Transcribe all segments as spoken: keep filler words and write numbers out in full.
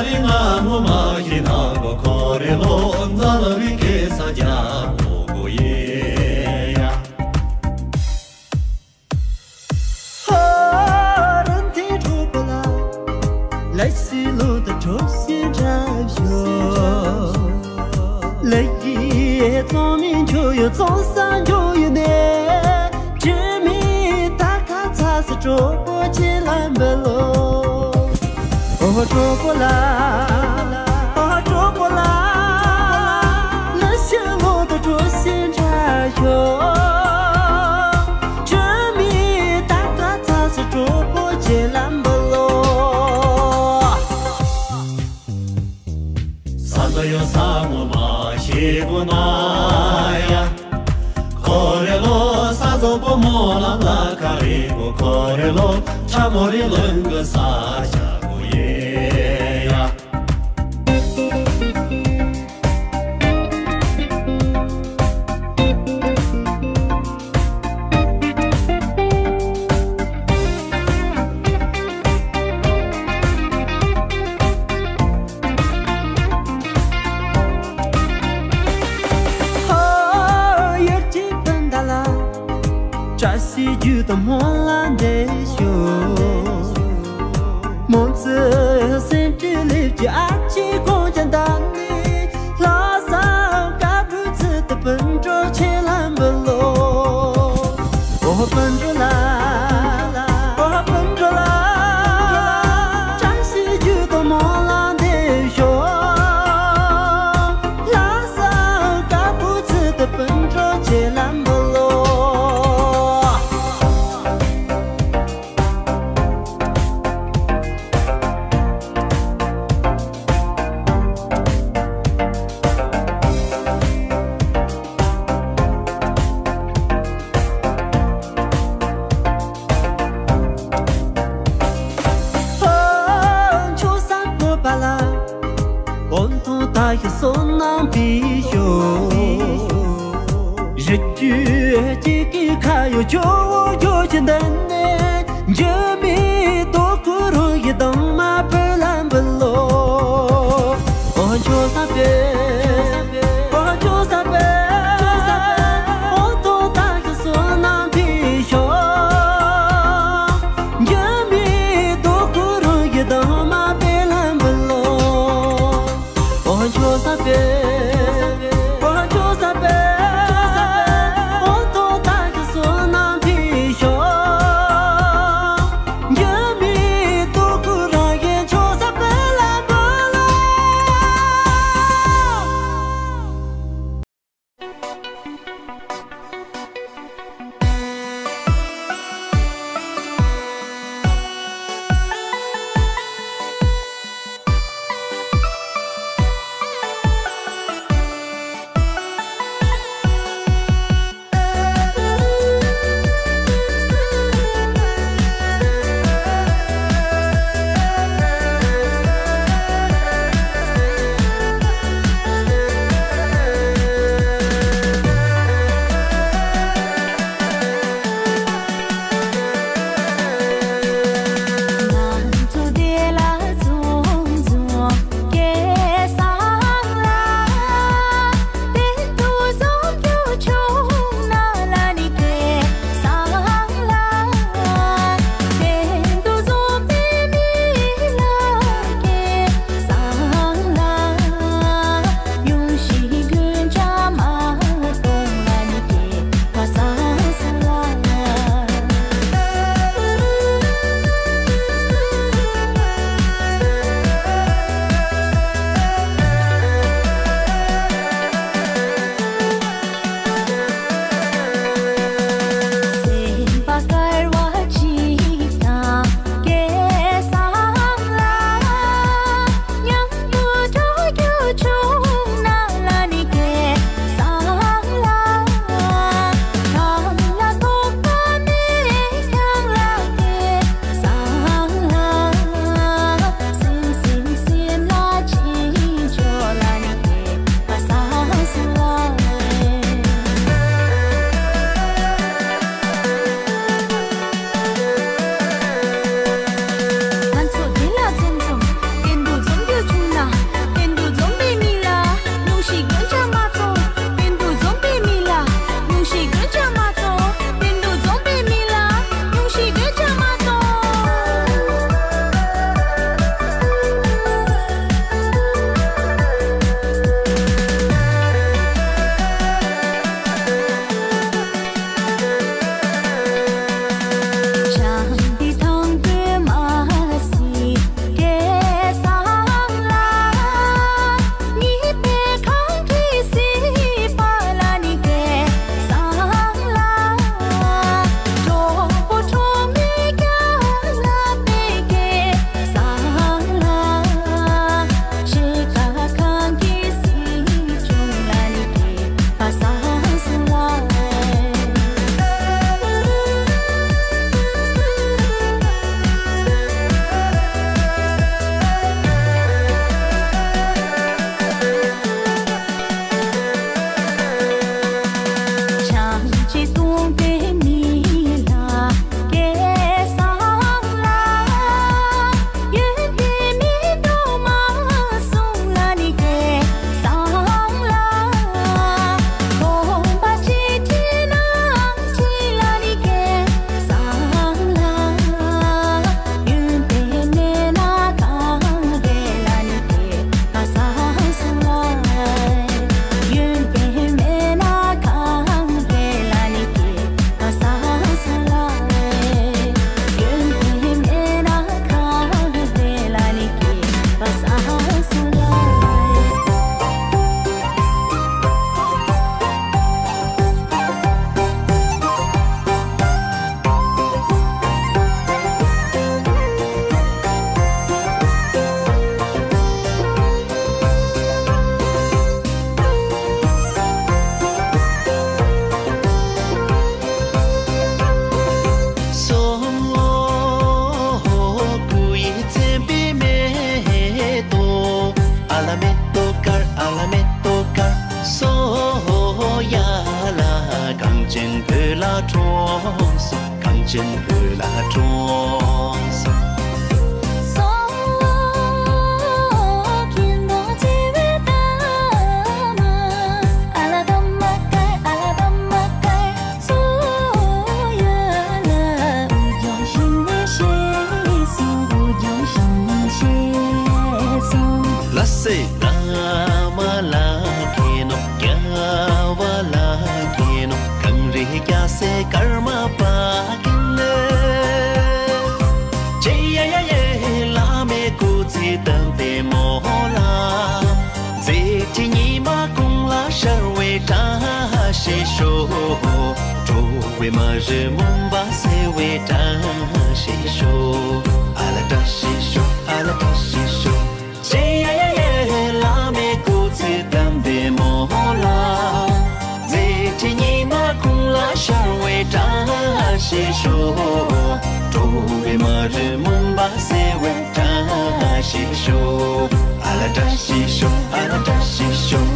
རི་ང་ངོ་མ་ཤི་ན་གོ་ཁོ་རེ་ལོ་འཛམ་བུ་གླིང་གི་ས་རྒྱ་མོ་གོ་ཡེ་ཡ། ཧ་རན་ཐེ་གྲོགས་པོ་ལ། ལ་ཤི་ལོ་ད་གྲོགས་ཤིག་འདྲ་ཞོ། ལ་ཡི་ཙོང་མིན་ཁྱོ་ཡོ་ཙོང་ས་འགྱོ་ཡོ་ནེ། དྲི་མི་ད་ཁ་ཚ་སི་གྲོགས་པོ་ཆེ་ལ་འབུལ་ལོ། ཨོ་གྲོགས་པོ་ལ། ཨོ་གྲོགས་པོ་ལ། ལ་ཤི་ལོ་ད་གྲོགས་ཤིག་འདྲ་ཞོ། དྲི་མི་ད་ཁ་ཚ་སི་གྲོགས་པོ་ཆེ་ལ་འབུལ་ལོ། ས་ས་ཡོ་ས་ངོ་མ་ཤེས་གོ་ན་ཡ། ཁོ་རེ་ལོ་ས་ཟོ་པོ་མོ་ལ་ལ་ཁ་རེ་གོ་ཁོ་རེ་ལོ་ཆ་མོ་རེ་ལོན་གི་ས་ཆ་གོ་ཡེ་ཡ། ཧོ་ཡར་གྱི་དོན་དག་ལ། བཀྲ་ཤིས་རྒྱུ་དང་སྨོན་ལམ་འདེབས་ཤོག་མོན་ཙི་སེང་ཁྲི་ལེབ་ཀྱི་ཨ་ཅེ་ཁོང་ཅན་ད་ནི། ལྷ་ས་དཀར་པོའི་ཚུལ་དུ་སྤུན་གྲོགས་ཆེ་ལ་འབུལ་ལོ། ཨོ་སྤུན་གྲོགས་ལ། ཨོ་སྤུན་གྲོགས་ལ། བཀྲ་ཤིས་རྒྱུ་དང་སྨོན་ལམ་འདེབས་ཤོག་ལྷ་ས་དཀར་པོའི་ཚུལ་དུ་སྤུན་གྲོགས་ཆེ་ལ་འབུལ་ལོ། ཨོ་ཆོས་བཟང་བཀོད་པ་ལ། འོ་ཐོང་ད་ཤི་བསོད་ནམས་ཕི་ཤོ། རི་རྒྱུད་ཅིག་གི་ཁ་ཡོ་ཆོ་བོ་ཡོ་ཆེ་འདན་ནེ། འཇུ་མི་དོ་ཁུ་རུ་ཡི་དང་མ་བུ་ལམ་བུ་ལོ། ཨོ་ཆོས་བཟང་པེ། ཨོ་ཆོས་བཟང་པེ། འོ་ཐོང་ད་ཤི་བསོད་ནམས་ཕི་ཤོ། འཇུ་མི་དོ་ཁུ་རུ་ཡི་དང་མ་བུ་ལམ་བུ་ལོ། ཨོ་ཆོས་བཟང་པེ། ཨོ་ཆོས་བཟང་པེ། འོ་ཐོང་ད་ཤི་བསོད་ནམས་ཕི་ཤོ། ཨ་ལ་མེ་ཏོག་དཀར། ཨ་ལ་མེ་ཏོག་དཀར། སོ་ཡ་ལ། གངས་ཅན་བོད་ལ་འཁྲུངས་སོང་། གངས་ཅན་བོད་ལ་འཁྲུངས་སོང་། སོ་ཁྱེད་ནོ་ཚེ་བའི་ཏ་མ། ཨ་ལ་ཏ་མ་དཀར། ཨ་ལ་ཏ་མ་དཀར། སོ་ཡ་ལ། འུ་ཅག་ཞིང་ནས་ཤེས་སོང་། འུ་ཅག་ཞིང་ནས་ཤེས་སོང་། ལ་སེ། བླ་མ་ལ་མཁྱེན་ནོ། རྒྱལ་བ་ལ་མཁྱེན་ནོ། གངས་རི་རྒྱལ་སྲས་ཀརྨ་པ་མཁྱེན་ནོ། ཅེ་ཡ་ཡ་ཡེ། བླ་མའི་སྐུ་ཚེ་དམ་པའི་མོ་ལ། མཛད་འཕྲིན་ཉི་མ་གུང་ལ་ཤར་བའི་བཀྲ་ཤིས་ཤོག། འགྲོ་བའི་མ་རུ་མུན་པ་སེལ་བའི་བཀྲ་ཤིས་ཤོག། ཨ་ལ་བཀྲ་ཤིས་ཤོག། ཨ་ལ་བཀྲ་ཤིས་ཤོག། ཅེ་ཡ་ཡ་ཡེ། བླ་མའི་སྐུ་ཚེ་དམ་པའི་མོ་ལ། མཛད་འཕྲིན་ཉི་མ་གུང་ལ་ཤར་བའི་བཀྲ་ཤིས་ཤོག། འགྲོ་བའི་མ་རུ་མུན་པ་སེལ་བའི་བཀྲ་ཤིས་ཤོག། ཨ་ལ་བཀྲ་ཤིས་ཤོག། ཨ་ལ་བཀྲ་ཤིས་ཤོག།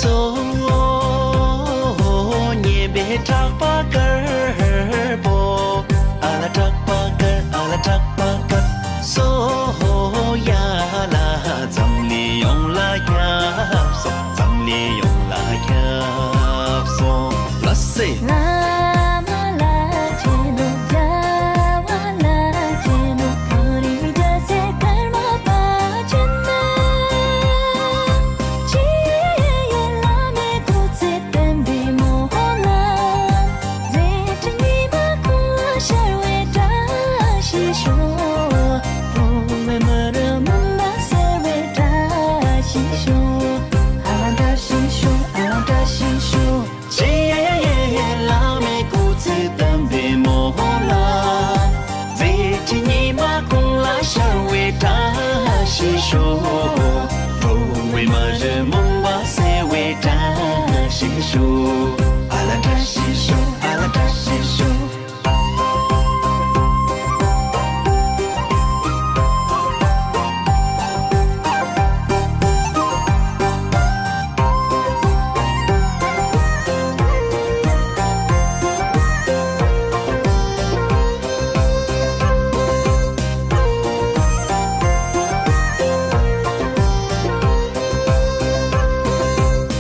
སོ། སྙན་པའི་གྲགས་པ་དཀར་པོ། ཨ་ལ་གྲགས་པ་དཀར། ཨ་ལ་གྲགས་པ་དཀར། སོ་ཡ་ལ། འཛམ་གླིང་ཡོངས་ལ་ཁྱབ་སོང་། འཛམ་གླིང་ཡོངས་ལ་ཁྱབ་སོང་། ལ་སེ། བླ་མ་ལ་མཁྱེན་ནོ། རྒྱལ་བ་ལ་མཁྱེན་ནོ། གངས་རི་རྒྱལ་སྲས་ཀརྨ་པ་མཁྱེན་ནོ། ཅེ་ཡ་ཡེ། བླ་མའི་སྐུ་ཚེ་དམ་པའི་མོ་ལ། མཛད་འཕྲིན་ཉི་མ་གུང་ལ་ཤར་བའི་བཀྲ་ཤིས་ཤོག། འགྲོ་བའི་མ་རུ་མུན་པ་སེལ་བའི་བཀྲ་ཤིས་ཤོག། ཨ་ལ་བཀྲ་ཤིས་ཤོག། ཨ་ལ་བཀྲ་ཤིས་ཤོག། ཅེ་ཡ་ཡ་ཡེ། བླ་མའི་སྐུ་ཚེ་དམ་པའི་མོ་ལ། མཛད་འཕྲིན་ཉི་མ་གུང་ལ་ཤར་བའི་བཀྲ་ཤིས་ཤོག། འགྲོ་བའི་མ་རུ་མུན་པ་སེལ་བའི་བཀྲ་ཤིས་ཤོག། ཨ་ལ་བཀྲ་ཤིས་ཤོག། ཨ་ལ་བཀྲ་ཤིས་ཤོག།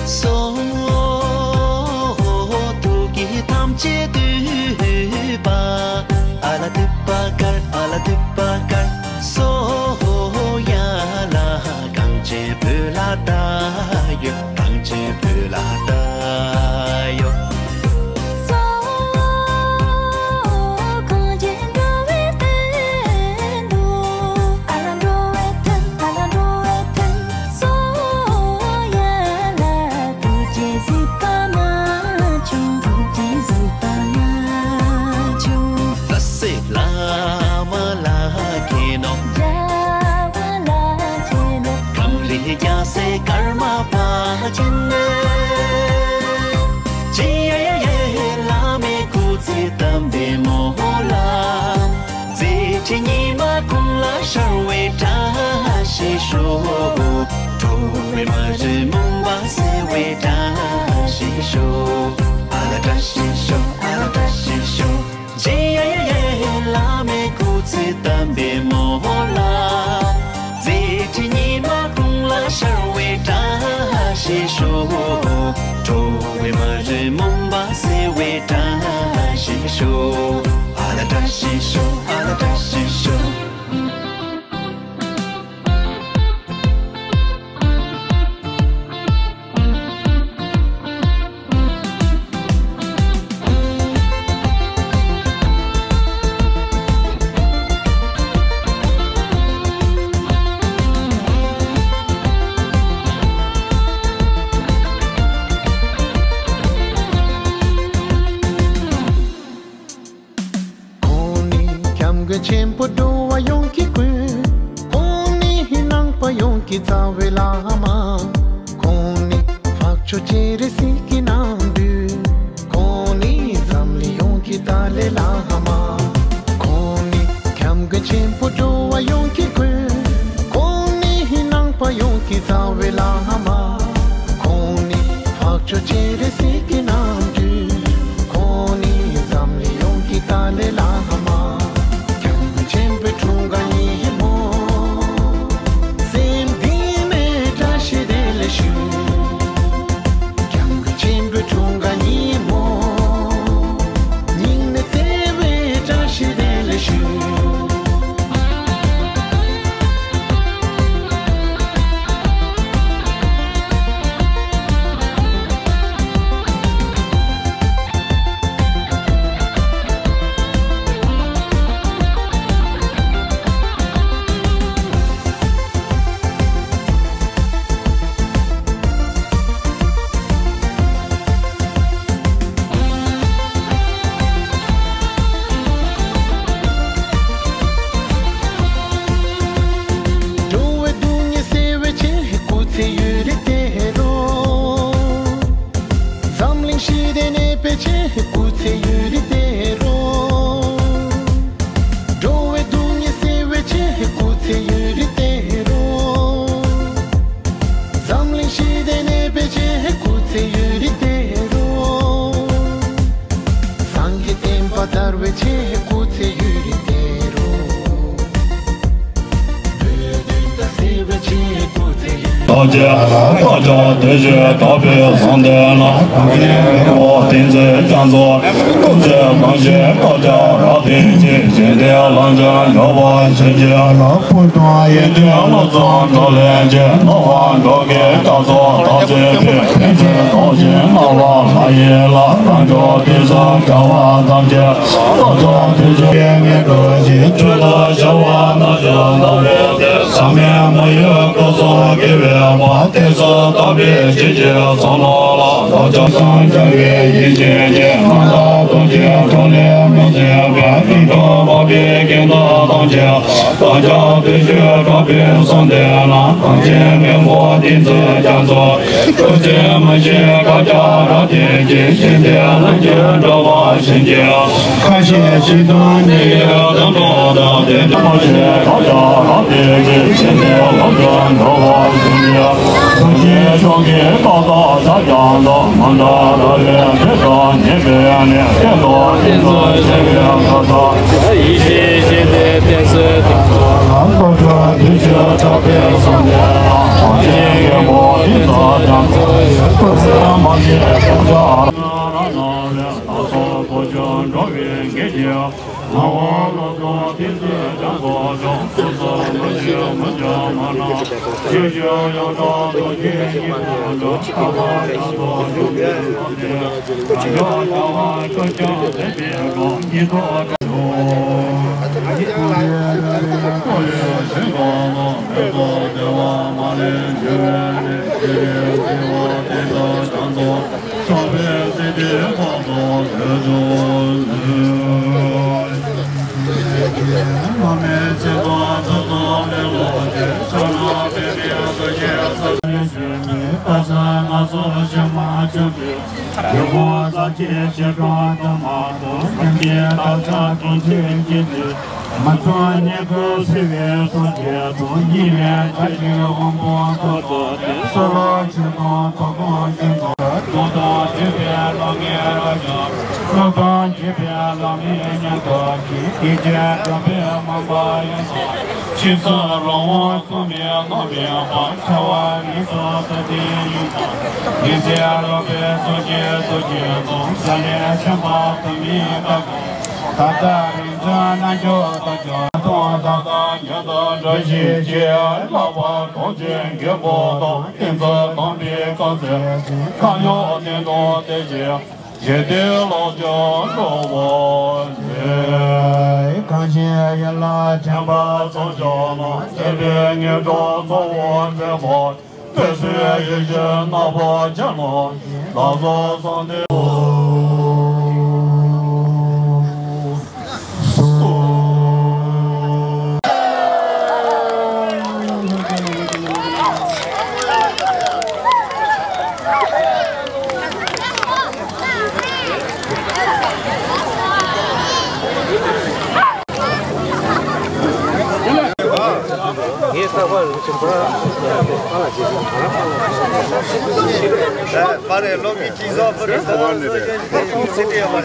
སོ། ཐུགས་ཀྱི་ཐམས་ཅད་འདུས་པ། ཨ་ལ་འདུས་པ་དཀར། ཨ་ལ་འདུས་པ་དཀར། སོ་ཡ་ལ། གངས་ཅན་བོད་ལ་བལྟ་ཡོད། གངས་ཅན་བོད་ལ་བལྟ་ཡོད། སོ། གངས་ཅན་འགྲོ་བའི་དོན་དུ། ཨ་ལ་འགྲོ་བའི་དོན། ཨ་ལ་འགྲོ་བའི་དོན། སོ་ཡ་ལ། ཐུགས་རྗེས་གཟིགས་པ་མ་བྱུང་། ཐུགས་རྗེས་གཟིགས་པ་མ་བྱུང་། ལ་སེ། བླ་མ་ལ་མཁྱེན་ནོ། རྒྱལ་བ་ལ་མཁྱེན་ནོ། གངས་རི་རྒྱལ་སྲས་ཀརྨ་པ་མཁྱེན་ནོ། ཅེ་ཡ་ཡ་ཡེ། བླ་མའི་སྐུ་ཚེ་དམ་པའི་མོ་ལ། མཛད་འཕྲིན་ཉི་མ་གུང་ལ་ཤར་བའི་བཀྲ་ཤིས་ཤོག། འགྲོ་བའི་མ་རུ་མུན་པ་སེལ་བའི་བཀྲ་ཤིས་ཤོག། ཨ་ལ་བཀྲ་ཤིས་ཤོག། ཨ་ལ་བཀྲ་ཤིས་ཤོག། ཅེ་ཡ་ཡ་ཡེ། བླ་མའི་སྐུ་ཚེ་དམ་པའི་མོ་ལ། མཛད་འཕྲིན་ཉི་མ་གུང་ལ་ཤར་བའི་བཀྲ་ཤིས་ཤོག། འགྲོ་བའི་མ་རུ་མུན་པ་སེལ་བའི་བཀྲ་ཤིས་ཤོག། ཨ་ལ་བཀྲ་ཤིས་ཤོག། ཨ་ལ་བཀྲ་ཤིས་ཤོག། ཆེན་པོ་འགྲོ་བ་ཡོངས་ཀྱི་མགོན། ཁོང་ནི་ནང་པ་ཡོངས་ཀྱི་རྩ་བའི་བླ་མ། ཁོང་ནི་འཕགས་མཆོག་སྤྱན་རས་གཟིགས་ཀྱི་རྣམ་སྤྲུལ། ཁོང་ནི་འཛམ་གླིང་ཡོངས་ཀྱི་ཏཱ་ལའི་བླ་མ། ཁོང་ནི་སྐྱབས་མགོན་ཆེན་པོ་འགྲོ་བ་ཡོངས་ཀྱི་མགོན། ཁོང་ནི་ནང་པ་ཡོངས་ཀྱི་རྩ་བའི་བླ་མ། ཁོང་ནི་འཕགས་མཆོག་སྤྱན་རས་གཟིགས་ཀྱི་རྣམ་སྤྲུལ། ཁོང་ནི་འཛམ་གླིང་ཡོངས་ཀྱི་ཏཱ་ལའི་བླ་མ། སྐྱབས་མགོན་ཆེན་པོའི་འཁྲུངས་སྐར་ཉིན་མོ། སེམས་གཏིང་ནས་བཀྲ་ཤིས་བདེ་ལེགས་ཞུ། སྐྱབས་མགོན་ཆེན་པོའི་འཁྲུངས་སྐར་ཉིན་མོ། སྙིང་ནས་བརྩེ་བའི་བཀྲ་ཤིས་བདེ་ལེགས་ཞུ། འགྲོ་བའི་སྡུག་བསྔལ་སེལ་བའི་ཆེད་སྐུ་ཚེ་ཡུན་རིང་བརྟན་རོགས། འཛམ་གླིང་ཞི་བདེ་གནས་པའི་ཆེད་སྐུ་ཚེ་ཡུན་རིང་བརྟན་རོགས། འགྲོ་བའི་སྡུག་བསྔལ་སེལ་བའི་ཆེད་སྐུ་ཚེ་ཡུན་རིང་བརྟན་རོགས། འཛམ་གླིང་ཞི་བདེ་གནས་པའི་ཆེད་སྐུ་ཚེ་ཡུན་རིང་བརྟན་རོགས། སངས་རྒྱས་བསྟན་པ་དར་བའི་ཆེད་སྐུ་ཚེ་ཡུན་རིང་བརྟན་རོགས། བོད་དོན་དང་སེལ་བའི་ཆེད་སྐུ་ཚེ་ཡུན་རིང་བརྟན་རོགས། བདེ་གཤེགས་དཀར་ཆག་བདེ་གཤེགས་དགའ་བའི་གསུང་དེ་ལ། གང་ཞིག་མི་བོ་བསྟན་འཛིན་རྒྱ་མཚོ། སྐུ་ཚེ་གང་ཞིག་བསྐལ་བརྒྱར་རབ་བརྟན་ཅིང་། ཞི་བདེའི་ལམ་སྲོལ་འགྲོ་བ་གཞན་གྱི་ལ། ཕུགས་དང་ཡིད་བདེའི་བློ་ཚོགས་འགྲོ་ལས་ཅི། ནོར་བ་འགྲོ་ཀུན་དགྲ་སོགས་དག་བྱེད་པའི། ཕན་ཚུན་རྟོག་ཅིང་སྣང་བ་ལྷ་ཡི་ལ། རང་བྱུང་དུས་གསུམ་བྱ་བ་ཐམས་ཅད། བློ་ཚོགས་དུས་གསུམ་ངན་འགྲོ་ཞིང་། ཆོས་ལ་བྱ་བ་རྣམ་དག་ནོར་བའི་ལྟས། ཟག་མེད་མ་ཡིན་སྐུ་གསུམ་དགེ་བའི་བ། གཏད་སོ་དམ་པའི་ཆོས་ཀྱི་བསམ་མནོ་ལ། བདག་ཅག་སངས་རྒྱ་བའི་ཡེ་ཤེས་ཀྱི། རྣམ་དག་ཐུགས་ཀྱི་འཁྲུལ་ལས་མ་ཟིན་པ། སྙིང་ཁྲོ་འབར་བའི་གིང་ཐམས་ཅད། བདག་ཅག་བདེ་གཤེགས་དྲག་པོའི་གསུང་དེ་ལ། གང་ཞིག་མི་བོ་བསྟན་འཛིན་རྒྱ་མཚོ། སྐུ་ཚེ་མ་ཞིག་བསྐལ་བརྒྱར་རབ་བརྟན་ཅིང་། ཞི་བདེའི་ལམ་གྱི་འགྲོ་བ་གཞན་གྱི། ཁ་ཞེ་ཞེ་དང་ནི་ཡི་དམ་འགྲོ་དང་། བདེ་འགྲོ་མ་ཞིག་བསྐལ་བརྒྱར་རབ་བརྟན་ཅིང་། ཞི་བདེའི་ལམ་གྱི་འགྲོ་བ་གཞན་གྱི། ཐུགས་རྗེའི་ཕྱོགས་ཀྱི་བཀའ་དང་ཕྱག་རྒྱ་དང་། མ་འདའ་ར་བའི་དེ་དང་ཉེ་བའི་གནས། སྐད་དང་ཏིང་འཛིན་ཤེས་པའི་མཐའ་དག་ཡེ་ཤེས་ཞི་བདེའི་གཏད་སོའི་དེ། ལམ་བློ་གྲོས་འདུས་ཆོས་དྲག་པོའི་གསུང་དེ་ལ། གང་ཞིག་མགོན་པོ་བསྟན་འཛིན་རྒྱ་མཚོ། སྐུ་ཚེ་མ་ཞིག་བསྐལ་བརྒྱར། རྣམ་པར་སྣང་བའི་ལྟ་ཚུལ་ཐོག་ཆུད་འགྲོ་བའི་དགེ་རྒྱས། ངག་དབང་བློ་བཟང་བསྟན་འཛིན་རྒྱ་མཚོ་མཆོག། གསུང་རྩོམ་མ་ཞིག་མུ་མཐའ་མ་ནང་། ཆོས་ཀྱི་ཡོངས་གྲགས་རྡོ་རྗེ་སྙིང་པོ་མཆོག། ཁ་བ་ཡང་དུ་འཇུག་པའི་ཚོགས་ནི། བྱང་ཆུབ་བྱ་བ་ཀུན་ཀྱང་མཛད་པའི་སྒོ། ཉིད་ཐོབ་འགྲོ། ཨ་ནི་ཀུན་ལས་ཞིང་ཁམས་ནང་། བོད་ཐོག་བདེ་བ་མ་ལུས་འབྱུང་བའི་གནས། ཞི་བའི་སྲིད་པ་བསྟན་དང་རྒྱ་མཚོ། ཕྱོགས་པའི་སྲིད་པའི་དཔལ་དུ་བོད་ཕྱོགས་ནས། མ་མེད་ཚེ་དང་མཐུ་དང་ལེན་ལོག་སྟེ། ཕྱག་ན་པདྨའི་རྡོ་རྗེ་ས། ལས་བྱོན་པའི་དཀའ་སྤྱད་སྣ་ཚོགས་ཞིང་མ་བྱོན་པའི། ཡི་དམ་རྩ་ཆེན་ཞི་ཁྲོ་བདེ་མ་ཐོབ། སེམས་ཅན་བདག་ཅག་གང་ཞིག་གི་ཚེ། མ་བྱོན་ཉེན་ཁ་སེལ་བའི་གསུང་སྐད་དུ། ཉིད་ལས་ཆ་ཤས་དབང་པོ་ཐོབ་ཏུ་སྟེ། གསོ་རིག་ཆོས་དང་ཐོག་ཁང་ཆེན་པོ། མདོ་དང་ཐོས་པའི་ལམ་ལྔའི་རབ་འབྱམས། སློབ་དང་རྒྱས་པའི་ལམ་ལྔའི་སྙན་ཐོ་ཆེ། དགེ་བཅུའི་གྲགས་པའི་མང་པོ་ཡོངས་སུ། ཕྱིས་སུ་རང་དབང་བསམ་པའི་རྣམ་སྨིན་པ། ཁྱབ་པ་ཉིད་དུ་ཐུབ་བསྟན་ཡོངས་དང་། ཉི་ཚེ་རོལ་པའི་གཟུགས་ཅན་ཐུགས་ཀྱི་ཚོགས། ཞལ་ལས་ཕྱིན་པ་ཐོབ་མིན་བཀའ་བསྒོ། ད་ལྟ་རིང་བྱོན་རྣལ་འབྱོར་དུ་གྱུར། དོན་དག་དང་མྱུར་དུ་འགྲུབ་ཤིག་ཅེས། བསླབ་པ་རྡོ་རྗེ་རྒྱལ་པོ་དང་། བསྟན་འཛིན་དམ་པའི་བཀའ་སྩལ་ཁ་ཡོད་བསྟན་དང་བསྟན་བཅོས། ཞི་བདེའི་ལོ་རྒྱུས་འགྲོ་བ་མཛད། གང་ཞིག་ཡིད་ལ་དྲན་པ་ཚོགས་བཅས་ལ། མཛད་པའི་དངོས་གྲུབ་གཙོ་བོར་མཛད་པ། དཔལ་སྲས་ཡེ་ཤེས་ནག་པོ་རྒྱ་ནག་གི་ལག་བཟོ་གསང་བདེ་སོ། པར་རེ་ལོག་གི་ཅི་བཟོ་པར་རེ་ཟ་ཟ་ཟ་ཟ་ཟ་ཟ་ཟ་ཟ།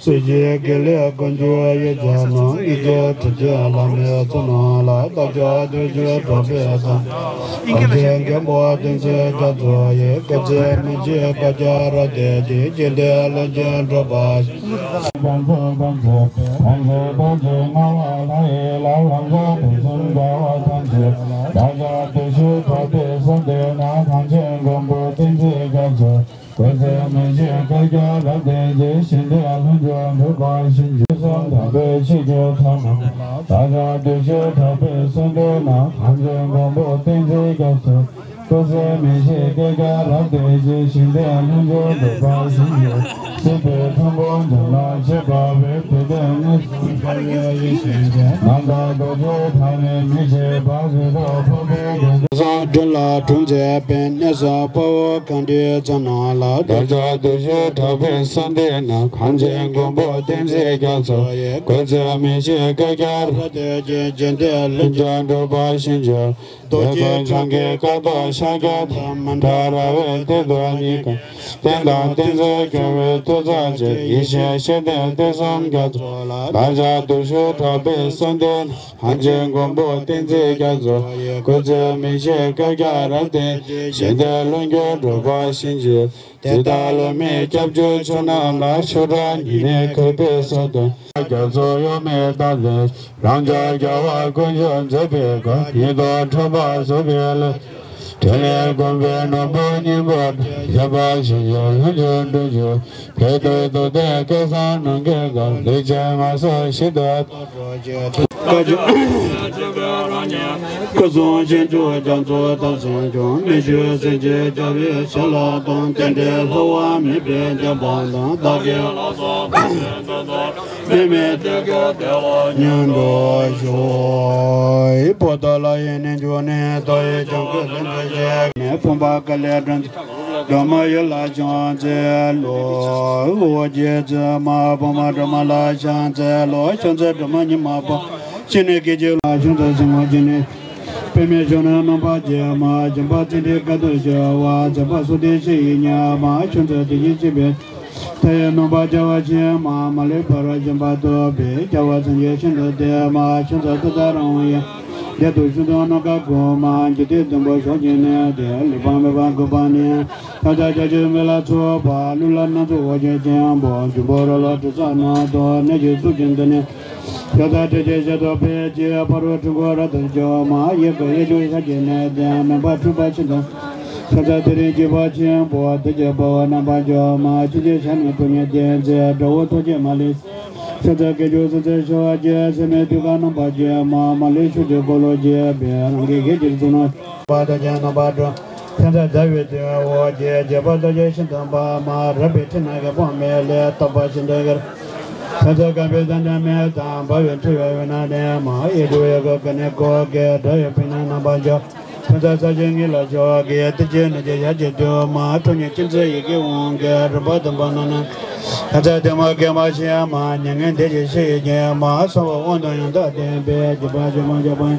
སྲིད་ཞིའི་དགེ་ལེགས་ཀུན་གྱི་ཡོ་བྱད་རྣམས། ཡེ་ཤེས་ཁྲི་ཆེན་ལྷ་མོའི་ཚོགས་རྣམས་ལ། བདག་ཅག་བདུད་ཀྱི་གྲོགས་པོའི་ཚོགས། གངས་ཅན་མགོན་པོ་བསྟན་འཛིན་རྒྱ་མཚོ་ཡི། སྐུ་ཚེ་མི་ཤིགས་བསྐལ་བརྒྱར་བརྟན་ཅིང་། འཇིག་རྟེན་ལྷུན་གྱིས་གྲུབ་པ། སྐུ་ཚེ་མི་ཤིགས་བསྐལ་བརྒྱར་རབ་བརྟན་ཅིང་། གཞན་དོན་ལྷུན་གྱིས་གྲུབ་པ་བཞིན། དམ་པའི་ཆོས་ཀྱི་མཐའ་རྣམས་ལ། བདག་ཅག་བདུད་ཀྱི་གྲོགས་པོའི་གསུང་གྲོས་རྣམས། གངས་ཅན་མགོན་པོ་བསྟན་འཛིན་རྒྱ་མཚོ། སྐུ་ཚེ་མི་ཤིགས་བསྐལ་བརྒྱར་རབ་བརྟན་ཅིང་། གཞན་དོན་ལྷུན་གྱིས་གྲུབ་པ་བཞིན་དུ། སྲིད་པའི་ཕུང་པོ་འཇོམས་ལ་མཆོད་པ་འབུལ། དུས་མཐའི་དངོས་སུ་བཀའ་ཡི་ཡེ་ཤེས་ཀྱི། ནམ་མཁའ་རྡོ་རྗེ་ཐག་རིང་མི་ཤེས་པ། རི་རབ་འཕགས་པའི་རྒྱན་དུ། སངས་རྒྱས་སྒྲུབ་ལ་གྲུབ་མཛད་པའི། གནས་གསུམ་དཔའ་བོ་གང་འདུལ་ཚོགས་རྣམས་ལ། བདག་ཅག་བདུད་ཀྱི་གྲོགས་པོའི་གསུང་གྲོས་རྣམས། གངས་ཅན་མགོན་པོ་བསྟན་འཛིན་རྒྱ་མཚོ་ཡི། སྐུ་ཚེ་མི་ཤིགས་བསྐལ་བརྒྱར་རབ་བརྟན་ཅིང་། གཞན་དོན་ལྷུན་གྱིས་གྲུབ་པ་བཞིན་དུ། རྡོ་རྗེ་འཆང་གི་བཀའ་དང་ཕྱག་རྒྱ་དང་། མནྡ་ར་བའི་གཏེར་སྟོང་རྙེད་དཀའི་རྟེན་དང་། བསྟན་འཛིན་སྐྱོང་བའི་ཐུགས་བརྩེ་ཆེ། ཡེ་ཤེས་ཤེར་ཕྲེང་ཐེག་གསུམ་རྒྱ་མཚོ་ལ། བདག་ཅག་བདུད་ཀྱི་གྲོགས་པོའི་གསུང་གྲོས་རྣམས། གངས་ཅན་མགོན་པོ་བསྟན་འཛིན་རྒྱ་མཚོ་ཡི། སྐུ་ཚེ་མི་ཤིགས་བསྐལ་བརྒྱར་རབ་བརྟན་ཅིང་། གཞན་དོན་ལྷུན་གྱིས་གྲུབ་པ་བཞིན་དུ། དེ་ལྟར་བླ་མའི་སྐྱབས་བཅོལ་ཕྱོགས་རྣམས་ལ། ཆོས་གྲགས་ཉི་མའི་ཁུ་བའི་ཚུལ་དུ། རྒྱ་མཚོ་གཡོ་མེད་དང་ལྡན། རང་ཅག་རྒྱལ་བ་དཀོན་མཆོག་མཛད་པའི་བཀའ། ཉེས་ལྟུང་ཕྲག་དོག་རྩུབ་པའི་ལས། འཕྲིན་ལས་བསྒོམས་པས་རྣམ་པར་སྨིན་པ། བྱམས་པ་ཞི་ཞིང་ལྷུན་གྱིས་གྲུབ་ཕྱིར། བདེ་སྟོང་རྡོ་རྗེ་སྐལ་བཟང་རྣམ་རྒྱལ་དང་། ལེགས་བྱས་ངན་སོང་ཞི་དུ། བཀའ་བརྒྱུད། སྐུ་གསུང་ཞིང་བཅུ་རྒྱ་མཚོ་ལྟར་བྱང་ཆུབ་མི་ཆོས་སེམས་ཅན་རྒྱལ་བའི་ཞལ་ལག་དང་། རྟེན་འབྲེལ་སླུ་བ་མེད་པའི་བསྟན་པ་དང་། བདག་གི་ལྷ་ཚོགས་དཔལ་ཆེན་ཚོགས་རྫོགས། མི་མེད་དུས་ཀྱི་བདེ་བ་མྱུར་དུ་ཤོག། ཨི་པོ་ཏ་ལ་ཡི་ནི་འཇུ་ནི་ཏོ་ཡི་ལྗང་ཁུ་ལྷུན་གྲུབ་ཞིག་ནས་ཕུང་པོ་ཀ་ལས་སྒྲོན། སྒྲོལ་མ་ཡུལ་ལ་བྱོན་ཚེ་ལོ། འོ་རྗེ་བཙུན་མ་བུ་མོ་སྒྲོལ་མ་ལ་ཕྱག་འཚལ་ལོ། ཕྱག་འཚལ་སྒྲོལ་མ་ཉི་མ་པོ། ཕྱི་ནས་སྐད་ཅིག་ལ་ཕྱག་འཚལ་སྲིང་མོ་སྦྱིན་ནི། པདྨས་བཞུགས་ནས་རྣམ་པར་རྒྱལ་མ། འཇམ་དཔལ་ཚེ་འདིའི་དཀའ་ཐུབ་སྤྱོད་པ། འཇམ་དཔལ་སྲོག་ལྡན་ཕྱི་ཡི་ཉི་མ། ཕྱག་འཚལ་བདེ་གཤེགས་སྤྱི་དཔལ། མཐའ་ཡས་ནང་པ་རྒྱལ་བ་ཆེན་མ། མ་ལུས་པར་བཞུགས་པ་ཐུབ་པས། རྒྱལ་བ་སངས་རྒྱས་ཤིན་ཏུ་བདེ་མ། ཕྱག་འཚལ་ཏུཏྟཱ་ར་ཧཱུྃ་ཡེ། རྒྱལ་དུ་བཞུགས་དང་ནམ་མཁའ་ཀུན་མ། འཇིག་རྟེན་བདུན་པོ་ཕྱོགས་ཀྱི་གནས་ཏེ། ལུས་པ་མེད་པ་འགུགས་པ་ནི། ཕྱག་འཚལ་བརྒྱ་བྱིན་མེ་ལྷ་ཚོགས་པ། ཀླུ་ལྷ་སྣ་ཚོགས་འོད་ཀྱི་དབྱིངས་པོ། འབྱུང་པོ་རོ་ལངས་དྲི་ཟ་སྣ་ཚོགས། གནོད་སྦྱིན་གཙུག་གི་མདུན་ནས། ཕྱག་འཚལ་ཏྲཊ་ཅེས་ཞབས་ཏོག་ཕལ་སྐྱེས། ཕ་རོལ་འཁྲུལ་འཁོར་རབ་ཏུ་འཇོམས་མ། གཡས་བསྐུམ་གཡས་བརྐྱང་ཕྱག་གི་གནས་ཏེ། མོན་པ་འཁྲུགས་པ་ཆེན་དང་། ཕྱག་འཚལ་དེ་རིང་སྐྱེས་པ་ཆེན་པོ། བདུད་ཀྱི་དཔའ་བོ་རྣམ་པར་འཇོམས་མ། ཕྱག་འཚལ་ཞབས་ནི་སྟོང་ཉིད་བརྟན་ཚེ། དགྲ་བོ་ཐོག་ཁྱད་མ་ལུས། ཕྱག་འཚལ་དཀོན་མཆོག་གསལ་མཛད་ཤོ་ཨ་ཀྱེ། སྲེད་མེད་ཐུགས་ཀར་རྣམ་པར་རྒྱལ་མ། མ་ལུས་ཕྱོགས་བཅུའི་འཁོར་ལོ་བརྒྱན་པའི། རང་གི་ཞལ་གྱིས་གསུངས་ནོ། པ་དང་ཀྱང་རྣམ་པར་སྒྲོལ། ཕྱག་འཚལ་ཟླ་བའི་ཏེ་འོ་ཀྱེ། རྒྱས་པར་རྡོ་རྗེ་ཤིན་ཏུ་འབར་མ། རབ་དཔལ་ཕྲིན་ལས་ཀྱི་དཔག་མེད་ལས། རྟག་པ་ཤིན་ཏུ་ཡར། ཕྱག་འཚལ་དཀར་པོའི་ཟླ་འདབ་མའི་མདངས། འབར་བའི་འཁྲུལ་བའི་འོད་སྣང་ལྡན་མ། གཡས་བརྐྱང་གཡོན་བསྐུམ་ག་ནས་འཁོར་གྱི། དགྲ་ཡི་ཕན་གནོད་རྣམ་པར་འཇོམས། ཕྱག་འཚལ་ས་གཞི་ངེས་ལ་ཕྱོགས་ཀྱི། གཏུམ་ཆེན་གནོད་སྦྱིན་ཞལ་གྱིས་བཏུལ་མ། ཁྲོ་གཉེར་ཅན་མཛད་ཡི་གེ་དབང་གི། རིམ་པ་བདུན་པ་རྣམས་ནི། ཕྱག་འཚལ་བདེ་མ་དགེ་མ་ཞི་མ། མྱ་ངན་འདས་ཞི་ཡི་གེ་མ། གསང་བ་དབང་དང་ཡང་དག་ལྡན་པའི། བརྒྱུད་པ་བརྒྱུད་པ་འཇོམས་པ།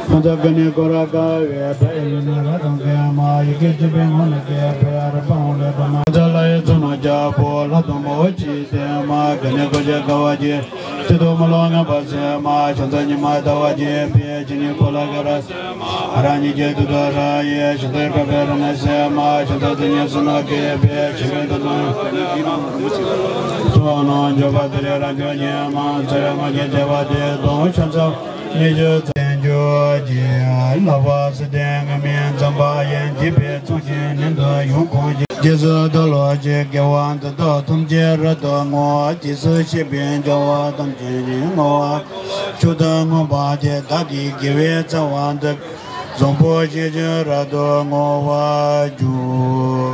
ཕྱག་འཚལ་ཀུན་ནས་བསྐོར་རབ་དགའ་བའི། དགྲ་ཡི་ལུས་ནི་རབ་དང་གད་མ། ཡི་གེ་བརྒྱད་པའི་ངོ་ལ་གད་པའི། རིམ་པ་དབང་ལས་སྒྲོལ་མ། ཕྱག་འཚལ་ལྷ་ཡི་གཙུག་ན་རྒྱལ་པོ། ལྷ་དང་མོ་ཆེ་ལྡན་མ། ག་ནས་འཁོར་བཅས་དགའ་བ་སྐྱེད། སྲིད་དུ་མི་ལང་ངན་པ་སེལ་མ། ཕྱག་འཚལ་ཉི་མ་ཟླ་བ་རྒྱས་པའི། ཕྱི་ནས་འཁོར་ལ་དགའ་རབ། ང་རང་ཉིད་ཀྱི་ཐུགས་དང་རང་ཡི། ཞིང་དུ་འཕགས་པའི་རིགས་ནི་སེལ་མ། ཕྱག་འཚལ་དེ་ཉིད་གསུང་ནོ་གད་པའི། ཞི་བའི་མཐུ་དང་། གསུང་ནོ་འཇུག་པ་དེ་ལས་རང་བྱུང་ཉིད་མ། འཚེ་བའི་ངོ་བོ་ཉིད་བདེ་བ་དེ་དང་། ཕྱག་འཚལ་ཉེར་བཞི་རྩེ་འཇུག་གི། ལྷག་པ་སྲིད་དེ་ངུར་སྨྲིག་འཛིན་པ་ཡི། འཇིགས་པའི་ཚོགས་ཀྱིས་ནན་དུ་ཡོངས་གང་ཞིང་། རྗེས་སུ་བདག་སློབ་ཅིང་དགེ་བ་འདི་དག་ཐམས་ཅད་རབ་ཏུ་བསྔོ། རྗེས་སུ་སྤྱད་པའི་བྱ་བ་ཐམས་ཅད་ཀྱི་བསྔོ་བ་མཆོག་ཏུ་བསྔགས་པ་དེས། བདག་གི་དགེ་བའི་རྩ་བ་འདི། བཟང་པོ་སྤྱོད་ཕྱིར་རབ་ཏུ་བསྔོ་བར་འགྱུར།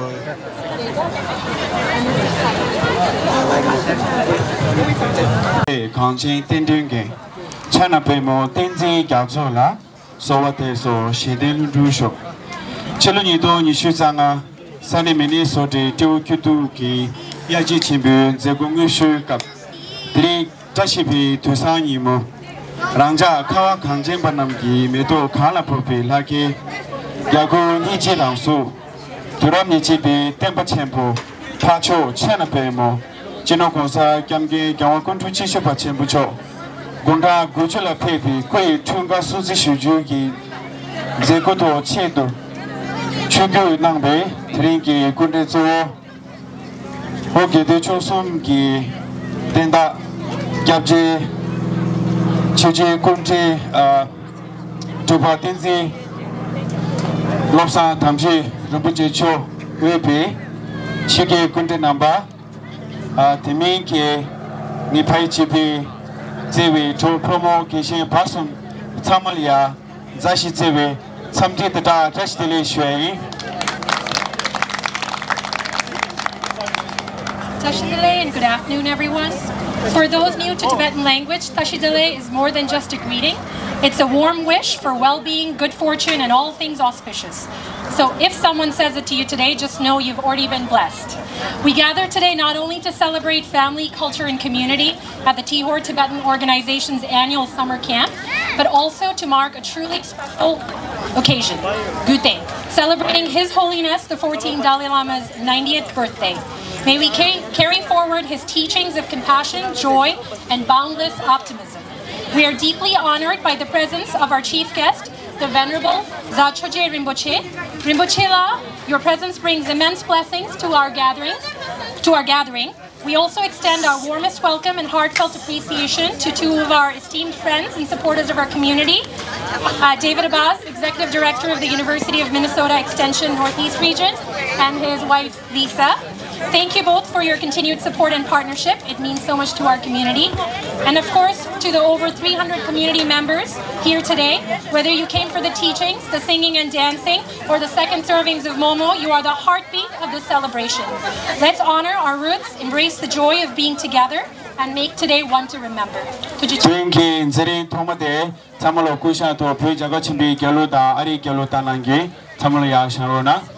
གངས་ཅན་བསྟན་འགྲོའི་འགན། ཕྱག་ན་པདྨོ་བསྟན་འཛིན་རྒྱ་མཚོ་ལ། གསོལ་བ་འདེབས་སོ་བཞེད་དོན་ལྷུན་གྲུབ་ཤོག། ཕྱི་ལོ་ཉིས་སྟོང་ཉི་ཤུ་རྩ་ལྔ། ས་གནས་མི་ནི་སོ་ཊའི་སྤྲེའུ་ཁྱུ་ཐུག་གི་དབྱར་སྐྱིད་ཆེན་པོའི་མཛད་སྒོ་དངོས་ཤུལ་སྐབས། དེ་རིང་བཀྲ་ཤིས་པའི་དུས་བཟང་ཉིན་མོ། རང་ཅག་ཁ་བ་གངས་ཅན་པ་རྣམས་ཀྱི་མེ་ཏོག་གང་ལ་ཕོག་པའི་ལྷ་སྐལ། རྒྱལ་ཀུན་སྙིང་རྗེའི་རང་གཟུགས། དུས་རབས་ཉེར་གཅིག་པའི་བསྟན་པ་ཆེན་པོ། འཕགས་མཆོག་ཕྱག་ན་པདྨོ། སྤྱི་ནོར་༸གོང་ས་༸སྐྱབས་མགོན་རྒྱལ་དབང་སྐུ་ཕྲེང་བཅུ་བཞི་པ་ཆེན་པོ་མཆོག་དགུང་གྲངས་དགུ་བཅུ་ལ་ཕེབས་པའི་སྐུ་ཡི་འཁྲུངས་སྐར་སྲུང་བརྩི་ཞུ་རྒྱུ་གི་མཛད་སྒོ་ཐོག་ཆེད་དུ། ཆིབས་བསྒྱུར་གནང་བའི་དེ་རིང་གི་སྐུ་མགྲོན་གཙོ་བོ། ཨོ་དགེ་ལྡན་ཕྱོགས་གསུམ་གྱི་བསྟན་བདག་སྐྱབས་རྗེ་ཆོས་རྗེ་སྐུ་ཕྲེང་ཨ་དྲུག་པ་བསྟན་འཛིན་བློ་བཟང་དམ་ཆོས་རིན་པོ་ཆེ་མཆོག་དབུས་པའི་ཆོས་ཀྱི་སྐུ་མགྲོན་རྣམ་པ། ཨ་དེ་མིན་གྱི་ངའི་ཕ་ཡུལ་གཅིག་པའི་བརྩེ་བའི་གྲོགས་ཕོ་མོ་རྒན་གཞོན་བར་གསུམ་ཚང་མ་ལ་ཡ་མཛའ་ཞིང་བརྩེ་བའི་འཚམས་འདྲི་དང་བཀྲ་ཤིས་བདེ་ལེགས་ཞུ་ཡ་ཡིན། Tashi Delek and good afternoon, everyone. For those new to Tibetan language, Tashi Delek is more than just a greeting. It's a warm wish for well-being, good fortune, and all things auspicious. So if someone says it to you today, just know you've already been blessed. We gather today not only to celebrate family, culture, and community at the Tihor Tibetan Organization's annual summer camp, but also to mark a truly special occasion, Guten, celebrating His Holiness the fourteenth Dalai Lama's ninetieth birthday. May we ca- carry forward his teachings of compassion, joy, and boundless optimism. We are deeply honored by the presence of our chief guest, the Venerable Za Choje Rinpoche. Rinpoche La, your presence brings immense blessings to our gatherings, to our gathering. We also extend our warmest welcome and heartfelt appreciation to two of our esteemed friends and supporters of our community, uh, David Abas, Executive Director of the University of Minnesota Extension Northeast Region, and his wife, Lisa. Thank you both for your continued support and partnership. It means so much to our community. And of course, to the over three hundred community members here today, whether you came for the teachings, the singing and dancing, or the second servings of Momo, you are the heartbeat of the celebration. Let's honor our roots, embrace the joy of being together, and make today one to remember. དེ་རིང་གི་མཛད་རིམ་ཐོག་མ་དེ་ཚང་མ་ལ་སྐུ་ཞབས་ཐོག་བོད་རྒྱལ་ཁབ་ཆེན་པོའི་རྒྱལ་གླུ་དང་ཨ་རིའི་རྒྱལ་གླུ་བཏང་གནང་རྒྱུ། ཚང་མ་ལ་ཡར་བཞེངས་རོགས་གནང་།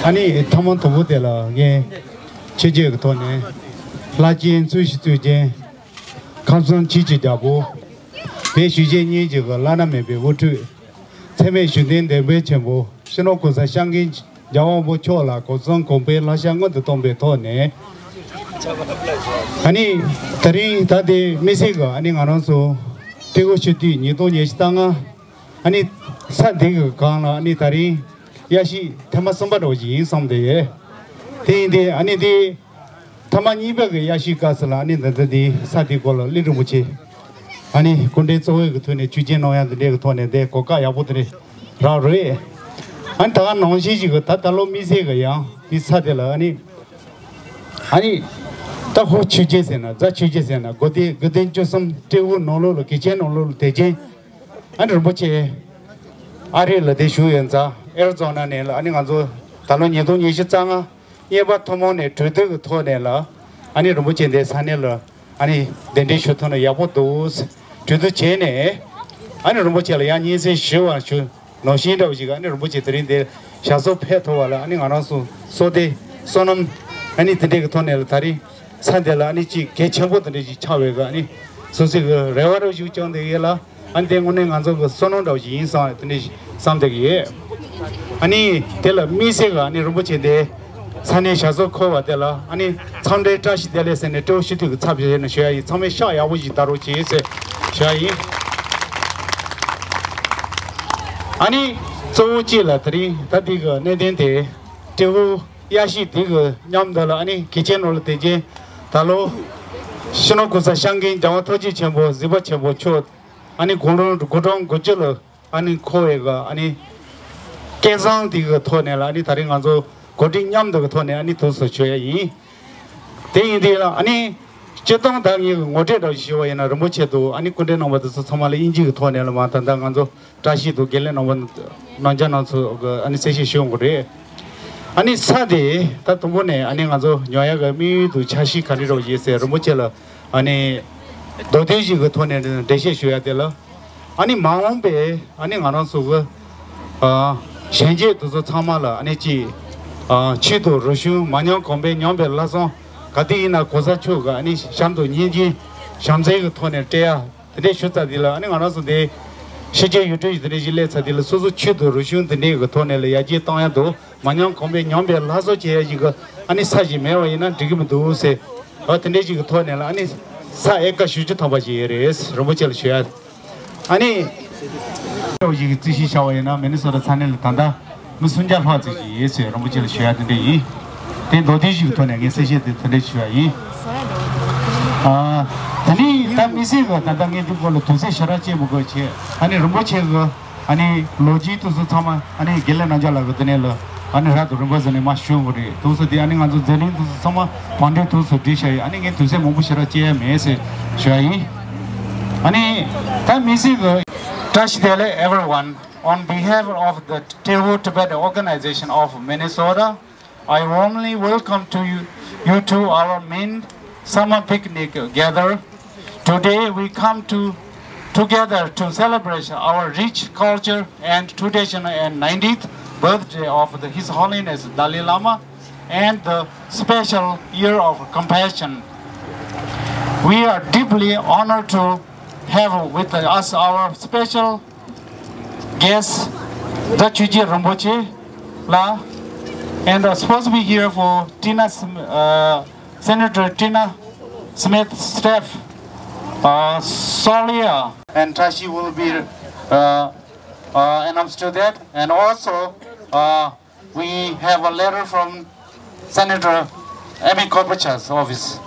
ཨ་ནི་ཐོག་མ་དང་པོ་དེ་ལ་ངས་ཆོས་བརྒྱུད་ཀྱི་ཐོག་ནས་ལྷ་ཆེན་གཙོ་ཞིང་གཙོ་ཆེན་ཁམས་གསུམ་ཆོས་ཀྱི་རྒྱལ་པོ། བོད་གཞིས་བྱེས་གཉིས་ཀྱི་བླ་ན་མེད་པའི་དབུ་ཁྲིད། འཚེ་མེད་ཞི་བདེའི་འདུན་པའི་ཆེན་པོ། སྤྱི་ནོར་གོང་ས་སྐྱབས་མགོན་རྒྱལ་བ་དབང་པོ་མཆོག་ལ་གོ་མཚོན་དགོངས་པའི་བསླབ་བྱ་སྔོན་དུ་བཏང་པའི་ཐོག་ནས། ཨ་ནི་ད་རིང་ད་ལྟའི་དམིགས་བསལ་གྱི་ཨ་ནི་ང་རང་ཚོ་སྤྲེའུ་ཆུ་དུས་ཉིས་སྟོང་ཉི་ཤུ་རྩ་ལྔ། ཨ་ནི་ས་འདི་གི་སྒང་ལ་ཨ་ནི་ད་རིང་དབྱར་ཤིང་ཐེངས་མ་གསུམ་པ་འདྲ་བོ་ཞིག་ཡིན་བསམ་བསྡད་ཡོད། དེ་ཡིན་དུས་ཨ་ནི་འདི་ཐེངས་མ་གཉིས་པ་གི་དབྱར་ཤིང་སྐབས་སུ་ལ་ཨ་ནི་འདི་འདི་འདི་ས་འདི་སྐོར་ལ་གླིང་རིན་པོ་ཆེ་ཨ་ནི་སྐུ་མགྲོན་གཙོ་བོའི་གི་ཐོག་ནས་ཆོས་མཆན་གནང་ཡ་འདི་འདྲའི་གི་ཐོག་ནས་འདི་གོ་སྐབས་ཡག་པོ་དེ་འདྲ་རག་རེད། ཨ་ནི་ད་ག་ནང་བཞིན་ཞིག་གི་ད་ད་ལོ་དམིགས་བསལ་གི་ཡང་འདི་ས་དེ་ལ་ཨ་ནི་ཨ་ནི་ད་ཧོ་ཆོས་རྒྱལ་ཟེར་ན་རྫ་ཆོས་རྒྱལ་ཟེར་ན་དགོན་སྡེ་དགེ་འདུན་བཅུ་གསུམ་སྤྲེའུ་ནང་ལོགས་ལ་གི་ཆེན་ནང་ལོགས་ལ་དེ་ཆེན། ཨ་ནི་རིན་པོ་ཆེ་ཨ་རི་ལ་དེ་བཞུགས་ཡོད་ཙང་ཨེ་རི་ཛོ་ན་ནས་ལ་ཨ་ནི་ང་ཚོ་ད་ལོ་ཉིས་སྟོང་ཉི་ཤུ་རྩ་ལྔ་གཉིས་པ་ཐུན་མོང་ནས་གྲོས་བསྡུར་གྱི་ཐོག་ནས་ལ་ཨ་ནི་རིན་པོ་ཆེ་འདི་ས་གནས་ལ་ཨ་ནི་གདན་འདྲེན་ཞུ་ཐུབ་ན་ཡག་པོ་འདུག་གྲོས་བསྡུར་བྱས་ནས་ཨ་ནི་རིན་པོ་ཆེ་ལ་ཡང་སྙན་སེང་ཞུ་བ་ཞུ་ནང་བཞིན་འདྲ་བ་ཞིག་ཨ་ནི་རིན་པོ་ཆེ་དེ་རིང་འདིར་ཞབས་སོར་ཕེབས་ཐུབ་པ་ལ་ཨ་ནི་ང་རང་ཚོ་བསོད་བདེ་བསོད་ནམས་ཨ་ནི་དེ་འདྲའི་གི་ཐོག་ནས་ལ་ད་རིང་ས་འདི་ལ་ཨ་ནི་ཅིག་གལ་ཆེན་པོ་དེ་འདྲ་ཞིག་ཆགས་པའི་གི་ཨ་ནི་སོ་སོའི་གི་རེ་བ་རུ་ཞུགས་ཀྱང་འདི་ཡོད་ལ། ཨ་ནི་དེ་དངོས་གནས་ང་ཚོ་གི་བསོད་ནམས་འདྲ་བོ་ཞིག་ཡིན་བསམ་དེ་འདྲ་བསམ་བསྡད་ཀྱི་ཡོད། ཨ་ནི་དེ་ལ་དམིགས་བསལ་གི་ཨ་ནི་རིན་པོ་ཆེ་འདི་ས་གནས་ཞབས་སོར་འཁོད་པ་དེ་ལ་ཨ་ནི་འཚམས་འདྲིའི་བཀྲ་ཤིས་བདེ་ལེགས་ཟེར་ནས་སྤྲེའུ་ཆུ་དུས་ཀྱི་ཚབ་བྱས་ནས་ཞུ་ཡ་ཡིན། ཚང་མས་ཕྱག་ཡག་པོ་ཞིག་བརྡབ་རོགས་བྱེད་ཟེར་ཞུ་ཡ་ཡིན། ཨ་ནི་གཙོ་བོ་གཅིག་ལ་དེ་རིང་ད་འདི་གི་གནད་དོན་དེ་སྤྲེའུ་གཡས་ཤིག་འདི་གི་མཉམ་དུ་ལ་ཨ་ནི་གལ་ཆེན་ནོར་ལ་དེ་རྗེས་ད་ལོ་སྤྱི་ནོར་གོང་ས་སྐྱབས་མགོན་རྒྱལ་བ་ཐུགས་རྗེ་ཆེན་པོ་གཟིགས་པ་ཆེན་པོ་མཆོག་ཨ་ནི་དགུང་ལོ་དགུ་གྲངས་དགུ་བཅུ་ལ་ཨ་ནི་འཁོར་བའི་གི་ཨ་ནི་སྐལ་བཟང་དེ་གི་ཐོག་ནས་ལ་ཨ་ནི་ད་རིང་ང་ཚོ་གོ་སྒྲིག་མཉམ་དུ་གི་ཐོག་ནས་ཨ་ནི་ཐུགས་སུ་ཆུད་ཡ་ཡིན། དེ་ཡིན་དུས་ལ་ཨ་ནི་སྤྱིར་བཏང་ད་ངས་གི་ངོ་སྤྲོད་འདྲ་ཞུ་བ་ཡིན་ན་རིན་པོ་ཆེ་དུ་ཨ་ནི་སྐུ་མགྲོན་གནང་བ་དེ་ཚོ་ཚང་མ་ལ་དབྱིན་ཇི་གི་ཐོག་ནས་ལ་མ་ད་ལྟ་ང་ཚོ་བཀྲ་ཤིས་དུ་དགེ་ལས་གནང་བ་གནང་རྒྱ་གནང་ཚོ་གི་ཨ་ནི་གསལ་བཤད་ཞུ་ཡོང་གི་རེད། ཨ་ནི་ས་དེ་ད་དང་པོ་ནས་ཨ་ནི་ང་ཚོ་ཉོ་ཡ་གི་དམིགས་ཡུལ་དུ་འཆར་གཞི་ག་རེ་རོགས་ཡིན་ཟེར་རིན་པོ་ཆེ་ལ་ཨ་ནི་མདོ་དོན་ཞིག་གི་ཐོག་ནས་འགྲེལ་བཤད་ཞུ་ཡ་དེ་ལ་ཨ་ནི་མ་འོངས་པའི་ཨ་ནི་ང་རང་ཚོ་གི་ཨ་གཞོན་སྐྱེས་དེ་ཚོ་ཚང་མ་ལ་ཨ་ནི་ཅིག་ཨ་ཆོས་དང་རིག་གཞུང་མ་ཉམས་གོང་འཕེལ་ཉམས་པའི་བླ་བསམ་ག་དུས་ཡིན་ན་གོང་ས་མཆོག་གི་ཨ་ནི་གཤམ་དུ་སྙིང་རྗེ་བྱམས་བརྩེ་གི་ཐོག་ནས་སྤྲད་ཡ། དེ་འདྲའི་ཞུ་ཚར་དེ་ལ་ཨ་ནི་ང་རང་ཚོ་འདི་ ཕྱི་རྒྱལ་ཡུལ་གྲུ་ཞིག་དེ་འདྲ་ཞིག་སླེབས་ཚར་དུས་ལ་སོ་སོ་ཆོས་དང་རིག་གཞུང་དེ་འདྲའི་གི་ཐོག་ནས་ལ་ཡར་རྒྱས་གཏོང་ཡ་དང་མ་ཉམས་གོང་འཕེལ་ཉམས་པའི་ལྷ་གསོ་བྱེད་ཡ་ཞིག་གི་ཨ་ནི་ས་ཞིག་མེད་པ་ཡིན་ན་འགྲིག་གི་མི་འདུག་ཟེར། འོ་དེ་འདྲའི་ཞིག་གི་ཐོག་ནས་ལ་ཨ་ནི་ས་ཨེ་ཀ་བཞི་བཅུ་ཐམ་པ་ཞིག་ཡོད་རེད། རིན་པོ་ཆེ་ལ་ཞུ་ཡ། ཨ་ནི། ཞིག་གི་རྩིས་གཞི་བྱ་བ་ཡིན་ན་མི་ནི་སོ་ཊ་ས་གནས་ལ་ད་ལྟ་མི་སུམ་བརྒྱ་ལྷག་ཙམ་ཞིག་ཡོད་ཟེར་རིན་པོ་ཆེ་ལ་ཞུ་ཡ་དེ་འདྲ་ཡིན། དེ་མདོར་བསྡུས་ཤིག་གི་ཐོག་ནས་ངས་གསལ་བཤད་དེ་དེ་འདྲ་ཞུ་ཡ་ཡིན། ཨ། ད་ནི་ད་དམིགས་བསལ་གྱི་ད་ལྟ་ངས་འདི་སྐོར་ལ་དུས་ཚོད་ཞེ་དྲག་སྤྱད་མི་དགོས་བྱས། ཨ་ནི་རིན་པོ་ཆེ་གི་ཨ་ནི་ལོ་རྒྱུས་དེ་ཚོ་ཚང་མ་ཨ་ནི་དགེ་ལེགས་རྣམ་རྒྱལ་ལགས་ཀྱི་དེ་ནས་ལ་ཨ་ནི་རབ་ཏུ་རིམ་པ་བཟུང་ནས་མར་ཞུ་དགོས་རེད། དེ་ཚོ་དེ་ཨ་ནི་ང་ཚོ་མཛད་རིམ་དེ་ཚོ་ཚང་མ་བང་སྒྲིག་དེ་ཚོ་སྒྲིག་བྱ་ཡོད། ཨ་ནི་ངས་དུས་ཚོད་མང་པོ་ཞེ་དྲག་སྤྱད་ཡ་མེད་ཟེར་ཞུ་ཡ་ཡིན། ཨ་ནི་ད་དམིགས་བསལ་གྱི་བཀྲ་ཤིས་བདེ་ལེགས་everyone. On behalf of the Teho Tibetan Organization of Minnesota, I warmly welcome to you, you to our main summer picnic gather. Today we come to together to celebrate our rich culture and tradition and ninetieth birthday of the, His Holiness Dalai Lama and the special year of compassion. We are deeply honored to have with us our special guest, the Chuji Rinpoche La, and uh, supposed to be here for Tina, Sm- uh, Senator Tina Smith staff, uh, Solia, and Tashi will be uh, uh, announced to that, and also uh, we have a letter from Senator Amy Klobuchar's office.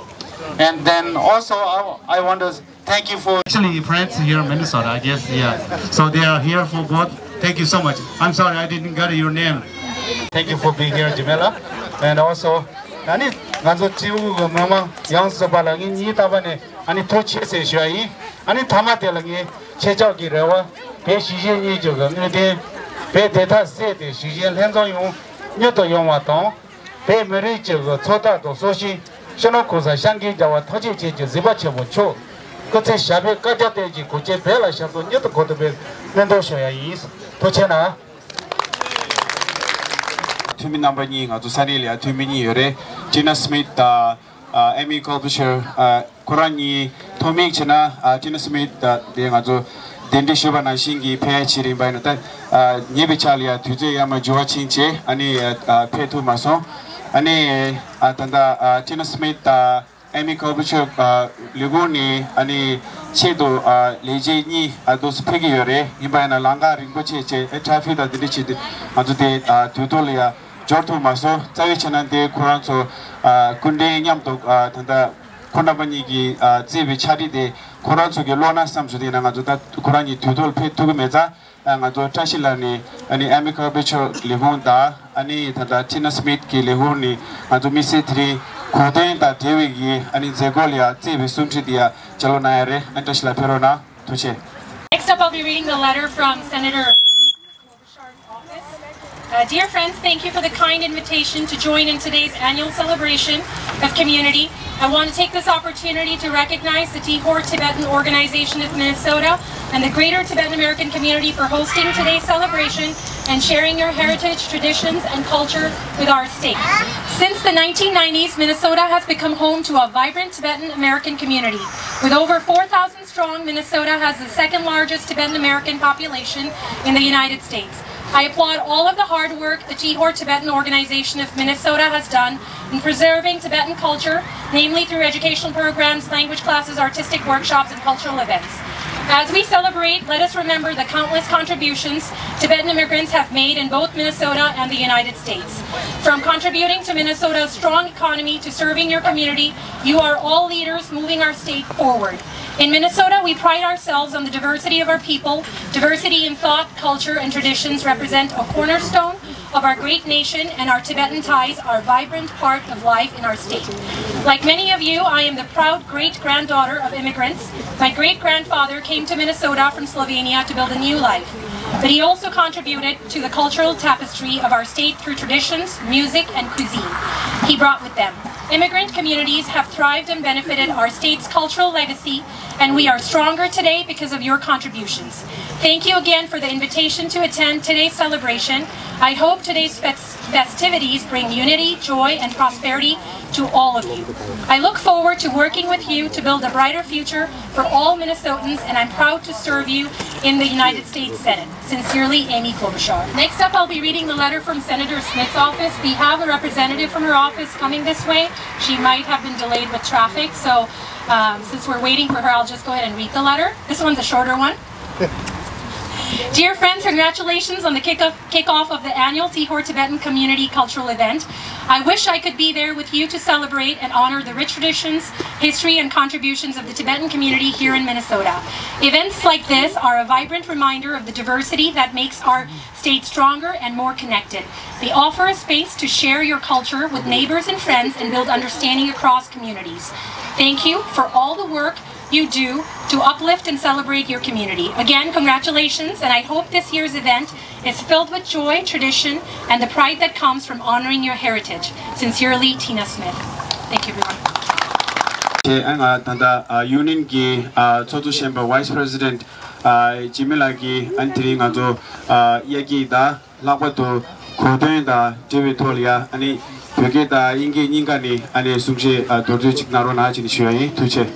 And then also, I, I want to thank you for actually friends here in Minnesota, I guess, yeah. So they are here for both. Thank you so much. I'm sorry, I didn't get your name. Thank you for being here, Jamila. And also, ཨ་ནི་ང་ཚོ་ཊི་ཝི་གི་མི་མང་ཡོངས་སུ་པ་ལ་ངས་སྙིང་ཐག་པ་ནས་ཨ་ནི་ཐུགས་རྗེ་ཆེ་ཞུ་བ་ཡིན། ཨ་ནི་མཐའ་མ་དེ་ལ་ངས་ཁྱེད་ཅག་གི་རེ་བ་བོད་གཞིས་བྱེས་གཉིས་ཀྱི་དངོས་བདེན་བོད་བདེན་མཐའ་གསལ་ཏེ་གཞིས་བྱེས་ལྷན་འཛོམས་ཡོང་མྱུར་དུ་ཡོང་བ་དང་། བོད་མི་རིགས་གཅིག་གི་འཚོ་ཐབས་དང་སྲོག་ཤིང་། སྤྱི་ནོར་གོང་ས་སྐྱབས་མགོན་རྒྱལ་བ་ཐམས་ཅད་མཁྱེན་ཅིང་གཟིགས་པ་ཆེན་པོ་མཆོག་སྐུ་ཚེ་ཞབས་པད་བསྐལ་བརྒྱར་བརྟན་ཅིང་གུས་བརྩི་བོད་ལ་ཞབས་ཏོག་མྱུར་དུ་གོ་ཐུབ་པའི་སྨོན་འདུན་ཞུ་ཡ་ཡིན། ཐུགས་རྗེ་གནང་། འཐུས་མི་རྣམ་པ་གཉིས་ང་ཚོ་ས་གནས་ལ་ཡ་འཐུས་མི་གཉིས་ཡོད་རེད། ཊི་ན་སི་མིད་དང་ཨ་ཨེ་མི་ཀོལ་བྷི་ཆར། ཨ་ཁོ་རང་གཉིས་ཐོག་མིག་བྱས་ན་ཨ་ཊི་ན་སི་མིད་དང་དེ་ང་ཚོ་གདན་འདྲེན་ཞུས་པ་ནང་བཞིན་གྱི་ཕེབས་ཕྱིར་ཡིན་པ་ཡིན་ན་ད་ཨ་ཉེ་བའི་ཆར་ལ་ཡ་དུས་ཚོད་ཡར་མར་འགྱུར་བ་ཕྱིན་བྱས་ཨ་ནི་ཨ་ཕེབས་ཐུབ་མ་སོང་། ཨ་ནི་ཨ་ད་ལྟ་ཨ་ཊི་ན་སི་མིད་དང་ཨེ་མི་ཀོལ་བྷི་ཆར་ཨ་ལས་ཁུངས་ནས་ཨ་ནི་ཆེད་དུ་ཨ་ལས་བྱེད་གཉིས་ཨ་འདུག་སེ་ཕེབས་ཀྱི་ཡོད་རེད། ཡིན་པ་ཡིན་ན་ལམ་ཁ་རིང་པོ་བྱས་བྱས་ཨ་ཊ་ཕིག་དང་དེ་འདྲ་བྱས་ཏེ་ང་ཚོ་དེ་ཨ་དུས་ཐོག་ལ་ཡ་འབྱོར་ཐུབ་མ་སོང་། རྩ་བའི་ཆ་ནས་དེ་ཁོ་རང་ཚོ་ཨ་སྐུ་མགྲོན་མཉམ་དུ་ཨ་ད་ལྟ་ཁོང་རྣམ་པ་གཉིས་ཀྱིས་ཨ་བརྩིས་པའི་ཕྱག་བྲིས་དེ་ཁོ་རང་ཚོ་གིས་ཀློག་ན་བསམ་བྱུང་། དེ་ཡིན་ན་ང་ཚོ་ད་ཁོ་རང་གཉིས་དུས་ཐོག་ལ་ཕེབས་ཐུབ་ཀྱི་མེད་ཙང་། ཨ་ང་ཚོ་བཀྲ་ཤིས་ལགས་ནས་ཨ་ནི་ཨེ་མི་ཀོལ་བྷི་ཆར་ལས་ཁུངས་དང་ཨ་ནི་ད་ལྟ་ཊི་ན་སི་མིད་ཀྱི་ལས་ཁུངས་ནས་ང་ཚོ་དམིགས་བསལ་དེ་རིང་གོ་སྟོན་དང་འབྲེལ་བའི་གི་ཨ་ནི་མཛད་སྒོ་ལ་ཡ་བརྩིས་པའི་གསུང་འཕྲིན་དེ་ཡ་ལྗགས་ཀློག་གནང་ཡ་རེད། ཨ་ནི་བཀྲ་ཤིས་ལགས་ཕེབས་རོགས་གནང་། ཐུགས་རྗེ་ཆེ། Next up, I'll be reading the letter from Senator Amy Klobuchar's office. Uh, dear friends, thank you for the kind invitation to join in today's annual celebration of community. I want to take this opportunity to recognize the Tihor Tibetan Organization of Minnesota and the Greater Tibetan American Community for hosting today's celebration and sharing your heritage, traditions, and culture with our state. Since the nineteen nineties, Minnesota has become home to a vibrant Tibetan American community. With over four thousand strong, Minnesota has the second largest Tibetan American population in the United States. I applaud all of the hard work the Tihor Tibetan Organization of Minnesota has done in preserving Tibetan culture, namely through educational programs, language classes, artistic workshops, and cultural events. As we celebrate, let us remember the countless contributions Tibetan immigrants have made in both Minnesota and the United States. From contributing to Minnesota's strong economy to serving your community, you are all leaders moving our state forward. In Minnesota, we pride ourselves on the diversity of our people. Diversity in thought, culture, and traditions represent a cornerstone of our great nation, and our Tibetan ties are a vibrant part of life in our state. Like many of you, I am the proud great-granddaughter of immigrants. My great-grandfather came to Minnesota from Slovenia to build a new life, but he also contributed to the cultural tapestry of our state through traditions, music, and cuisine he brought with them. Immigrant communities have thrived and benefited our state's cultural legacy, and we are stronger today because of your contributions. Thank you again for the invitation to attend today's celebration. I hope today's fest- festivities bring unity, joy, and prosperity to all of you. I look forward to working with you to build a brighter future for all Minnesotans, and I'm proud to serve you in the United States Senate. Sincerely, Amy Klobuchar. Next up, I'll be reading the letter from Senator Smith's office. We have a representative from her office coming this way. She might have been delayed with traffic, so um, since we're waiting for her, I'll just go ahead and read the letter. This one's a shorter one. Dear friends, congratulations on the kick-off, kickoff of the annual Tihor Tibetan Community Cultural Event. I wish I could be there with you to celebrate and honor the rich traditions, history, and contributions of the Tibetan community here in Minnesota. Events like this are a vibrant reminder of the diversity that makes our state stronger and more connected. They offer a space to share your culture with neighbors and friends and build understanding across communities. Thank you for all the work you do to uplift and celebrate your community. Again, congratulations, and I hope this year's event is filled with joy, tradition, and the pride that comes from honoring your heritage. Sincerely, Tina Smith. Thank you, everyone. དེ་ཨ་ང་ད་ལྟ་ཨ་ཡུ་ནི་ཡན་གྱི་ཨ་ཚོགས་གཙོ་གཞོན་པ་Vice President ཨ་ཇི་མི་ལགས་ཀྱིས་ཨ་ནི་དེ་རིང་ང་ཚོ་ཨ་དབྱར་སྐྱིད་དང་། ལྷག་པར་དུ་གོ་སྟོན་དང་འབྲེལ་བའི་ཐོག་ལ་ཡ་ཨ་ནི་བོད་སྐད་དང་དབྱིན་སྐད་གཉིས་ཀ་ནས་ཨ་ནི་གསུང་བཤད་ཨ་མདོར་བསྡུས་ཅིག་གནང་རོགས་གནང་ཅེས་ནས་ཞུ་ཡ་ཡིན། ཐུགས་རྗེ་ཆེ། ཨ།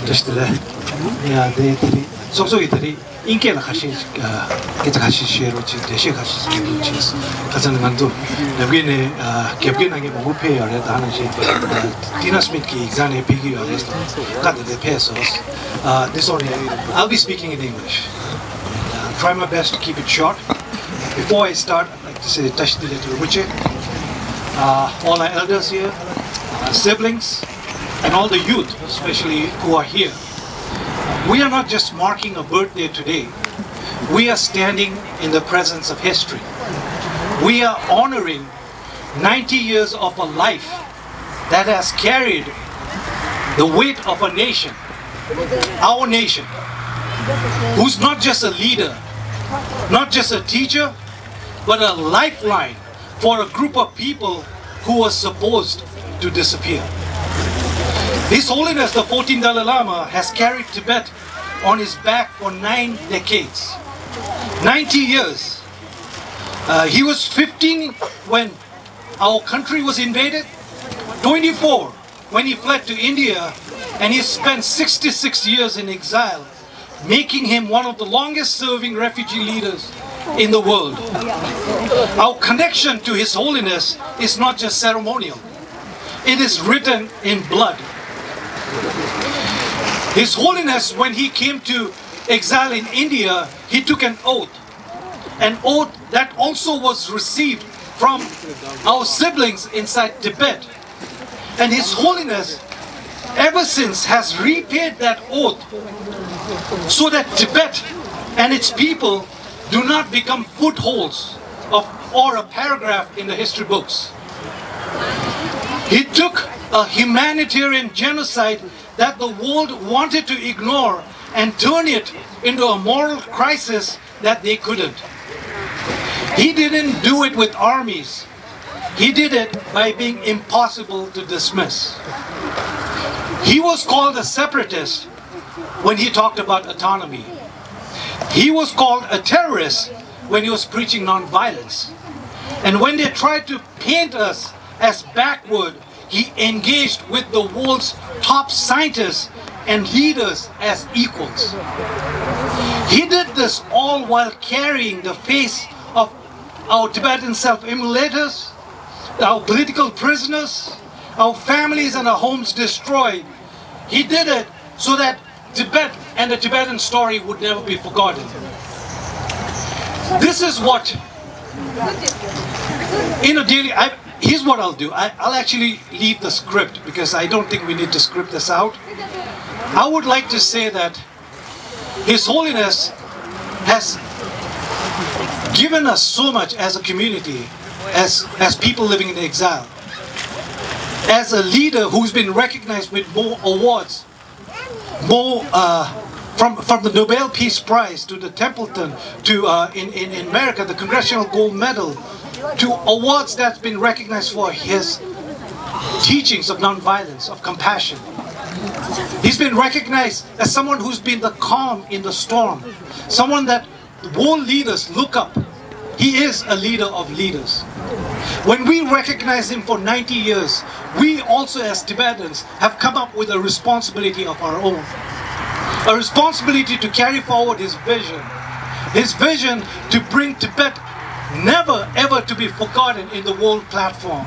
བཀྲ་ཤིས་བདེ་ལེགས། ཡ་དེ་དེ་རིང་ཚོགས་གཙོ་ཡིས་དེ་རིང་དབྱིན་སྐད་ལ་ཁ་ཤས་ཤིག་ཨ་སྐད་ཆ་ཁ་ཤས་བཤད་རོགས་གྱིས། འགྲེལ་བཤད་ཁ་ཤས་ཤིག་རྒྱབ་རོགས་གྱིས། ཁ་སང་ནས་ང་ཚོ་ནམ་རྒྱུན་ནས་ཨ་རྒྱབ་སྐྱོར་གནང་མཁན་མང་པོ་ཕེབས་ཡོད་རེད། ད་ནང་བཞིན་ཨ་Tina Smith གི་ཡིག་ཚང་ནས་ཕེབས་ཀྱི་ཡོད་རེད། བཀའ་དེ་འདྲ་ཕེབས་སོང་། Uh, this only, I'll be speaking in English. Uh, try my best to keep it short. Before I start, I'd like to say, བཀྲ་ཤིས་བདེ་ལེགས་ཇོ་རི་པོ་ཆེ། Uh, all our elders here, uh, siblings, and all the youth, especially who are here. We are not just marking a birthday today. We are standing in the presence of history. We are honoring ninety years of a life that has carried the weight of a nation, our nation, who's not just a leader, not just a teacher, but a lifeline for a group of people who were supposed to disappear. His Holiness the fourteenth Dalai Lama has carried Tibet on his back for nine decades, ninety years. Uh, he was fifteen when our country was invaded, twenty-four when he fled to India, and he spent sixty-six years in exile, making him one of the longest serving refugee leaders in the world. Our connection to His Holiness is not just ceremonial, it is written in blood. His Holiness, when he came to exile in India, he took an oath, an oath that also was received from our siblings inside Tibet. And His Holiness, ever since, has repaid that oath so that Tibet and its people do not become footholds of, or a paragraph in the history books. He took a humanitarian genocide that the world wanted to ignore and turn it into a moral crisis that they couldn't. He didn't do it with armies. He did it by being impossible to dismiss. He was called a separatist when he talked about autonomy. He was called a terrorist when he was preaching nonviolence. And when they tried to paint us as backward, he engaged with the world's top scientists and leaders as equals. He did this all while carrying the face of our Tibetan self-immolators, our political prisoners, our families and our homes destroyed. He did it so that Tibet and the Tibetan story would never be forgotten. This is what, in a daily, I, here's what I'll do. I, I'll actually leave the script because I don't think we need to script this out. I would like to say that His Holiness has given us so much as a community, as, as people living in exile, as a leader who's been recognized with more awards, more, uh, from, from the Nobel Peace Prize to the Templeton to, uh, in, in, in America, the Congressional Gold Medal, to awards that's been recognized for his teachings of nonviolence, of compassion. He's been recognized as someone who's been the calm in the storm, someone that world leaders look up. He is a leader of leaders. When we recognize him for ninety years, we also as Tibetans have come up with a responsibility of our own. A responsibility to carry forward his vision. His vision to bring Tibet never ever to be forgotten in the world platform.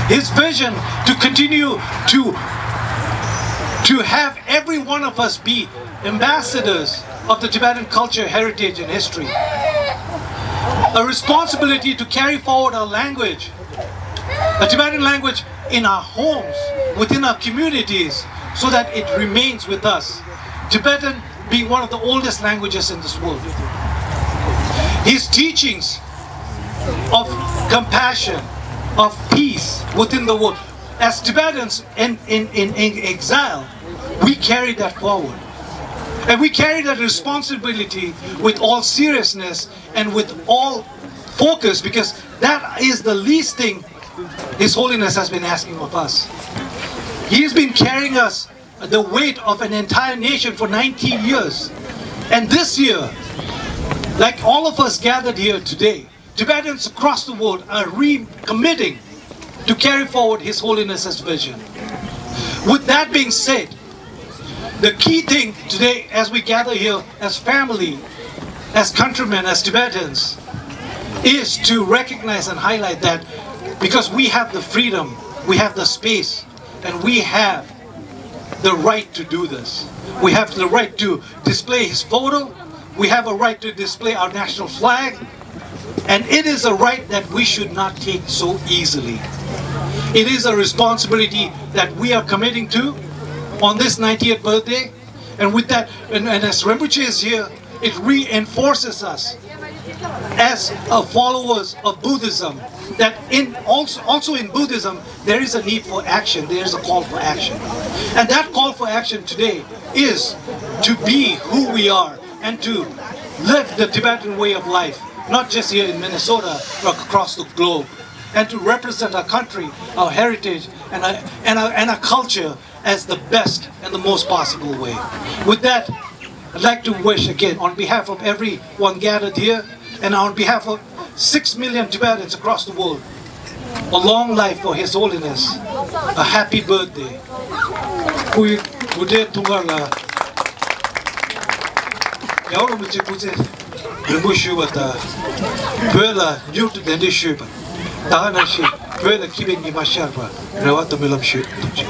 His vision to continue to, to have every one of us be ambassadors of the Tibetan culture, heritage, and history. A responsibility to carry forward our language, a Tibetan language in our homes, within our communities, so that it remains with us. Tibetan being one of the oldest languages in this world. His teachings of compassion, of peace within the world. As Tibetans in, in, in, in exile, we carry that forward. And we carry that responsibility with all seriousness and with all focus, because that is the least thing His Holiness has been asking of us. He has been carrying us the weight of an entire nation for ninety years. And this year, like all of us gathered here today, Tibetans across the world are recommitting to carry forward His Holiness's vision. With that being said, the key thing today, as we gather here as family, as countrymen, as Tibetans, is to recognize and highlight that, because we have the freedom, we have the space, and we have the right to do this. We have the right to display his photo. We have a right to display our national flag. And it is a right that we should not take so easily. It is a responsibility that we are committing to on this ninetieth birthday. And with that, and, and as Rinpoche is here, it reinforces us as a followers of Buddhism that in also, also in Buddhism, there is a need for action, there is a call for action. And that call for action today is to be who we are and to live the Tibetan way of life, not just here in Minnesota, but across the globe, and to represent our country, our heritage, and our, and our, and our culture as the best and the most possible way. With that, I'd like to wish again, on behalf of everyone gathered here, and on behalf of six million Tibetans across the world, a long life for His Holiness, a happy birthday. སྐུའི་དུས་དྲན་ཐུགས་ཁུར་ལ་རྒྱལ་བ་རིན་པོ་ཆེ་སྐུ་ཚེ་རིང་པོ་ཞུ་བ་དང་། བོད་ལ་མྱུར་དུ་གདན་འདྲེན་ཞུས་པ། ད་ག་ནང་བཞིན་བོད་ལ་སྐྱིད་པའི་ཉི་མ་ཤར་བར་རེ་བ་དང་སྨོན་ལམ་ཞུ། ཐུགས་རྗེ་ཆེ།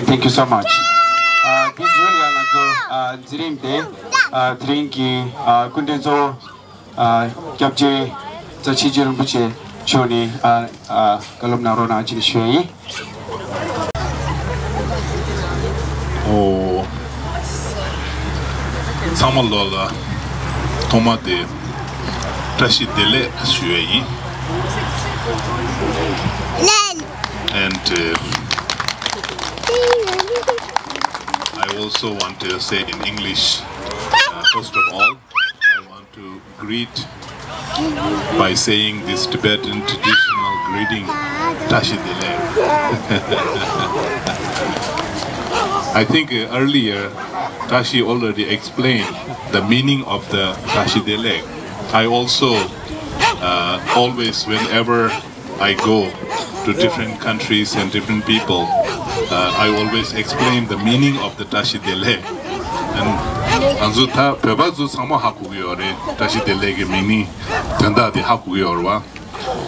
Thank you so much. ཨ་དེ་བརྗོད་ཡ་ང་ཚོ་ཨ་འཛིན་རིམ་དེ་ཨ་དེ་རིང་གི་ཨ་སྐུ་མགྲོན་གཙོ་བོ་ཨ་སྐྱབས་རྗེ་རྩ་ཆེན་རྗེ་རིན་པོ་ཆེ་མཆོག་ནས་ཨ་ཨ་བཀའ་སློབ་གནང་རོགས་གནང་ཅེས་ཞུ་ཡ་ཡིན། ཨོ། ཚང་མ་ལོ་ལ་ཐོག་མ་དེ་བཀྲ་ཤིས་བདེ་ལེགས་ཞུ་ཡ་ཡིན། And uh, I also want to say in English, uh, first of all, I want to greet by saying this Tibetan traditional greeting, Tashi Delek. I think uh, earlier Tashi already explained the meaning of the Tashi Delek. I also uh, always, whenever I go to different countries and different people, uh, I always explain the meaning of the Tashi Delek. And ང་ཚོ་ད་བོད་པ་ཚོ་ཚང་མ་ཧ་གོ་གི་ཡོད་རེད། Tashi Delek གི་མི་ནི་དོན་དག་དེ་ཧ་གོ་གི་ཡོད་རེད་བ།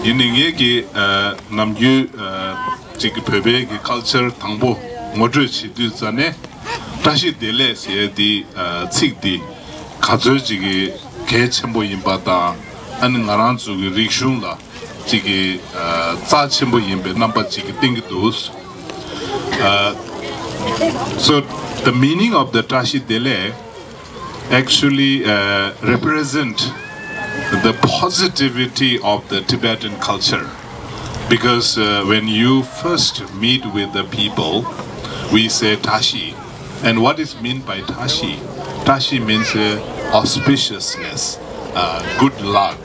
ཡིན་ནའི་ངེད་ཀྱི་ཨ་ནམ་རྒྱུན་ཨ་ཅིག་གི་བོད་པའི་གི་ཁལ་ཆར་དང་པོ་ངོ་སྤྲོད་བྱེད་དུས་ཙ་ནས་བཀྲ་ཤིས་བདེ་ལེགས་ཟེར་དེ་ཨ་ཚིག་དེ་ག་ཚོད་ཅིག་གི་གལ་ཆེན་པོ་ཡིན་པ་དང་། ཨ་ནི་ང་རང་ཚོ་གི་རིག་གཞུང་ལ་ཅིག་གི་ཨ་རྩ་ཆེན་པོ་ཡིན་པའི་རྣམ་པ་ཅིག་གི་བསྟན་གྱི་འདུག་ཨ། So the meaning of the བཀྲ་ཤིས་བདེ་ལེགས actually uh, represent the positivity of the Tibetan culture. Because uh, when you first meet with the people, we say Tashi. And what is meant by Tashi? Tashi means uh, auspiciousness, uh, good luck.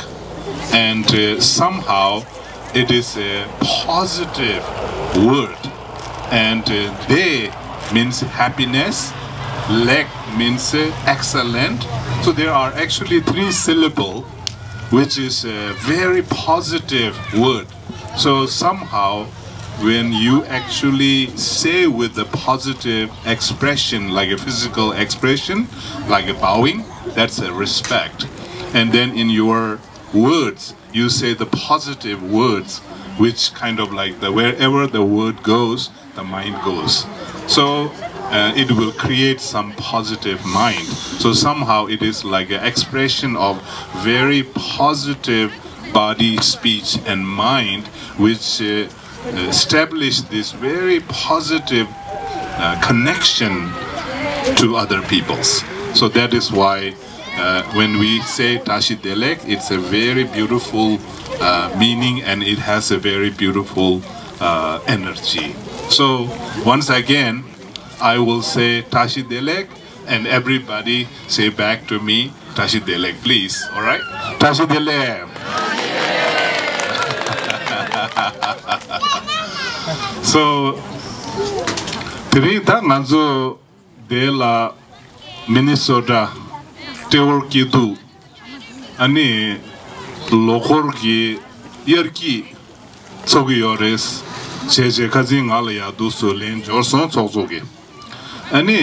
And uh, somehow It is a positive word, and uh, de means happiness, lek means uh, excellent. So there are actually three syllable, which is a very positive word. So somehow, when you actually say with a positive expression, like a physical expression, like a bowing, that's a respect. And then in your words, you say the positive words, which kind of like the wherever the word goes, the mind goes. So uh, it will create some positive mind. So somehow it is like an expression of very positive body, speech, and mind, which uh, establish this very positive uh, connection to other peoples. So that is why uh, when we say Tashi Delek, it's a very beautiful uh, meaning and it has a very beautiful uh, energy. So once again, I will say Tashi Delek and everybody say back to me, Tashi Delek, please. All right? Tashi Delek. So, དེ་རིང་ད་ང་ཚོ་འདི་ལ་མི་ནི་སོ་ཊ་ཏྲེ་ཝོར་སྐྱིད་སྡུག་ཨ་ནི་ལོ་འཁོར་གྱི་དབྱར་སྐྱིད་ཚོགས་ཀྱི་ཡོད་རེད། བྱས་བྱས་ཁ་སང་ང་ལ་ཡག་སྡུག་སུ་ལན་འབྱོར་སོང་ཚོགས་གཙོ་གིས། ཨ་ནི་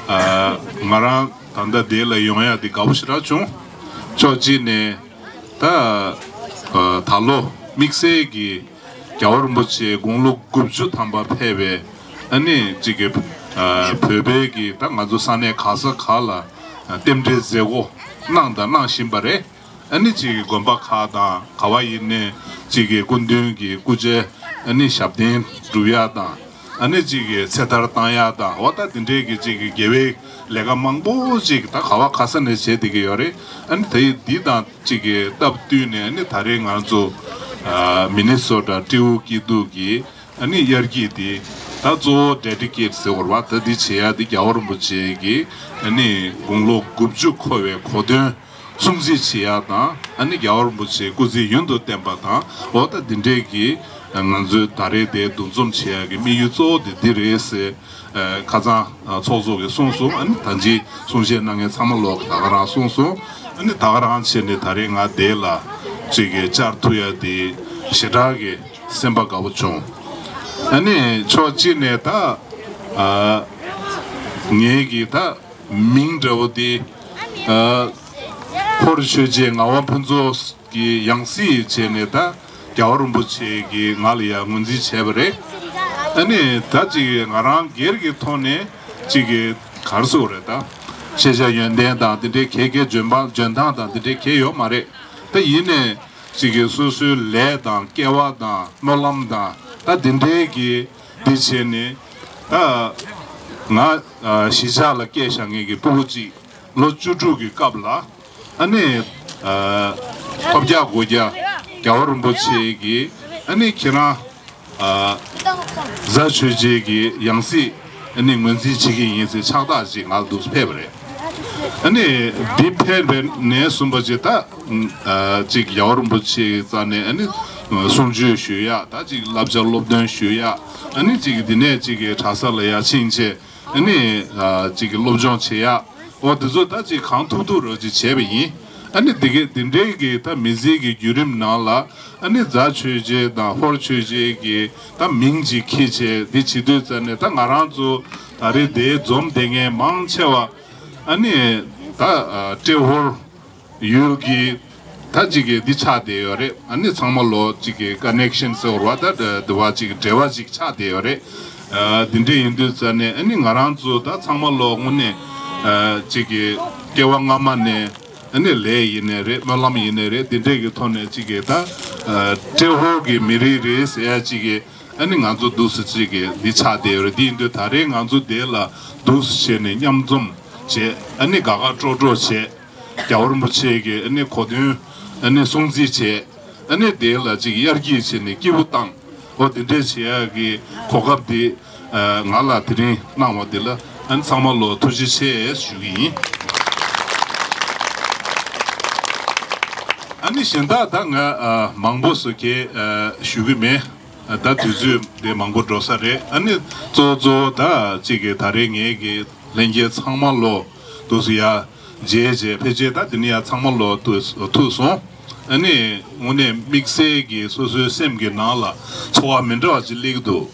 ཨ་ང་རང་ད་ལྟ་འདི་ལ་ཡོང་ཡག་འདི་དགའ་པོ་ཞེ་དྲག་བྱུང་། ཕྱོགས་གཅིག་ནས་ད་ཨ་ད་ལོ་དམིགས་བསལ་གྱི་རྒྱལ་བ་རིན་པོ་ཆེ་དགུང་ལོ་དགུ་བཅུ་ཐམ་པ་ཕེབས་པའི་ཨ་ནི་གཅིག་གི་ཨ་བོད་པའི་གི་ད་ང་ཚོ་ས་གནས་ག་ས་ག་ལ་རྟེན་འབྲེལ་མཛད་སྒོ་གནང་དང་གནང་བཞིན་པ་རེད། ཨ་ནི་གཅིག་གི་དགོན་པ་ཁག་དང་ག་བ་ཡིན་ནའི་གཅིག་གི་སྐུ་མདུན་གྱི་སྐུ་ཕྱྭའི་ཨ་ནི་ཞབས་བརྟན་སྒྲུབ་ཡག་དང་ཨ་ནི་གཅིག་གི་ཚེ་ཐར་བཏང་ཡག་དང་འོ་ད་འདི་འདྲའི་གི་གཅིག་གི་དགེ་བའི་ལས་ཀ་མང་པོ་ཅིག་ད་ག་བ་ག་ས་ནས་བྱེད་བསྡད་ཀྱི་ཡོད་རེད། ཨ་ནི་དེ་འདི་དང་གཅིག་གི་སྟབས་བསྟུན་ནས་ཨ་ནི་ད་རེས་ང་ཚོ་ཨ་མི་ནི་སོ་ཊ་ཏྲེ་ཝོར་སྐྱིད་སྡུག་གི་ཨ་ནི་དབྱར་སྐྱིད་དེ་ད་གཙོ་བོ་ཌེ་ཌི་ཀེཊ་ཟེར་བ་རེད་བ། ད་འདི་བྱེད་ཡག་འདི་རྒྱལ་བ་རིན་པོ་ཆེ་གི་ཨ་ནི་དགུང་ལོ་དགུ་བཅུ་འཁོར་བའི་གོ་སྟོན་སྲུང་བརྩི་བྱེད་ཡག་དང་ཨ་ནི་རྒྱལ་བ་རིན་པོ་ཆེ་སྐུ་ཚེ་ཡུན་དུ་བརྟན་པ་དང་འོ་ད་འདི་འདྲའི་གི་ང་ཚོའི་ད་རེས་དེ་འདུ་འཛོམས་བྱེད་ཡག་གི་དམིགས་ཡུལ་གཙོ་བོ་དེ་འདི་རེད་ཟེར་ཨ་ཁ་སང་ཨ་ཚོགས་གཙོ་གིས་གསུངས་སོང་། ཨ་ནི་ད་ཅི་གསུང་བཤད་གནང་མཁན་ཚང་མ་ལོག་ད་ག་རང་གསུངས་སོང་། ཨ་ནི་ད་ག་རང་བྱས་ནས་ད་རེས་ང་དེ་ལ་ཅིག་གི་བཅར་ཐུབ་ཡག་དེ་ཞེ་དྲག་གི་སེམས་པ་དགའ་པོ་བྱུང་། ཨ་ནི་ཕྱོགས་གཅིག་ནས་ད་ཨ་ངེད་ཀྱི་ད་མིང་འདྲ་བོ་དེ་ཨ་ཧོར་ཆོས་རྗེ་ངག་དབང་ཕུན་ཚོགས་ཀྱི་ཡང་སྲིད་བྱས་ནས་ད་རྒྱལ་བ་རིན་པོ་ཆེ་གིས་ང་ལ་ཡང་ངོས་འཛིན་བྱས་པ་རེད། ཨ་ནི་ད་ཅིག་ང་རང་སྒེར་གྱི་ཐོག་ནས་ཅིག་གི་ག་རེ་ཟེར་དགོས་རེད། ད་ཤེས་བྱ་ཡོན་ཏན་དང་དེ་འདྲའི་གལ་གལ་འཇོན་པ་འཇོན་ཐང་དང་དེ་འདྲའི་གལ་ཡོད་མ་རེད། ད་ཡིན་ནས་ཅིག་གི་སོ་སོའི་ལས་དང་སྐལ་བ་དང་སྨོན་ལམ་དང་ད་དེ་འདྲའི་གི་འདི་བྱས་ནས་ད་ང་གཞིས་ཆགས་ལ་སྐྱེས་བཞག་མཁན་གྱི་ཕྲུ་གུ་ཅིག་ལོ་བཅུ་དྲུག་གི་སྐབས་ལ་ཨ་ནི་ཨ་ཐོབ་རྒྱག་སྒོ་རྒྱག་རྒྱལ་བ་རིན་པོ་ཆེ་གིས་ཨ་ནི་ཁྱེད་རང་ཨ་རྫ་ཆོས་རྗེ་གི་ཡང་སྲིད་ཨ་ནི་ངོས་འཛིན་བྱེད་ཀྱི་ཡིན་ཟེར་ཕྱག་རྟགས་ཅིག་ང་ལ་འདུག་ཕེབས་པ་རེད། ཨ་ནི་འདི་ཕེབས་པའི་ནས་བཟུང་བ་ཅིག་ད་ཨ་ཅིག་རྒྱལ་བ་རིན་པོ་ཆེ་གི་རྩ་ནས་ཨ་ནི་གསུང་ཆོས་ཞུ་ཡག་ད་ཅིག་བསླབ་བྱ་སློབ་སྟོན་ཞུ་ཡག་ཨ་ནི་ཅིག་འདི་ནས་ཅིག་གི་གྲྭ་ས་ལ་ཡར་ཕྱིན་བྱས། ཨ་ནི་ཨ་ཅིག་གི་སློབ་སྦྱོང་བྱེད་ཡག་འོ་དེ་ཚོ་ད་ཅིག་གང་ཐུབ་ཐུབ་རོགས་ཅིག་བྱས་པ་ཡིན། ཨ་ནི་དེ་གའི་དེ་འདྲའི་གི་ད་མི་ཚེ་གི་བརྒྱུད་རིམ་ནང་ལ་ཨ་ནི་རྫ་ཆོས་རྗེ་དང་ཧོར་ཆོས་རྗེ་གི་ད་མིང་ཅིག་འཁྱེར་བྱས་འདི་བྱེད་དུས་ཙ་ནས་ད་ང་རང་ཚོ་ད་རེས་དེ་འཛོམས་བསྡད་མཁན་མང་ཆེ་བ་ཨ་ནི་ད་ཨ་ཏྲེ་ཧོར་ཡུལ་གྱི་ད་ཅིག་གི་འདི་ཆགས་བསྡད་ཡོད་རེད། ཨ་ནི་ཚང་མ་ལོ་ཅིག་གི་ཀ་ནེག་ཤན་ཟེར་བ་ད་འདི་བ་ཅིག་འབྲེལ་བ་ཅིག་ཆགས་བསྡད་ཡོད་རེད། ཨ་འདི་འདྲ་ཡིན་དུས་ཙ་ནས་ཨ་ནི་ང་རང་ཚོ་ད་ཚང་མ་ལོ་དངོས་གནས་ཨ་ཅིག་གི་སྐྱེ་བ་སྔ་མ་ནས་ཨ་ནི་ལས་ཡིན་ནའི་རེད། སྨོན་ལམ་ཡིན་ནའི་རེད། འདི་འདྲ་གི་ཐོག་ནས་ཅིག་གི་ད་ཨ་ཏྲེ་ཧོར་གྱི་མི་རིགས་རེད་ཟེར་ཡ་ཅིག་གི་ཨ་ནི་ང་ཚོ་འདུག་སེ་ཅིག་གི་འདི་ཆགས་བསྡད་ཡོད་རེད། འདི་ཡིན་དུས་ད་རེས་ང་ཚོ་འདི་ལ་འདུག་སེ་བྱས་ནས་མཉམ་འཛོམས་བྱས། ཨ་ནི་དགའ་དགའ་སྤྲོ་སྤྲོ་བྱས། རྒྱལ་བ་རིན་པོ་ཆེ་གི་ཨ་ནི་གོ་སྟོན་ཨ་ནི་སྲུང་བརྩི་བྱས། ཨ་ནི་དེ་ལ་ཅིག་དབྱར་སྐྱིད་བྱས་ནས་སྐྱིད་པོ་བཏང་། འོ་དེ་འདྲས་བྱེད་ཡག་གི་གོ་སྐབས་དེ་ཨ་ང་ལ་དེ་རིང་གནང་བ་དེ་ལ་ཨ་ནི་ཚང་མ་ལོ་ཐུགས་རྗེ་ཆེ་ཞུ་གི་ཡིན། ཨ་ནི་གཞན་དག་ད་ང་ཨ་མང་པོ་སུ་གེ་ཨ་ཞུ་གི་མེད། ཨ་ད་དུས་ཚོད་དེ་མང་པོ་འགྲོ་ས་རེད། ཨ་ནི་གཙོ་བོ་གཙོ་བོ་ད་གཅིག་གི་ད་རེས་ངེད་ཀྱི་ལྷན་རྒྱས་ཚང་མ་ལོ་དུས་སུ་ཡ་མཇལ་རྗེས་ཕལ་ཆེར་ད་དེ་ནི་ཡ་ཚང་མ་ལོ་ཐུག་ཐུག་སོང་། ཨ་ནི་དངོས་གནས་དམིགས་བསལ་གྱི་སོ་སོའི་སེམས་ཀྱི་ནང་ལ་ཚོར་བ་མི་འདྲ་བ་ཅིག་སླེབས་འདུག་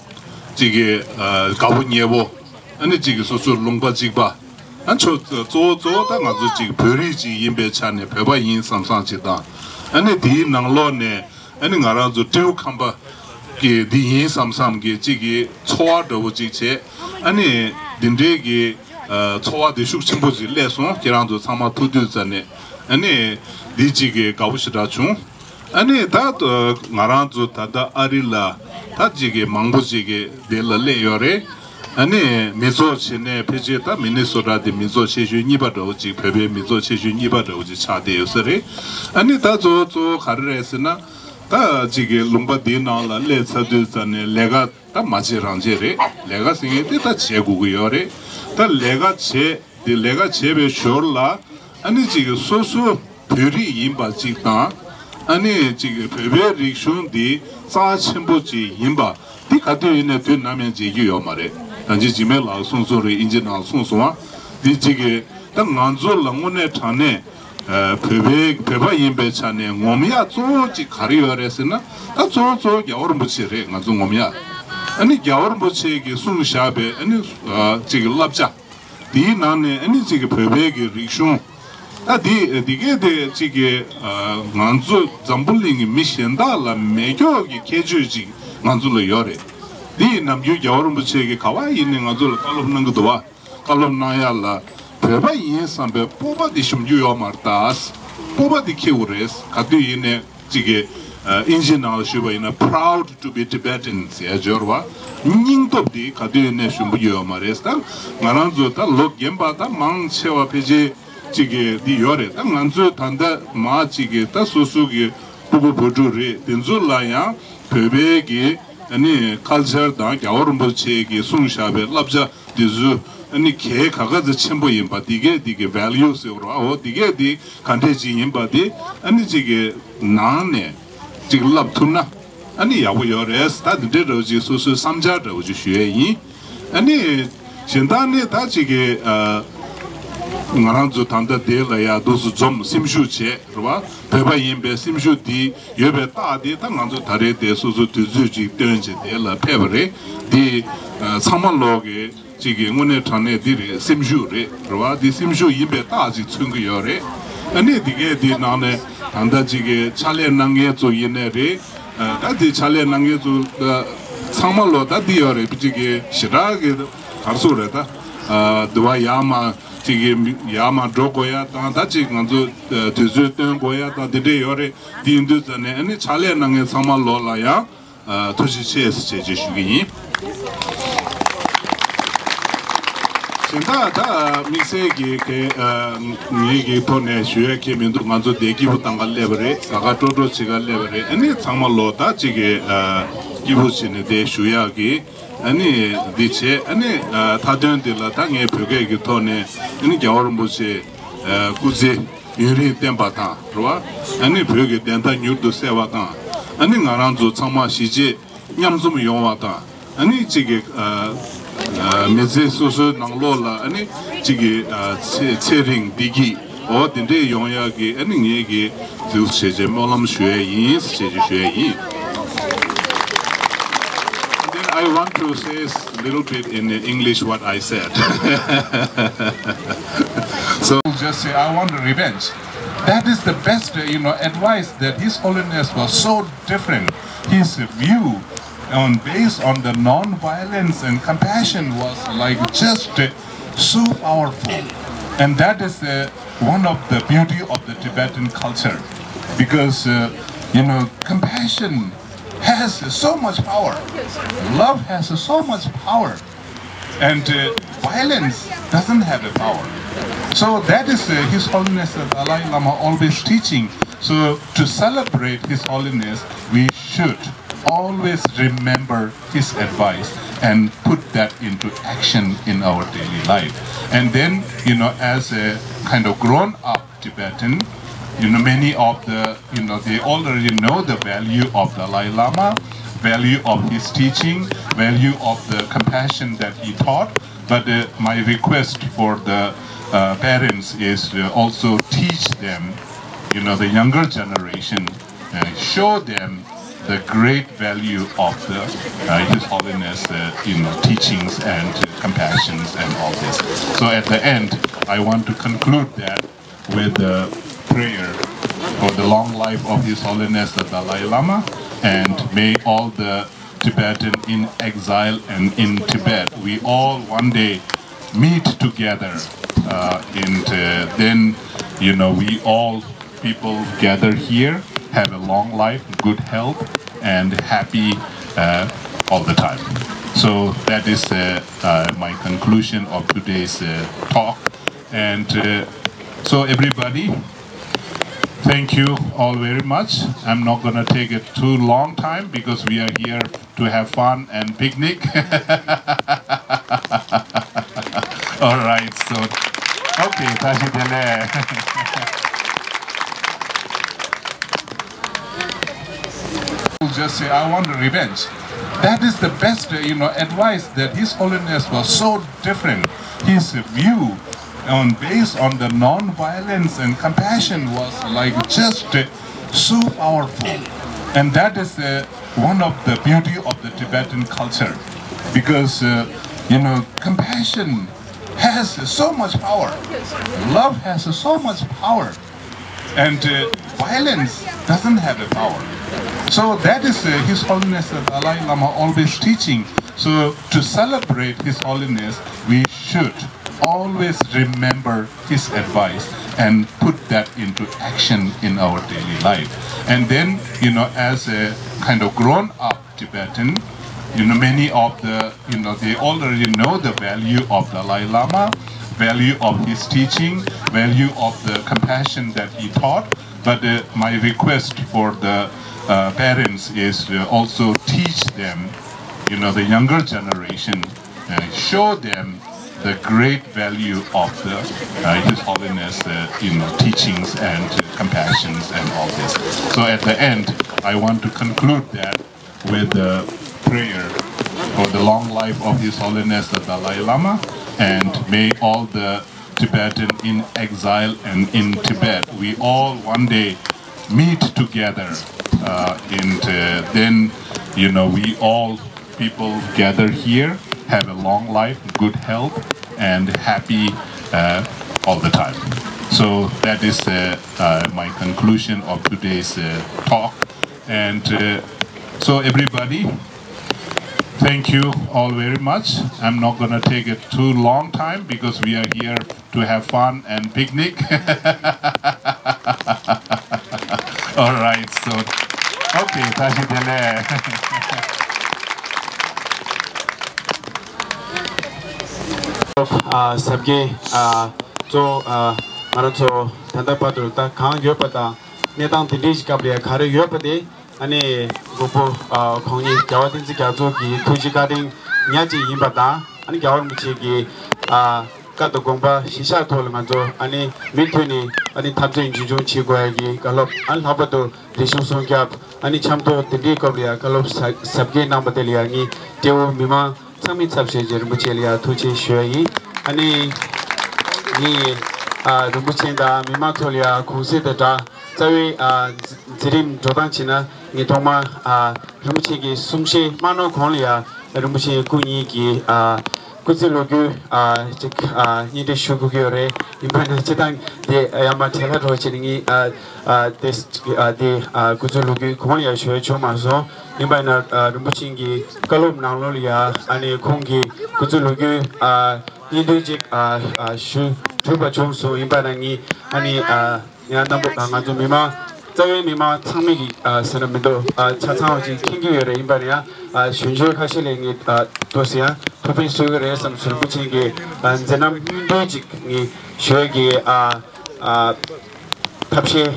གཅིག་གི་ཨ་དགའ་པོ་ཉེ་པོ། ཨ་ནི་གཅིག་གི་སོ་སོའི་ལུང་པ་གཅིག་པ། ཨ་ཆོ་གཙོ་བོ་གཙོ་བོ་ད་ང་ཚོ་གཅིག་བོད་རིགས་གཅིག་ཡིན་པའི་ཆ་ནས་བོད་པ་ཡིན་བསམ་བསམ་གཅིག་དང་། ཨ་ནི་དེའི་ནང་ལོགས་ནས་ཨ་ནི་ང་རང་ཚོ་སྤྲེའུ་ཁམས་པ་གི་འདི་ཡིན་བསམ་བསམ་གི་གཅིག་གི་ཚོར་བ་འདྲ་བོ་གཅིག་བྱས། ཨ་ནི་འདི་འདྲའི་གི་ཨ་ཚོར་བ་དེ་ཤུགས་ཆེན་པོ་ཞིག་སླེབས་སོང་། ཁྱེད་རང་ཚོ་ཚང་མ་ཐུག་དུས་ཙ་ནས་ཨ་ནི་འདི་གཅིག་གི་དགའ་པོ་ཞེ་དྲག་བྱུང་། ཨ་ནི་ད་ང་རང་ཚོ་ད་ལྟ་ཨ་རི་ལ་ད་གཅིག་གི་མང་པོ་ཅིག་གི་དེ་ལ་སླེབས་ཡོད་རེད། ཨ་ནི་མི་ཚོགས་བྱས་ནས་ཕལ་ཆེར་ད་མི་ནི་སོ་ཊ་དེ་མི་ཚོགས་ཆེ་ཤོས་གཉིས་པ་འདྲ་བོ་ཅིག་བོད་པའི་མི་ཚོགས་ཆེ་ཤོས་གཉིས་པ་འདྲ་བོ་ཅིག་ཆགས་བསྡད་ཡོད་ས་རེད། ཨ་ནི་ད་གཙོ་བོ་གཙོ་བོ་ག་རེ་རེད་ཟེར་ན། ད་གཅིག་གི་ལུང་པ་འདིའི་ནང་ལ་སླེབས་ཚར་དུས་ཙ་ནས་ལས་ཀ་ད་མ་བྱེད་རང་བྱེད་རེད། ལས་ཀ་ཟེར་མཁན་དེ་ད་བྱེད་དགོས་ཀྱི་ཡོད་རེད། ད་ལས་ཀ་བྱེད་དེ་ལས་ཀ་བྱེད་པའི་ཞོར་ལ་ཨ་ནི་གཅིག་གི་སོ་སོ་བོད་རིགས་ཡིན་པ་གཅིག་དང་། ཨ་ནི་གཅིག་གི་བོད་པའི་རིག་གཞུང་འདི་རྩ་ཆེན་པོ་གཅིག་ཡིན་པ་འདི་ག་དུས་ཡིན་ནའི་དུས་ནམ་ཡང་བརྗེད་རྒྱུ་ཡོད་མ་རེད། ད་ཅི་འཇིགས་མེད་ལགས་གསུངས་སོང་རེད། ཨིན་ཇི་ནང་གསུངས་སོང་བ། འདི་གཅིག་གི་ད་ང་ཚོ་ལ་དངོས་གནས་དྲང་གནས་ཨ་བོད་པའི་བོད་པ་ཡིན་པའི་ཆ་ནས་ངོམ་ཡག་གཙོ་བོ་གཅིག་ག་རེ་ཡོད་རེད་ཟེར་ན། ད་གཙོ་བོ་གཙོ་བོ་རྒྱལ་བ་རིན་པོ་ཆེ་རེད། ང་ཚོ་ངོམ་ཡག་ཨ་ནི་རྒྱལ་བ་རིན་པོ་ཆེ་གིས་གསུངས་བཞག་པའི་ཨ་ནི་ཨ་གཅིག་གི་བསླབ་བྱ། དེའི་ནང་ནས་ཨ་ནི་གཅིག་གི་བོད་པའི་གི་རིག་གཞུང་། ད་དེ་དེ་གས་དེ་གཅིག་གི་ཨ་ང་ཚོ་འཛམ་བུ་གླིང་གི་མི་གཞན་དག་ལ་མེད་ཀྱོག་གི་ཁྱད་ཆོས་ཅིག་ང་ཚོ་ལ་ཡོད་རེད། དེ་ནམ་རྒྱུན་རྒྱལ་བ་རིན་པོ་ཆེ་གིས་ག་བ་ཡིན་ནའི་ང་ཚོ་ལ་བཀའ་སློབ་གནང་གི་འདུག་བ། བཀའ་སློབ་གནང་ཡག་ལ་བོད་པ་ཡིན་བསམ་པའི་སྤོབས་པ་དེ་ཞུམ་རྒྱུ་ཡོད་མ་རེད་ད། སྤོབས་པ་དེ་འཁྱེར་དགོས་རེད། ག་དུས་ཡིན་ནའི་གཅིག་གི་ཨ་ཨིན་ཇི་ནང་ལ་ཞུས་པ་ཡིན་ན། Proud to be Tibetan ཟེར་ཡ་སྦྱོར་བ། སྙིང་སྟོབས་དེ་ག་དུས་ཡིན་ནའི་ཞུམ་པོ་ཡོད་མ་རེད། ད་ང་རང་ཚོ་ད་ལོ་རྒན་པ་ད་མང་ཆེ་བ་ཕལ་ཆེར་གཅིག་གི་འདི་ཡོད་རེད། ད་ང་ཚོས་ད་ལྟ་མ་གཅིག་གི་ད་སོ་སོ་གི་སྤུ་གུ་བུ་ཕྲུག་རེད། དེ་ཚོ་ལ་ཡང་བོད་པའི་གི་ཨ་ནི་ཁལ་ཆར་དང་རྒྱལ་བ་རིན་པོ་ཆེ་གིས་གསུངས་བཞག་པའི་བསླབ་བྱ་དེ་ཚོ་ཨ་ནི་གལ་ག་ག་ཚོད་ཆེན་པོ་ཡིན་པ། འདི་གས་འདི་གི་ཝེ་ལུ་ཟེར་བ་རེད་བ། འོ་འདི་གས་འདི་ག་འདྲས་ཅིག་ཡིན་པ་དེ་ཨ་ནི་གཅིག་གི་ནང་ནས་གཅིག་བསླབ་ཐུབ་ན་ཨ་ནི་ཡག་པོ་ཡོད་རེད། ད་འདི་འདྲའི་འདྲ་བོ་ཅིག་སོ་སོའི་བསམ་འཆར་འདྲ་བོ་ཅིག་ཞུ་ཡས་ཡིན། ཨ་ནི་གཞན་དག་ནི་ད་གཅིག་གི་ཨ་ང་རང་ཚོ་ད་ལྟ་དེ་ལ་ཡ་འདུག་སེ་འཛོམས་སེམས་ཤུགས་བྱས་རེད་བ། བོད་པ་ཡིན་པའི་སེམས་ཤུགས་འདི་ཡོད་པའི་རྟགས་དེ་ད་ང་ཚོ་ད་རེས་དེ་སོ་སོ་དུས་ཚོད་ཅིག་བཏོན་བྱས་དེ་ལ་ཕེབས་པ་རེད། འདི་ཨ་ཚང་མ་ལོག་གི་གཅིག་གི་དངོས་གནས་དྲང་གནས་འདི་རེད། སེམས་ཤུགས་རེད་རེད་བ། འདི་སེམས་ཤུགས་ཡིན་པའི་རྟགས་ཅིག་མཚོན་གྱི་ཡོད་རེད། ཨ་ནི་འདི་གས་འདི་ནང་ནས་ད་ལྟ་གཅིག་གི་ཕྱག་ལས་གནང་མཁན་ཚོ་ཡིན་ནའི་རེད། ཨ་ད་འདི་ཕྱག་ལས་གནང་མཁན་ཚོ་ཨ་ཚང་མ་ལོ་ད་འདི་ཡོད་རེད། གཅིག་གི་ཞེ་དྲག་གི་ག་རེ་ཟེར་དགོས་རེད། ད་ཨ་འདི་བ་ཡར་མར་གཅིག་གི་མི་ཡར་མར་འགྲོ་དགོས་ཡ་དང་། ད་གཅིག་ང་ཚོ་ཨ་དུས་ཚོད་བཏོན་དགོས་ཡ་དང་འདི་འདྲས་ཡོད་རེད། འདི་ཡིན་དུས་ཙ་ནས་ཨ་ནི་ཕྱག་ལས་གནང་མཁན་ཚང་མ་ལོ་ལ་ཡང་ཨ་ཐུགས་རྗེ་ཆེ་ཟེར་བྱས་རྗེས་ཞུ་གི་ཡིན། གཞན་དག་ད་དམིགས་བསལ་གྱི་གི་ཨ་ངེད་ཀྱི་ཐོག་ནས་ཞུ་ཡ་གང་ཡང་མི་འདུག་ང་ཚོ་དེ་སྐྱིད་པོ་བཏང་ག་སླེབས་པ་རེད། དགའ་དགའ་སྤྲོ་སྤྲོ་བྱེད་ག་སླེབས་པ་རེད། ཨ་ནི་ཚང་མ་ལོ་ད་གཅིག་གི་ཨ་སྐྱིད་པོ་བྱས་ནས་དེ་ཞུ་ཡག་གི་ཨ་ནི་འདི་བྱས། ཨ་ནི་ཨ་མཐའ་དོན་འདི་ལ་ད་ངས་བོད་སྐད་ཀྱི་ཐོག་ནས་ཨ་ནི་རྒྱལ་བ་རིན་པོ་ཆེ་ཨ་སྐུ་ཚེ་ཡུན་རིང་བརྟན་པ་དང་རེད་བ། ཨ་ནི་བོད་ཀྱི་བདེན་མཐའ་མྱུར་དུ་གསལ་བ་དང་། ཨ་ནི་ང་རང་ཚོ་ཚང་མ་གཞིས་བྱེས་མཉམ་འཛོམས་ཡོང་བ་དང་། ཨ་ནི་གཅིག་གི་ཨ་ཨ་མི་ཚེ་སོ་སོའི་ནང་ལོགས་ལ་ཨ་ནི་གཅིག་གི་ཨ་ཚེ་ཚེ་རིང་བདེ་སྐྱིད་འོ་དེ་འདྲས་ཡོང་ཡག་གི་ཨ་ནི་ངེད་ཀྱི་འདུག་བྱས་རྗེས་སྨོན་ལམ་ཞུ་ཡས་ཡིན་ཟེར་བྱས་རྗེས་ཞུ་ཡས་ཡིན། Then I want to say a little bit in English what I said. So just say, "I want revenge." That is the best, uh, you know, advice that His Holiness was so different. His view on based on the non-violence and compassion was like just, uh, so powerful. And that is, uh, one of the beauty of the Tibetan culture, because, uh, you know, compassion has so much power. Love has so much power. And, uh, violence doesn't have a power. So that is, uh, His Holiness the Dalai Lama always teaching. So to celebrate His Holiness, we should always remember his advice and put that into action in our daily life. And then, you know, as a kind of grown up Tibetan, You know, many of the, you know, they already know the value of Dalai Lama, value of his teaching, value of the compassion that he taught. But uh, my request for the uh, parents is to also teach them, you know, the younger generation, uh, show them the great value of the uh, His Holiness, uh, you know, teachings and uh, compassions and all this. So at the end, I want to conclude that with a prayer for the long life of His Holiness the Dalai Lama, and may all the Tibetan in exile and in Tibet, we all one day meet together, uh, and uh, then, you know, we all people gather here have a long life, good health, and happy uh, all the time. So that is uh, uh, my conclusion of today's uh, talk. And uh, so, everybody, thank you all very much. I'm not going to take it too long time because we are here to have fun and picnic. All right, so, okay, བཀྲ་ཤིས་བདེ་ལེགས། Just say, I want revenge. That is the best, uh, you know, advice that His Holiness was so different. His view on based on the non-violence and compassion was like just uh, so powerful, and that is uh, one of the beauty of the Tibetan culture, because uh, you know, compassion has so much power, love has so much power, and uh, violence doesn't have a power. So that is uh, His Holiness the Dalai Lama always teaching. So to celebrate His Holiness, we should always remember his advice and put that into action in our daily life. And then, you know, as a kind of grown up Tibetan, you know, many of the, you know, they already know the value of Dalai Lama, value of his teaching, value of the compassion that he taught. But uh, my request for the uh, parents is to also teach them, you know, the younger generation, uh, show them the great value of the uh, His Holiness, uh, you know, teachings and compassions and all this. So at the end, I want to conclude that with a prayer for the long life of His Holiness the Dalai Lama, and may all the Tibetan in exile and in Tibet, we all one day meet together, uh, and uh, then, you know, we all people gather here have a long life, good health, and happy uh, all the time. So that is uh, uh, my conclusion of today's uh, talk. And uh, so, everybody, thank you all very much. I'm not going to take it too long time because we are here to have fun and picnic. All right, so, okay, བཀྲ་ཤིས་བདེ་ལེགས། ཨ་ཟབ་རྒྱས་ཨ་གཙོ་ཨ་ང་རང་ཚོ་ད་ལྟ་བར་དུ་ད་གང་ཡོད་པ་དང་གནས་སྟངས་དེ་འདྲའི་སྐབས་ལ་ག་རེ་ཡོད་པ་དེ། ཨ་ནི་མགོན་པོ་ཨ་ཁོང་ཉིད་རྒྱལ་བ་བསྟན་འཛིན་རྒྱ་མཚོ་གི་ཐུགས་རྗེ་བཀའ་དྲིན་ཉག་གཅིག་ཡིན་པ་དང་། ཨ་ནི་རྒྱལ་བ་རིན་པོ་ཆེ་གི་ཨ་བཀའ་དང་དགོངས་པ་གཞིར་བཞག་ཐོག་ལ་ང་ཚོ་ཨ་ནི་མུ་མཐུད་ནས་ཨ་ནི་འཐབ་རྩོད་རྒྱུན་འཁྱོངས་བྱེད་དགོས་ཡ་གི་བཀའ་སློབ། ཨ་ནི་ལྷག་པར་དུ་རིག་གཞུང་སྲུང་སྐྱོབ། ཨ་ནི་ཆབ་མདོ་དེ་འདྲའི་སྐོར་ལ་ཡ་བཀའ་སློབ་ཟབ་ཟབ་རྒྱས་གནང་པ་དེ་ལ་ཡ་ངས་སྤྲེའུ་མི་མང་ཚང་མའི་ཚབ་བྱས་རྗེས་རིན་པོ་ཆེ་ལ་ཡ་ཐུགས་རྗེ་ཆེ་ཞུ་ཡ་ཡིན། ཨ་ནི་ངས་ཨ་རིན་པོ་ཆེ་དང་མི་མང་ཚོ་ལ་ཡ་གུང་སེང་དང་སྦྲགས་རྩ་བའི་ཨ་མཛད་རིམ་འགྲོ་སྟངས་བྱས་ན། ངས་ཐོག་མར་ཨ་རིན་པོ་ཆེ་གི་གསུང་བཤད་མ་གནང་གོང་ལ་ཡ་རིན་པོ་ཆེ་སྐུ་ཉིད་ཀྱི་ཨ་སྐུ་ཚེ་ལོ་རྒྱུས་ཨ་ཅིག་ཨ་སྙན་སྒྲོན་ཞུ་དགོས་ཀྱི་ཡོད་རེད། ཡིན་པ་ན་སྤྱིར་བཏང་དེ་ཡར་མར་བྲེལ་བ་འགྲོ་བྱས་ནས་ངས་ཨ་ཨ་དེ་ཨ་དེ་ཨ་སྐུ་ཚེ་ལོ་རྒྱུས་གོང་ལ་ཡ་ཞུ་ཡ་བྱུང་མ་སོང་། ཡིན་པ་ན་ཨ་རིན་པོ་ཆེ་གི་བཀའ་སློབ་ནང་ལོགས་ལ་ཡ་ཨ་ནི་ཁོང་གི་སྐུ་ཚེ་ལོ་རྒྱུས་ཨ་སྙན་སྒྲོན་ཅིག་ཨ་ཨ་ཞུ་གྲུབ་པ་བྱུང་སོང་། ཡིན་པ་ན་ངས་ཨ་ནི་ཨ་ཡང་རྣམ་པ་ང་ཚོ་མི་མང་རྩ་བའི་མི་མང་ཚང་མས་ཀྱི་ཟེར་ན་མི་འདུག་ཆ་ཚང་བ་ཅིག་མཁྱེན་གྱི་ཡོད་རེད། ཡིན་པ་ན་ཡང་གཞོན་གཞོན་ཁ་ཤས་ལ་ངས་ཏོག་ཙམ་ཡང་ཐུགས་ཕན་གསོས་ཀྱི་རེད་བསམ་སོང་། རིན་པོ་ཆེ་གི་མཛད་རྣམ་སྙིང་བསྡུས་ཅིག་ངས་ཞུ་ཡས་ཀྱི་ཐབས་ཤེས་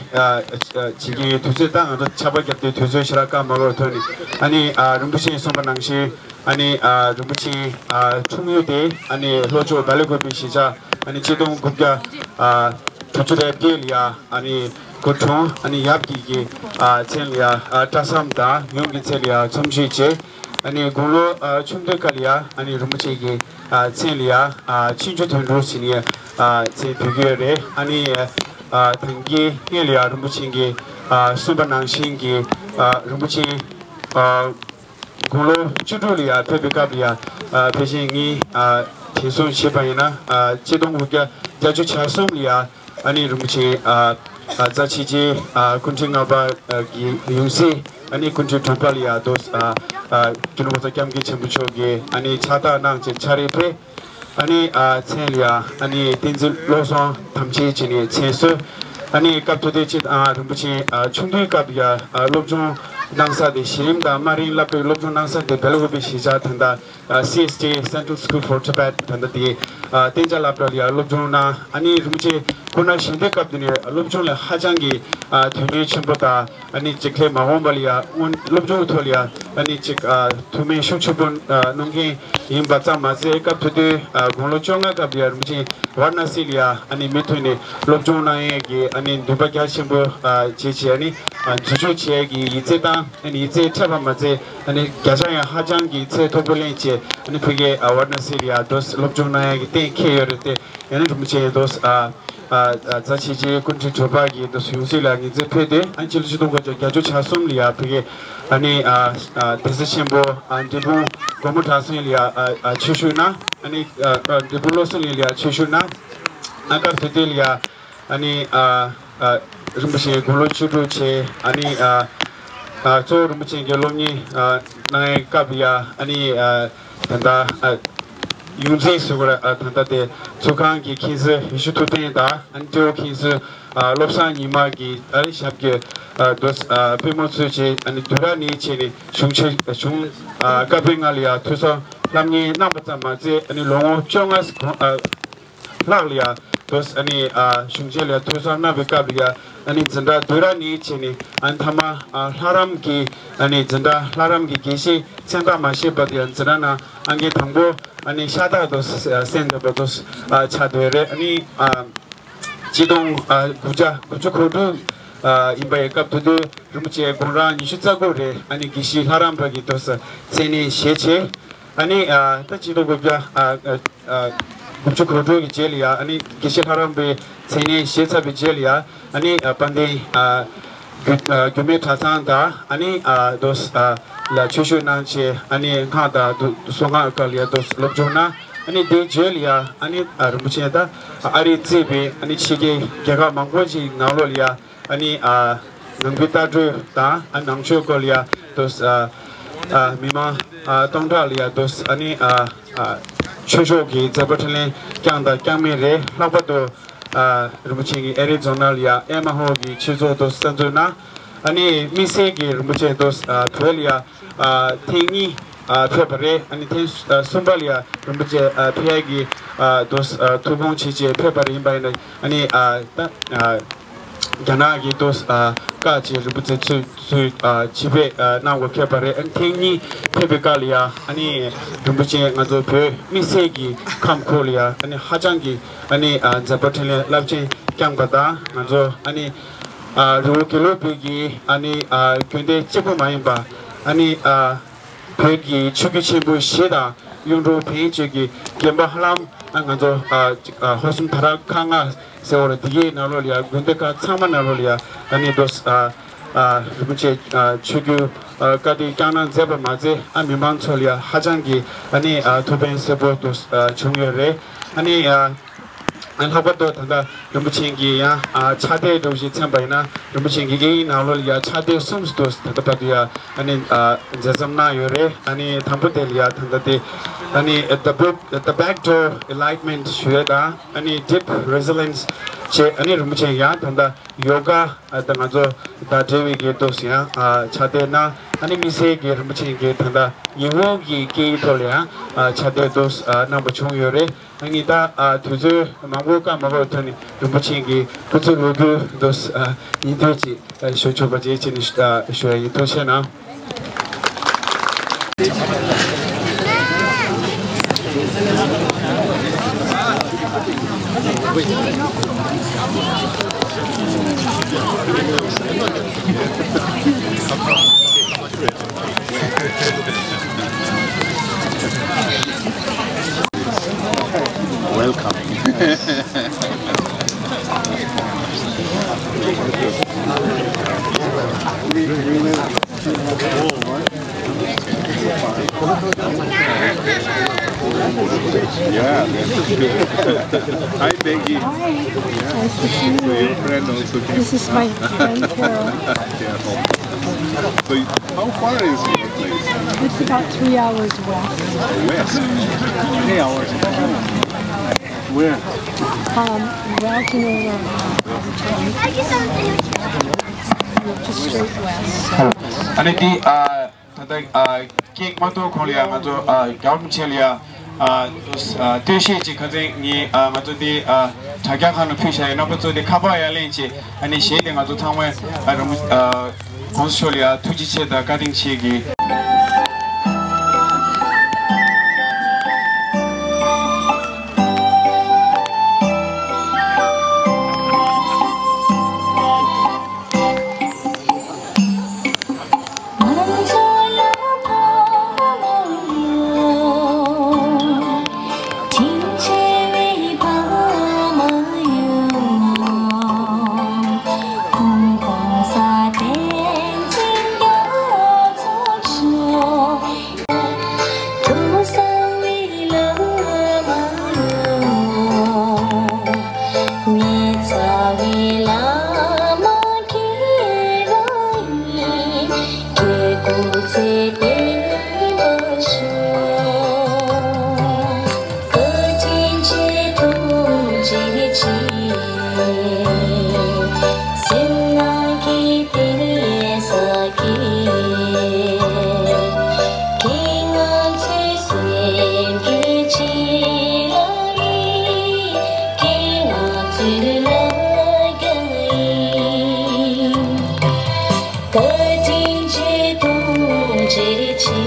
བྱེད་ཀྱི་ཡོད། དུས་ཚོད་ད་ང་ཚོ་ཆར་པ་བརྒྱབ་དུས་དུས་ཚོད་ཞེ་དྲག་བཀག་མ་དགོས་ཐོག་ནས། ཨ་ནི་རིན་པོ་ཆེས་གསུངས་པ་ནང་བཞིན། ཨ་ནི་ཨ་རིན་པོ་ཆེའི་ཨ་འཁྲུངས་ཡུལ་དེ་ཨ་ནི་ལྷོ་ཕྱོགས་བལ་ཡུལ་དགོན་པའི་གཞིས་ཆགས། ཨ་ནི་ཆིག་སྟོང་དགུ་བརྒྱ་ཨ་དྲུག་ཅུ་རེ་བརྒྱད་ལ་ཡ་ཨ་ནི་ སྐུ་འཁྲུངས། ཨ་ནི་ཡབ་ཀྱི་གི་ཨ་མཚན་ལ་ཡ་ཨ་བཀྲ་བཟང་དང་ཡུམ་གྱི་མཚན་ལ་ཡ་ཚོམ་ཆོས་བྱས། ཨ་ནི་དགུང་ལོ་ཨ་ཆུང་དུས་སྐབས་ལ་ཡ་ཨ་ནི་རིན་པོ་ཆེ་གི་ཨ་མཚན་ལ་ཡ་ཨ་ཆོས་འབྱུང་དོན་གྲུབ་ཟེར་ནས་ཨ་མཚན་བོས་ཀྱི་ཡོད་རེད། ཨ་ནི་ཨ་ད་གིན་སྔོན་ལ་ཡ་རིན་པོ་ཆེ་གིས་ཨ་གསུངས་པ་ནང་བཞིན་གྱི་ཨ་རིན་པོ་ཆེ་ཨ་དགུང་ལོ་བཅུ་དྲུག་ལ་ཡ་ཕེབས་པའི་སྐབས་ལ་ཡ་ཨ་ཕལ་ཆེར་ངས་ཨ་དྲན་གསོ་བྱས་པ་ཡིན་ན་ཨ་ཆིག་སྟོང་དགུ་བརྒྱ་བརྒྱད་ཅུ་གྱ་གསུམ་ལ་ཡ་ཨ་ནི་རིན་པོ་ཆེ་ཨ་ཨ་རྩ་ཆེ་ཆེ་ཨ་སྐུ་ཕྲེང་ལྔ་པ་ཨ་གི་ཡང་སྲིད་ཨ་ནི་སྐུ་ཕྲེང་དྲུག་པ་ལ་ཡ་དོ་ཨ་ཨ་སྤྱི་ནོར་གོང་ས་སྐྱབས་མགོན་ཆེན་པོ་མཆོག་གིས་ཨ་ནི་ཕྱག་རྟགས་གནང་བྱས་ཕྱག་རེས་ཕུལ། ཨ་ནི་ཨ་མཚན་ལ་ཡ་ཨ་ནི་བསྟན་འཛིན་བློ་བཟང་དམ་ཆོས་བྱས་ནས་མཚན་གསོལ། ཨ་ནི་སྐབས་དེ་དུས་ཅིག་ཨ་རིན་པོ་ཆེ་ཨ་ཆུང་དུས་སྐབས་ཡ་ཨ་སློབ་སྦྱོང་གནང་ས་དེ་གཞི་རིམ་དང་དམའ་རིམ་སློབ་གྲྭའི་སློབ་སྦྱོང་གནང་ས་དེ་སྦེལ་ཀོབ་གཞིས་ཆགས་ད་ལྟ་ཨ་སི་ཨེས་ཊི་Central School for Tibet ད་ལྟ་དེ་ཨ་གཏན་འཇགས་སློབ་གྲྭ་ལ་ཡ་སློབ་སྦྱོང་གནང་། ཨ་ནི་རིན་པོ་ཆེ་སྐུ་ན་གཞོན་དུས་སྐབས་དེ་ནས་སློབ་སྦྱོང་ལ་ཧ་ཅང་གི་ཨ་དོ་སྣང་ཆེན་པོ་དང་། ཨ་ནི་ཅིག་ལས་མ་འོངས་པ་ལ་ཡ་སྔོན་སློབ་སྦྱོང་ཐོག་ལ་ཡ་ཨ་ནི་ཅིག་ཨ་ཐུགས་སྨོན་ཤུགས་ཆེན་པོ་ཨ་གནང་མཁན་ཡིན་པ་ཙམ་མ་ཟད། སྐབས་དེ་དུས་ཨ་དགུང་ལོ་བཅོ་ལྔ་སྐབས་ལ་ཡ་རིན་པོ་ཆེ་ཝཱ་ར་ཎ་སི་ལ་ཡ་ཨ་ནི་མུ་མཐུད་ནས་སློབ་སྦྱོང་གནང་ཡས་ཀྱི་ཨ་ནི་འདུན་པ་རྒྱ་ཆེན་པོ་ཨ་བྱས་བྱས། ཨ་ནི་ཨ་འཛུལ་ཞུགས་བྱེད་ཡས་ཀྱི་ཡིག་ཚད་དང་ཨ་ནི་ཡིག་ཚད་འཕྲད་པ་མ་ཟད། ཨ་ནི་བརྒྱ་ཆ་ཡང་ཧ་ཅང་གི་ཚད་མཐོ་པོ་ལེན་བྱས། ཨ་ནི་ཕ་གིར་ཨ་ཝཱ་ར་ཎ་སི་ལ་ཡ་དོ་སློབ་སྦྱོང་གནང་ཡས་ཀྱི་གཏན་འཁེལ་ཡོད་རེད་དེ། ཡང་ན་རིན་པོ་ཆེ་དོ་ཨ་ཨ་ཨ་རྩ་ཆེ་ཆེ་སྐུ་ཕྲེང་དྲུག་པ་གི་དོ་ཡང་སྲིད་ལ་ངོས་འཛིན་ཕུལ་ཏེ། ཨ་ཕྱི་ལོ་ཆིག་སྟོང་དགུ་བརྒྱ་བརྒྱད་ཅུ་གྱ་གསུམ་ལ་ཡ་ཕ་གིར་ཨ་ནི་ཨ་ཨ་གདན་ས་ཆེན་པོ་ཨ་འབྲས་སྤུངས་སྒོ་མོ་བྲག་སེང་ལ་ཡ་ཨ་ཨ་ཆོས་ཞུགས་གནང་། ཨ་ནི་ཨ་ཨ་འབྲས་སྤུངས་བློ་གསལ་གླིང་ལ་ཡ་ཆོས་ཞུགས་གནང་། ཨ་སྐབས་དེ་དུས་ལ་ཡ་ཨ་ནི་ཨ་ཨ་རིན་པོ་ཆེ་དགུང་ལོ་བཅུ་དྲུག་བྱས། ཨ་ནི་ཨ་ཨ་གཙོ་བོ་རིན་པོ་ཆེ་གི་སློབ་གཉེར་ཨ་གནང་བའི་སྐབས་ལ་ཡ་ཨ་ནི་ཨ་ད་ལྟ་ཨ་ཡོངས་འཛིན་ཟེར་དགོས་རེད། ཨ་ད་ལྟ་དེ་ཚོགས་ཁང་གི་མཁན་ཟུར་ཡེ་ཤེས་ཐུབ་བསྟན་དང་། ཨ་ནི་སྤྲེའུ་མཁན་ཟུར་ཨ་བློ་བཟང་ཉི་མ་གི་ཨ་ནི་ཞབས་ཀྱི་ཨ་དོ་ཨ་པུས་མོ་འཚོས་བྱས། ཨ་ནི་བསྡུས་གྲྭ་ནས་བྱས་ནས་གཞུང་ཆེན་གཞུང་ཨ་བཀའ་པོད་ལྔ་ལ་ཡ་ཐོས་བསམ་སློབ་གཉེར་གནང་བ་ཙམ་མ་ཟད། ཨ་ནི་ལོ་ངོ་བཅོ་ལྔ་ཨ་ལྷག་ལ་ཡ་དོ་ཨ་ནི་ཨ་གཞུང་ཆེན་ལ་ཡ་ཐོས་བསམ་གནང་བའི་སྐབས་ལ་ཡ་ཨ་ནི་འཛིན་གྲྭ་བསྡུས་གྲྭ་ནས་བྱས་ནས། ཨ་ནི་མཐའ་མ་ཨ་ལྷ་རམས་ཀྱི་ཨ་ནི་འཛིན་གྲྭ་ལྷ་རམས་ཀྱི་དགེ་བཤེས་མཚན་རྟགས་མ་བཞེས་བར་དུ་ཡ་འཛིན་གྲྭ་ནང་ཨང་ཀི་དང་པོ་ཨ་ནི་ཤ་སྟག་དོ་གསན་བསྡད་པ་དོ་ཨ་ཆགས་བསྡད་རེད། ཨ་ནི་ཨ་ཆིག་སྟོང་ཨ་དགུ་བརྒྱ་དགུ་བཅུ་གོ་དྲུག་ཨ་ཡིན་པའི་སྐབས་དེ་དུས་རིན་པོ་ཆེ་དགུང་གྲངས་ཉི་ཤུ་རྩ་དགུ་རེད། ཨ་ནི་དགེ་བཤེས་ལྷ་རམས་པ་གི་དོ་མཚན་གནས་བཞེས་བྱས། ཨ་ནི་ཨ་ད་ཆིག་སྟོང་དགུ་བརྒྱ་ཨ་ཨ་ཨ་དགུ་བཅུ་གོ་དྲུག་གི་རྗེས་ལ་ཡ་ཨ་ནི་དགེ་བཤེས་ལྷ་རམས་པའི་མཚན་གནས་བཞེས་ཚར་བའི་རྗེས་ལ་ཡ་ཨ་ནི་ཨ་དཔལ་ལྡན་ཨ་རྒྱུད་ཨ་རྒྱུད་སྨད་གྲྭ་ཚང་དང་། ཨ་ནི་ཨ་དོ་ཨ་ལ་ཆོས་ཞུགས་གནང་བྱས། ཨ་ནི་སྔགས་དང་དོ་གསུང་སྔགས་སྐོར་ལ་ཡ་དོ་སློབ་སྦྱོང་གནང་། ཨ་ནི་དེའི་རྗེས་ལ་ཡ་ཨ་ནི་ཨ་རིན་པོ་ཆེ་ད་ཨ་རི་གཙོས་པའི་ཨ་ནི་ཕྱི་རྒྱལ་རྒྱལ་ཁབ་མང་པོ་ཞིག་ནང་ལོགས་ལ་ཡ་ཨ་ནི་ཨ་ནང་པའི་ལྟ་གྲུབ་དང་ཨ་ནང་ཆོས་སྐོར་ལ་ཡ་དོ་ཨ་ཨ་མི་མང་ཨ་སྟོང་ཕྲག་ལ་ཡ་དོ་ཨ་ནི་ཨ་ཨ་ཆོས་ཕྱོགས་ཀྱི་མཛད་པ་འཕྲིན་ལས་བསྐྱངས་དང་བསྐྱངས་མུས་རེད། ལྷག་པར་དུ་ཨ་རིན་པོ་ཆེ་གིས་ཨེ་རི་ཛོ་ན་ལ་ཡ་ཨེ་མ་ཧོ་གི་ཆོས་ཚོགས་དོ་གསར་འཛུགས་གནང་། ཨ་ནི་དམིགས་བསལ་གྱིས་རིན་པོ་ཆེ་དོ་ཨ་བོད་ལ་ཡ་ཨ་ཐེངས་གཉིས་ཨ་ཕེབས་པ་རེད། ཨ་ནི་ཐེངས་ཨ་གསུམ་པ་ལ་ཡ་རིན་པོ་ཆེ་ཨ་ཕེབས་ཡ་གི་ཨ་དོ་ཨ་ཐུགས་དགོངས་བཞེས་བྱས་ཕེབས་པ་རེད། ཡིན་པ་ཡིན་ན་ཨ་ནི་ཨ་ད་ཨ་རྒྱ་ནག་གི་དོ་ཨ་བཀའ་བཅས་རིན་པོ་ཆེ་ཚུར་ཚུར་ཨ་ཆེད་ཕེབས་ཨ་གནང་དགོས་ཁེལ་བ་རེད། ཨ་ནི་ཐེངས་གཉིས་ཕེབས་པའི་སྐབས་ལ་ཡ་ཨ་ནི་རིན་པོ་ཆེ་ང་ཚོ་བོད་དམིགས་བསལ་གྱི་ཁམས་ཁུལ་ལ་ཡ་ཨ་ནི་ཧ་ཅང་གི་ཨ་ནི་ཨ་མཛད་པ་འཕྲིན་ལས་རླབས་ཆེན་བསྐྱངས་པ་དང་། ང་ཚོ་ཨ་ནི་ཨ་རི་བོ་དགེ་ལུགས་བོད་ཀྱི་ཨ་ནི་ཨ་དགོན་སྡེ་གཅིག་པུ་མ་ཡིན་པ་ཨ་ནི་ཨ་བོད་ཀྱི་ཆོས་བརྒྱུད་ཆེན་པོ་བཞི་དང་གཡུང་དྲུང་བོན་ཆོས་ཀྱི་དགོན་པ་ཧ་ལམ་ང་ཚོ་ཨ་ཨ་ཧོར་གསུམ་དར་ཁ་ལྔ་ཟེར་བ་ལ་འདི་གའི་ནང་ལོགས་ལ་ཡ་དགོན་སྡེ་ཁག་ཚང་མ་ནང་ལོགས་ལ་ཡ་ཨ་ནི་དོ་ཨ་ཨ་རིན་པོ་ཆེ་ཨ་ཆོས་བརྒྱུད་ཨ་བཀའ་དྲིན་བསྐྱངས་གནང་མཛད་པ་མ་ཟད། ཨ་མི་མང་ཚོ་ལ་ཡ་ཧ་ཅང་གི་ཨ་ནི་ཨ་ཐུགས་ཕན་གསོས་པོ་དོ་ཨ་བྱུང་ཡོད་རེད། ཨ་ནི་ཨ་ལྷག་པར་དུ་ད་ལྟ་རིན་པོ་ཆེ་གིས་ཡང་ཨ་ཕྱག་དེབ་འདྲ་བོ་ཞིག་མཚོན་པ་ཡིན་ན། རིན་པོ་ཆེ་གིས་དབྱིན་ཡིག་ནང་ལོགས་ལ་ཡ་ཕྱག་དེབ་གསུམ་ཙམ་དུ་ད་ལྟ་བར་དུ་ཡ་ཨ་ནི་ཨ་མཛད་རྩོམ་གནང་ཡོད་རེད། ཨ་ནི་དང་པོ་དེ་ལ་ཡ་ད་ལྟ་དེ་ཨ་ནི་The Book, The Back Door Enlightenment ཞུ་ཡ་དང་། ཨ་ནི་Deep Resilience བྱས། ཨ་ནི་རིན་པོ་ཆེ་ཡང་ད་ལྟ་ཡོ་ག་ཨ་ད་ང་ཚོ་དང་འབྲེལ་བའི་གི་དོ་ཡང་ཨ་ཕྱག་དེབ་གནང་། ཨ་ནི་དམིགས་བསལ་གྱི་རིན་པོ་ཆེ་གིས་ད་ལྟ་ཉི་ཧོང་གི་སྐད་ཡིག་ཐོག་ལ་ཡང་ཨ་ཕྱག་དེབ་དོ་ཨ་གནང་བ་བྱུང་ཡོད་རེད། ཨ་ནི་ད་ཨ་དུས་ཚོད་མང་པོ་བཀག་མ་དགོས་པའི་ཐོག་ནས་རིན་པོ་ཆེ་གི་སྐུ་ཚེ་ལོ་རྒྱུས་དོ་ཨ་ཉིན་ཐོ་ཅིག་ཨ་ཞུ་ཆོག་པ་བྱེད་ཅེས་ནས་ཨ་ཞུ་ཡ་ཡིན། ཐུགས་རྗེ་གནང་། Welcome. Yeah, that's good. Hi, Maggie. Hi. Yeah. Nice to see you. So your friend also came. This is my friend, Carol. Carol. So you, how far is your place? It's about three hours west. West? Three hours. Where? Um, well, you know, uh, just straight west. ཨ་ནི་དེ་ཨ། ད་ལྟ་ཨ་སྐད་མ་གཏོགས་གོང་ལ་ཡ་ང་ཚོ་ཨ་རྒྱལ་བ་རིན་པོ་ཆེ་ལ་ཡ་ཨ་ཨ་སྟོད་གཞས་ཅིག་ཁ་སང་ངས་ཨ་ང་ཚོ་དེ་ཨ་དྲ་རྒྱ་ཁང་ནང་ཕུལ་བཞག་ཡོད། རྣམ་པ་ཚོ་དེ་ཁ་པར་ཡར་ལེན་བྱས། ཨ་ནི་གཞས་དེ་ང་ཚོ་ཚང་མས་ཨ་རང་ཨ་གོང་ས་མཆོག་ལ་ཡ་ཐུགས་རྗེ་ཆེ་དང་བཀའ་དྲིན་ཆེ་གི། ཆེ་ཆེ་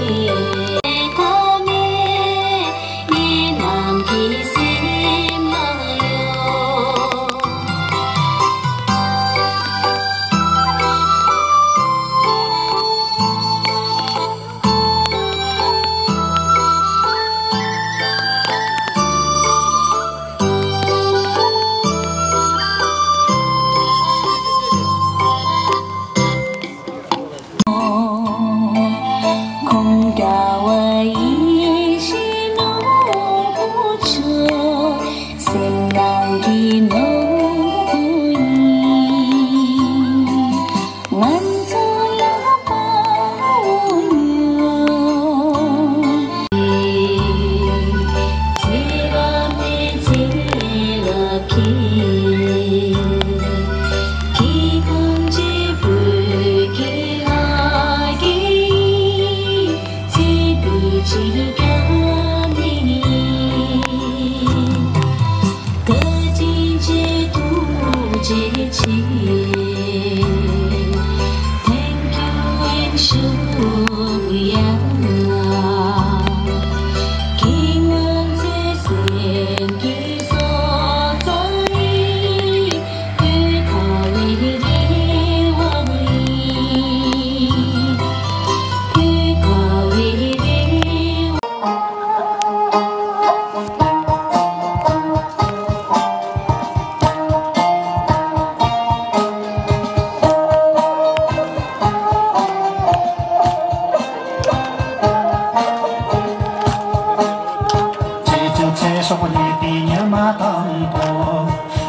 ཚེ་སྲོག་ལེན་པའི་ཉི་མ་དང་པོ།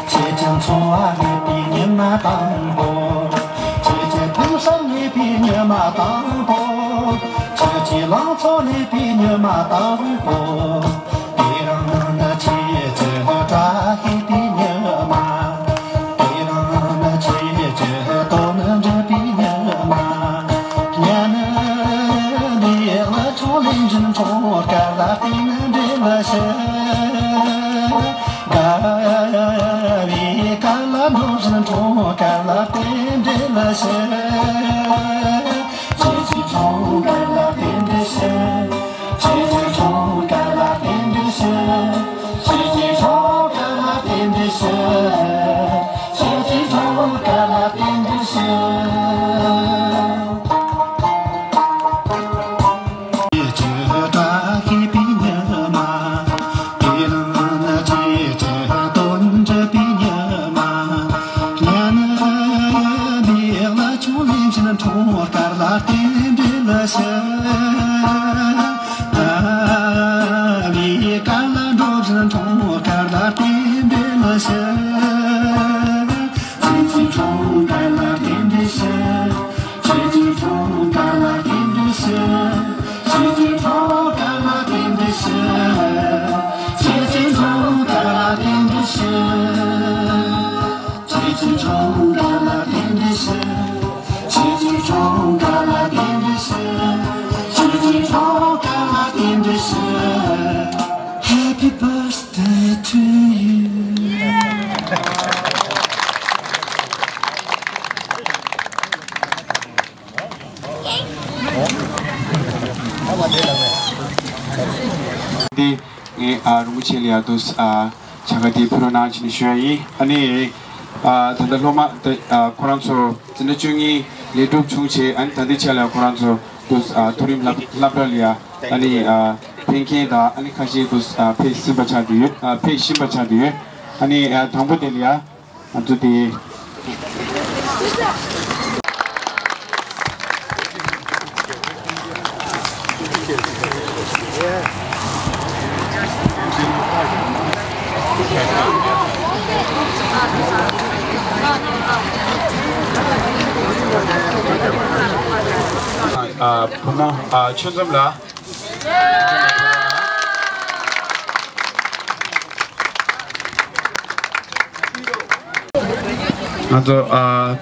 ཆེ་ཆེ་འཚོ་བ་ལེན་པའི་ཉི་མ་དང་པོ། ཆེ་ཆེ་ཕུགས་བསམ་ལེན་པའི་ཉི་མ་དང་པོ། ཆེ་ཆེ་ལང་ཚོ་ལེན་པའི་ཉི་མ་དང་པོ། དེ་རིང་ནི་ཆེ་ཆེ་བཀྲ་ཤིས་པའི་ཉི་མ། དེ་རིང་ནི་ཆེ་ཆེ་དོན་འགྲུབ་པའི་ཉི་མ། ཉི་མ་འདི་ལ་ཆོས་ལེན་བཞིན་འཕྲོ་དཀའ་ལ་བརྟེན་འབྲེལ་ཞུ། དགའ་བའི་དཀའ་ལ་འགྲོ་བཞིན་འཕྲོ་དཀའ་ལ་བརྟེན་འབྲེལ་ཞུ། ཆེ་ཆེ་འཕྲོ་དཀའ་ལ་བརྟེན་འབྲེལ་ཞུ། ཆེ་ཆེ་འཕྲོ་དཀའ་ལ་བརྟེན་འབྲེལ་ཞུ། ཆེ་ཆེ་འཕྲོ་དཀའ་ལ་བརྟེན་འབྲེལ་ཞུ། ཆེ་ཆེ་འཕྲོ་དཀའ་ལ་བརྟེན་ དཀར་ལ་རྟེན་འབྲེལ་ཞུ། ཨ་བི་དཀར་ལ་འགྲོ་བཞིན་འཁྲུངས་དཀར་ལ་རྟེན་འབྲེལ་ཞུ། ཁྱེད་ཀྱི་འཁྲུངས་དཀར་ལ་རྟེན་འབྲེལ་ཞུ། ཁྱེད་ཀྱི་འཁྲུངས་དཀར་ལ་རྟེན་འབྲེལ་ཞུ། ཁྱེད་ཀྱི་འཁྲུངས་དཀར་ལ་རྟེན་འབྲེལ་ཞུ། ཁྱེད་ཀྱི་འཁྲུངས་དཀར་ལ་རྟེན་འབྲེལ་ཞུ། ཁྱེད་ཀྱི་འཁྲུངས་དཀར་ལ་རྟེན་འབྲེལ་ཞུ། ཁྱེད་ཀྱི་འཁྲུངས་དཀར་ལ་རྟེན་འབྲེལ་ཞུ། ཁྱེད་ཀྱི་འཁྲུངས་དཀར་ལ་རྟེན་འབྲེལ་ཞུ། Happy birthday to you. འདི་ངས་ཨ་རིན་པོ་ཆེ་ལ་ཡ་དུས་ཨ་བྱ་དགའ་འདི་ཕུལ་རོགས་གནང་ཞེས་ནས་ཞུ་ཡ་ཡིན། ཨ་ནི་ཨ་ད་ལྟ་སློབ་མ་དེ་ཨ་ཁོ་རང་ཚོ་འཛིན་གྲྭ་བཅུ་གཉིས་ལས་གྲུབ་བྱུང་བྱས། ཨ་ནི་ད་ལྟའི་ཆ་ལ་ཁོ་རང་ཚོ་དུས་ཨ་མཐོ་རིམ་སློབ་སློབ་གྲྭ་ལ་ཡ་ཨ་ནི་ཨ་ཕེབས་མཁན་དང་། ཨ་ནི་ཁ་ཤས་དུས་ཨ་ཕེབས་ཟིན་པ་ཆགས་བསྡད་ཡོད། ཨ་ཕེབས་བཞིན་པ་ཆགས་བསྡད་ཡོད། ཨ་ནི་ཨ་དང་པོ་དེ་ལ་ཡ། ང་ཚོ་དེ། ཨ་བུ་མོ་ཨ་ཆོས་འཛོམས་ལགས། ང་ཚོ་ཨ་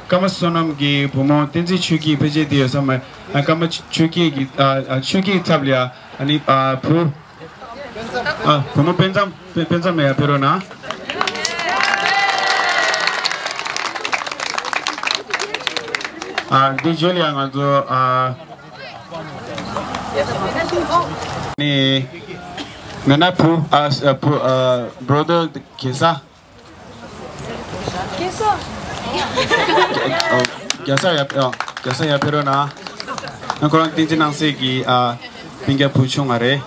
ཀརྨ་བསོད་ནམས་ཀྱི་བུ་མོ་བསྟན་འཛིན་ཆོས་སྐྱིད་ཕལ་ཆེར་དེ་ཡོད་ས་མ་རེད། ཨ་ཀརྨ་ཆོས་སྐྱིད་ཀྱི་ཨ་ཨ་ཆོས་སྐྱིད་ཚབ་ལ་ཡ། ཨ་ནི་ཨ་བུ། ཨ་བུ་མོ་དཔེ་མཚམས་དཔེ་དཔེ་མཚམས་ལ་ཡ་ཕེབས་རོགས་གནང་། ཨ་འདི་རྗེས་ལ་ཡ་ང་ཚོ་ཨ་ནི་མེད་ན་བུ་ཨ་བུ་ཨ་brother གེ་སར། རྒྱ་ས་ཡ། རྒྱ་ས་ཡ་ཕེབས་རོགས་གནང་། ཁོ་རང་བསྟན་འཛིན་སྣང་གསལ་གྱི་ཨ་སྤུན་ཀྱག་བུ་ཆུང་བ་རེད།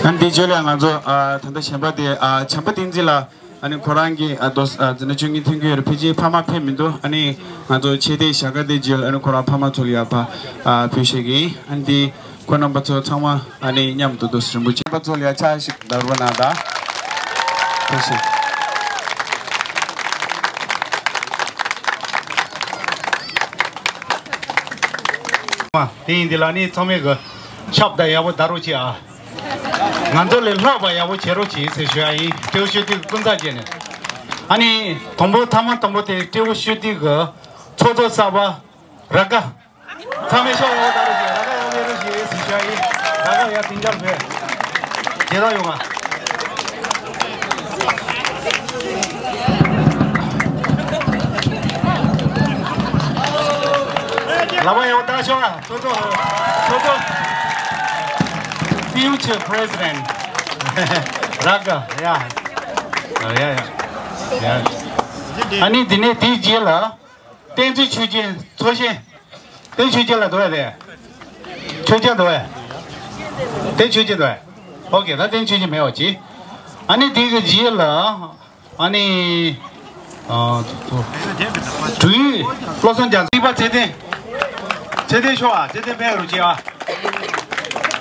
ཨ་འདི་རྗེས་ལ་ང་ཚོ་ཨ་ད་ལྟ་གཞན་པ་དེ་ཨ་བྱམས་པ་བསྟན་འཛིན་ལགས། ཨ་ནི་ཁོ་རང་གི་ཨ་དོ་ཨ་འཛིན་གྲྭ་བཅུ་གཉིས་ཐོན་གྱི་ཡོད་རེད། ཕལ་ཆེར་ཕ་མ་ཕེབས་མི་འདུག་ཨ་ནི་ང་ཚོ་ཆེད་དེ་ཞལ་དཀར་དེ་རྗེས་ལ་ཨ་ནི་ཁོ་རང་ཕ་མ་ཚོ་ལ་ཡ་ཕར་ཨ་ཕུལ་བྱེད་ཀྱི་ཡིན། ཨ་ནི་དེ་ཁོང་རྣམ་པ་ཚོ་ཚང་མ་ཨ་ནི་མཉམ་དུ་དུ་རིན་པོ་ཆེ་རྣམ་པ་ཚོ་ལ་ཡ་ཕྱག་ཞིག་བརྡབ་རོགས་གནང་དང་། ཐུགས་རྗེ་ཆེ། དེ་ཡིན་དེ་ལ་ནི་ཚང་མས་གི་ཆབ་དང་ཡག་པོ་བརྡབ་རོགས་གྱིས་ཨ། ང་ཚོ་ལས་ལྷག་པ་ཡག་པོ་བྱེད་རོགས་གྱིས་ཟེར་ཞུ་ཡ་ཡིན། སྤྲེའུ་ཤོ་ཏི་ཀུན་བཟང་བྱས་ནས། ཨ་ནི་དང་པོ་ཐ་མ་དང་པོ་དེ་སྤྲེའུ་ཤོ་ཏི་གི་ཚོགས་གཙོ་གསར་པ་ར་ཀ། ཚང་མས་ཤོག་ཡག་པོ་བརྡབ་རོགས་གྱིས། ར་ཀ་ཡག་པོ་ཡོད་རོགས་གྱིས་ཟེར་ཞུ་ཡ་ཡིན། ར་ཀ་ཡ་དེང་རྒྱབ་བས་རྗེས་ལ་ཡོང་ང་། ལག་པ་ཡག་པོ་བརྡབ་ཤོག་ཨ། ཚོགས་གཙོ། ཚོགས་གཙོ། Future President ར་ཀ་ཡ། ཡ་ཡ་ཡ། ཨ་ནི་དེ་ནས་དེའི་རྗེས་ལ་བསྟན་འཛིན་ཆོས་རྒྱན་ཚོགས་གཞོན། བསྟན་ཆོས་རྒྱན་ལ་འདུག་ཨ་དེ། ཆོས་རྒྱན་འདུག་ཨ། བསྟན་ཆོས་རྒྱན་འདུག་ཨ། ཨོ་ཀེ། ད་བསྟན་ཆོས་རྒྱན་མེད་པ་ཅི། ཨ་ནི་དེ་གི་རྗེས་ལ། ཨ་ནི། ཨ། དྲུང་ཡིག་བློ་བཟང་རྒྱ་མཚོ། རིག་པ་ཚེ་བརྟན། ཚེ་བརྟན་ཤོག་ཨ། ཚེ་བརྟན་ཕེབས་རོགས་གྱིས་ཨ།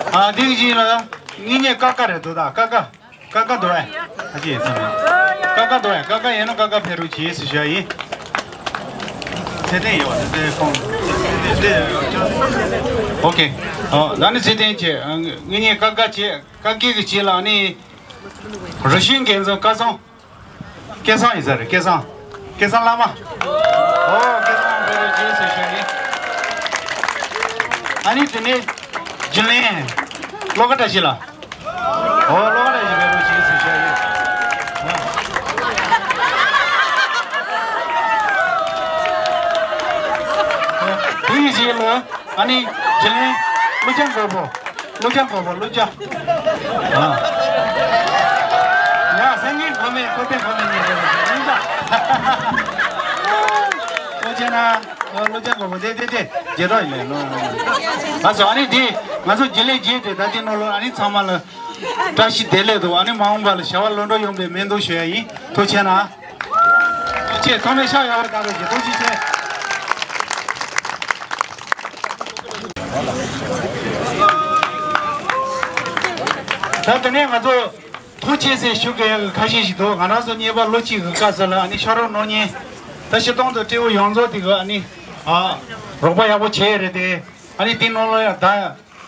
ཨ། དེ་གི་རྗེས་ལ། ངེད་གཉིས་ཀ་ཀ་རེད་འདུག་ད་ཀ་ཀ། ཀ་ཀ་འདུག་ཨེ། ཨ་ཅེ་ཚང་མ། ཀ་ཀ་འདུག་ཨེ། ཀ་ཀ་ཡིན་ན་ཀ་ཀ་ཕེབས་རོགས་གྱིས་ཟེར་ཞུ་ཡ་ཡིན། ཚེ་བརྟན་ཡོད་པ་ཚེ་བརྟན་ཁོང་། ཨོ་ཀེ། ཨ། ད་ནི་ཚེ་བརྟན་བྱས། ཨ། ངེད་གཉིས་ཀ་ཀ་བྱས། ཀ་ཀའི་གི་རྗེས་ལ་ནི། རུ་ཤུན་རྒན་ཚང་སྐལ་བཟང་། སྐལ་བཟང་ཡིན་ས་རེད། སྐལ་བཟང་། སྐལ་བཟང་བླ་མ། ཨོ་སྐལ་བཟང་བླ་མ་ཕེབས་རོགས་གྱིས་ཟེར་ཞུ་ཡ་ཡིན། ཨ་ནི་དེ་ནས་རྒྱུན་ལས་བློ་དགའ་བཀྲ་ཤིས་ལགས། ཨོ་བློ་དགའ་བཀྲ་ཤིས་ཕེབས་རོགས་གྱིས་ཟེར་ཞུ་ཡ་ཡིན། དེ་ཡི་རྗེས་ལ་ཨ་ནི་རྒྱུན་ལས་ཀླུ་བྱང་དགོན་པ། ཀླུ་བྱང་དགོན་པ། ཀླུ་བྱང་། ཨ། ཡ་སེང་གེ་ཁོ་མེད་ཁོ་ཏེ་ཁོ་མེད་གཉིས་རེད། ཀླུ་བྱང་། ཅེ་ན། ལོ་ཅག་གོ་བོ་དེ་དེ་དེ་རྗེས་ཐོག་ཡིན་ལོ། ཨ་སོ་ཨ་ནི་དེ་ང་ཚོ་རྒྱུན་ལས་རྗེས་དེ་ད་དེ་ནོ་ལོ་ཨ་ནི་ཚང་མ་ལ་བཀྲ་ཤིས་བདེ་ལེགས་དང་ཨ་ནི་མ་འོངས་པ་ལ་བྱ་བ་ལོ་འགྲོ་ཡོང་པའི་སྨོན་འདུན་ཞུ་ཡ་ཡིན། ཐུགས་རྗེ་ཆེ་གནང་། ཐུགས་རྗེ་ཆེ། ཚང་མས་ཤག་ཡག་པོ་བལྟ་རོགས་གྱིས། ཐུགས་རྗེ་ཆེ། ད་དེ་ནས་ང་ཚོ་ཐུགས་རྗེ་ཆེ་ཟེར་ཞུ་དགོས་ཡག་གི་ཁ་ཤས་ཤིག་འདུག་ང་རང་ཚོ་གཉེར་པ་ལོ་གཅིག་གི་སྐབས་སུ་ལ་ཨ་ནི་ཤ་རོགས་གནང་མཁན་ད་སྤྱིར་བཏང་དུ་སྤྲེའུ་ཡོངས་རྫོགས་དེ་གི་ཨ་ནི་ཨ་རོགས་པ་ཡག་པོ་བྱས་ཡོད་རེད་དེ། ཨ་ནི་དེ་ནང་ལ་ཡང་ད་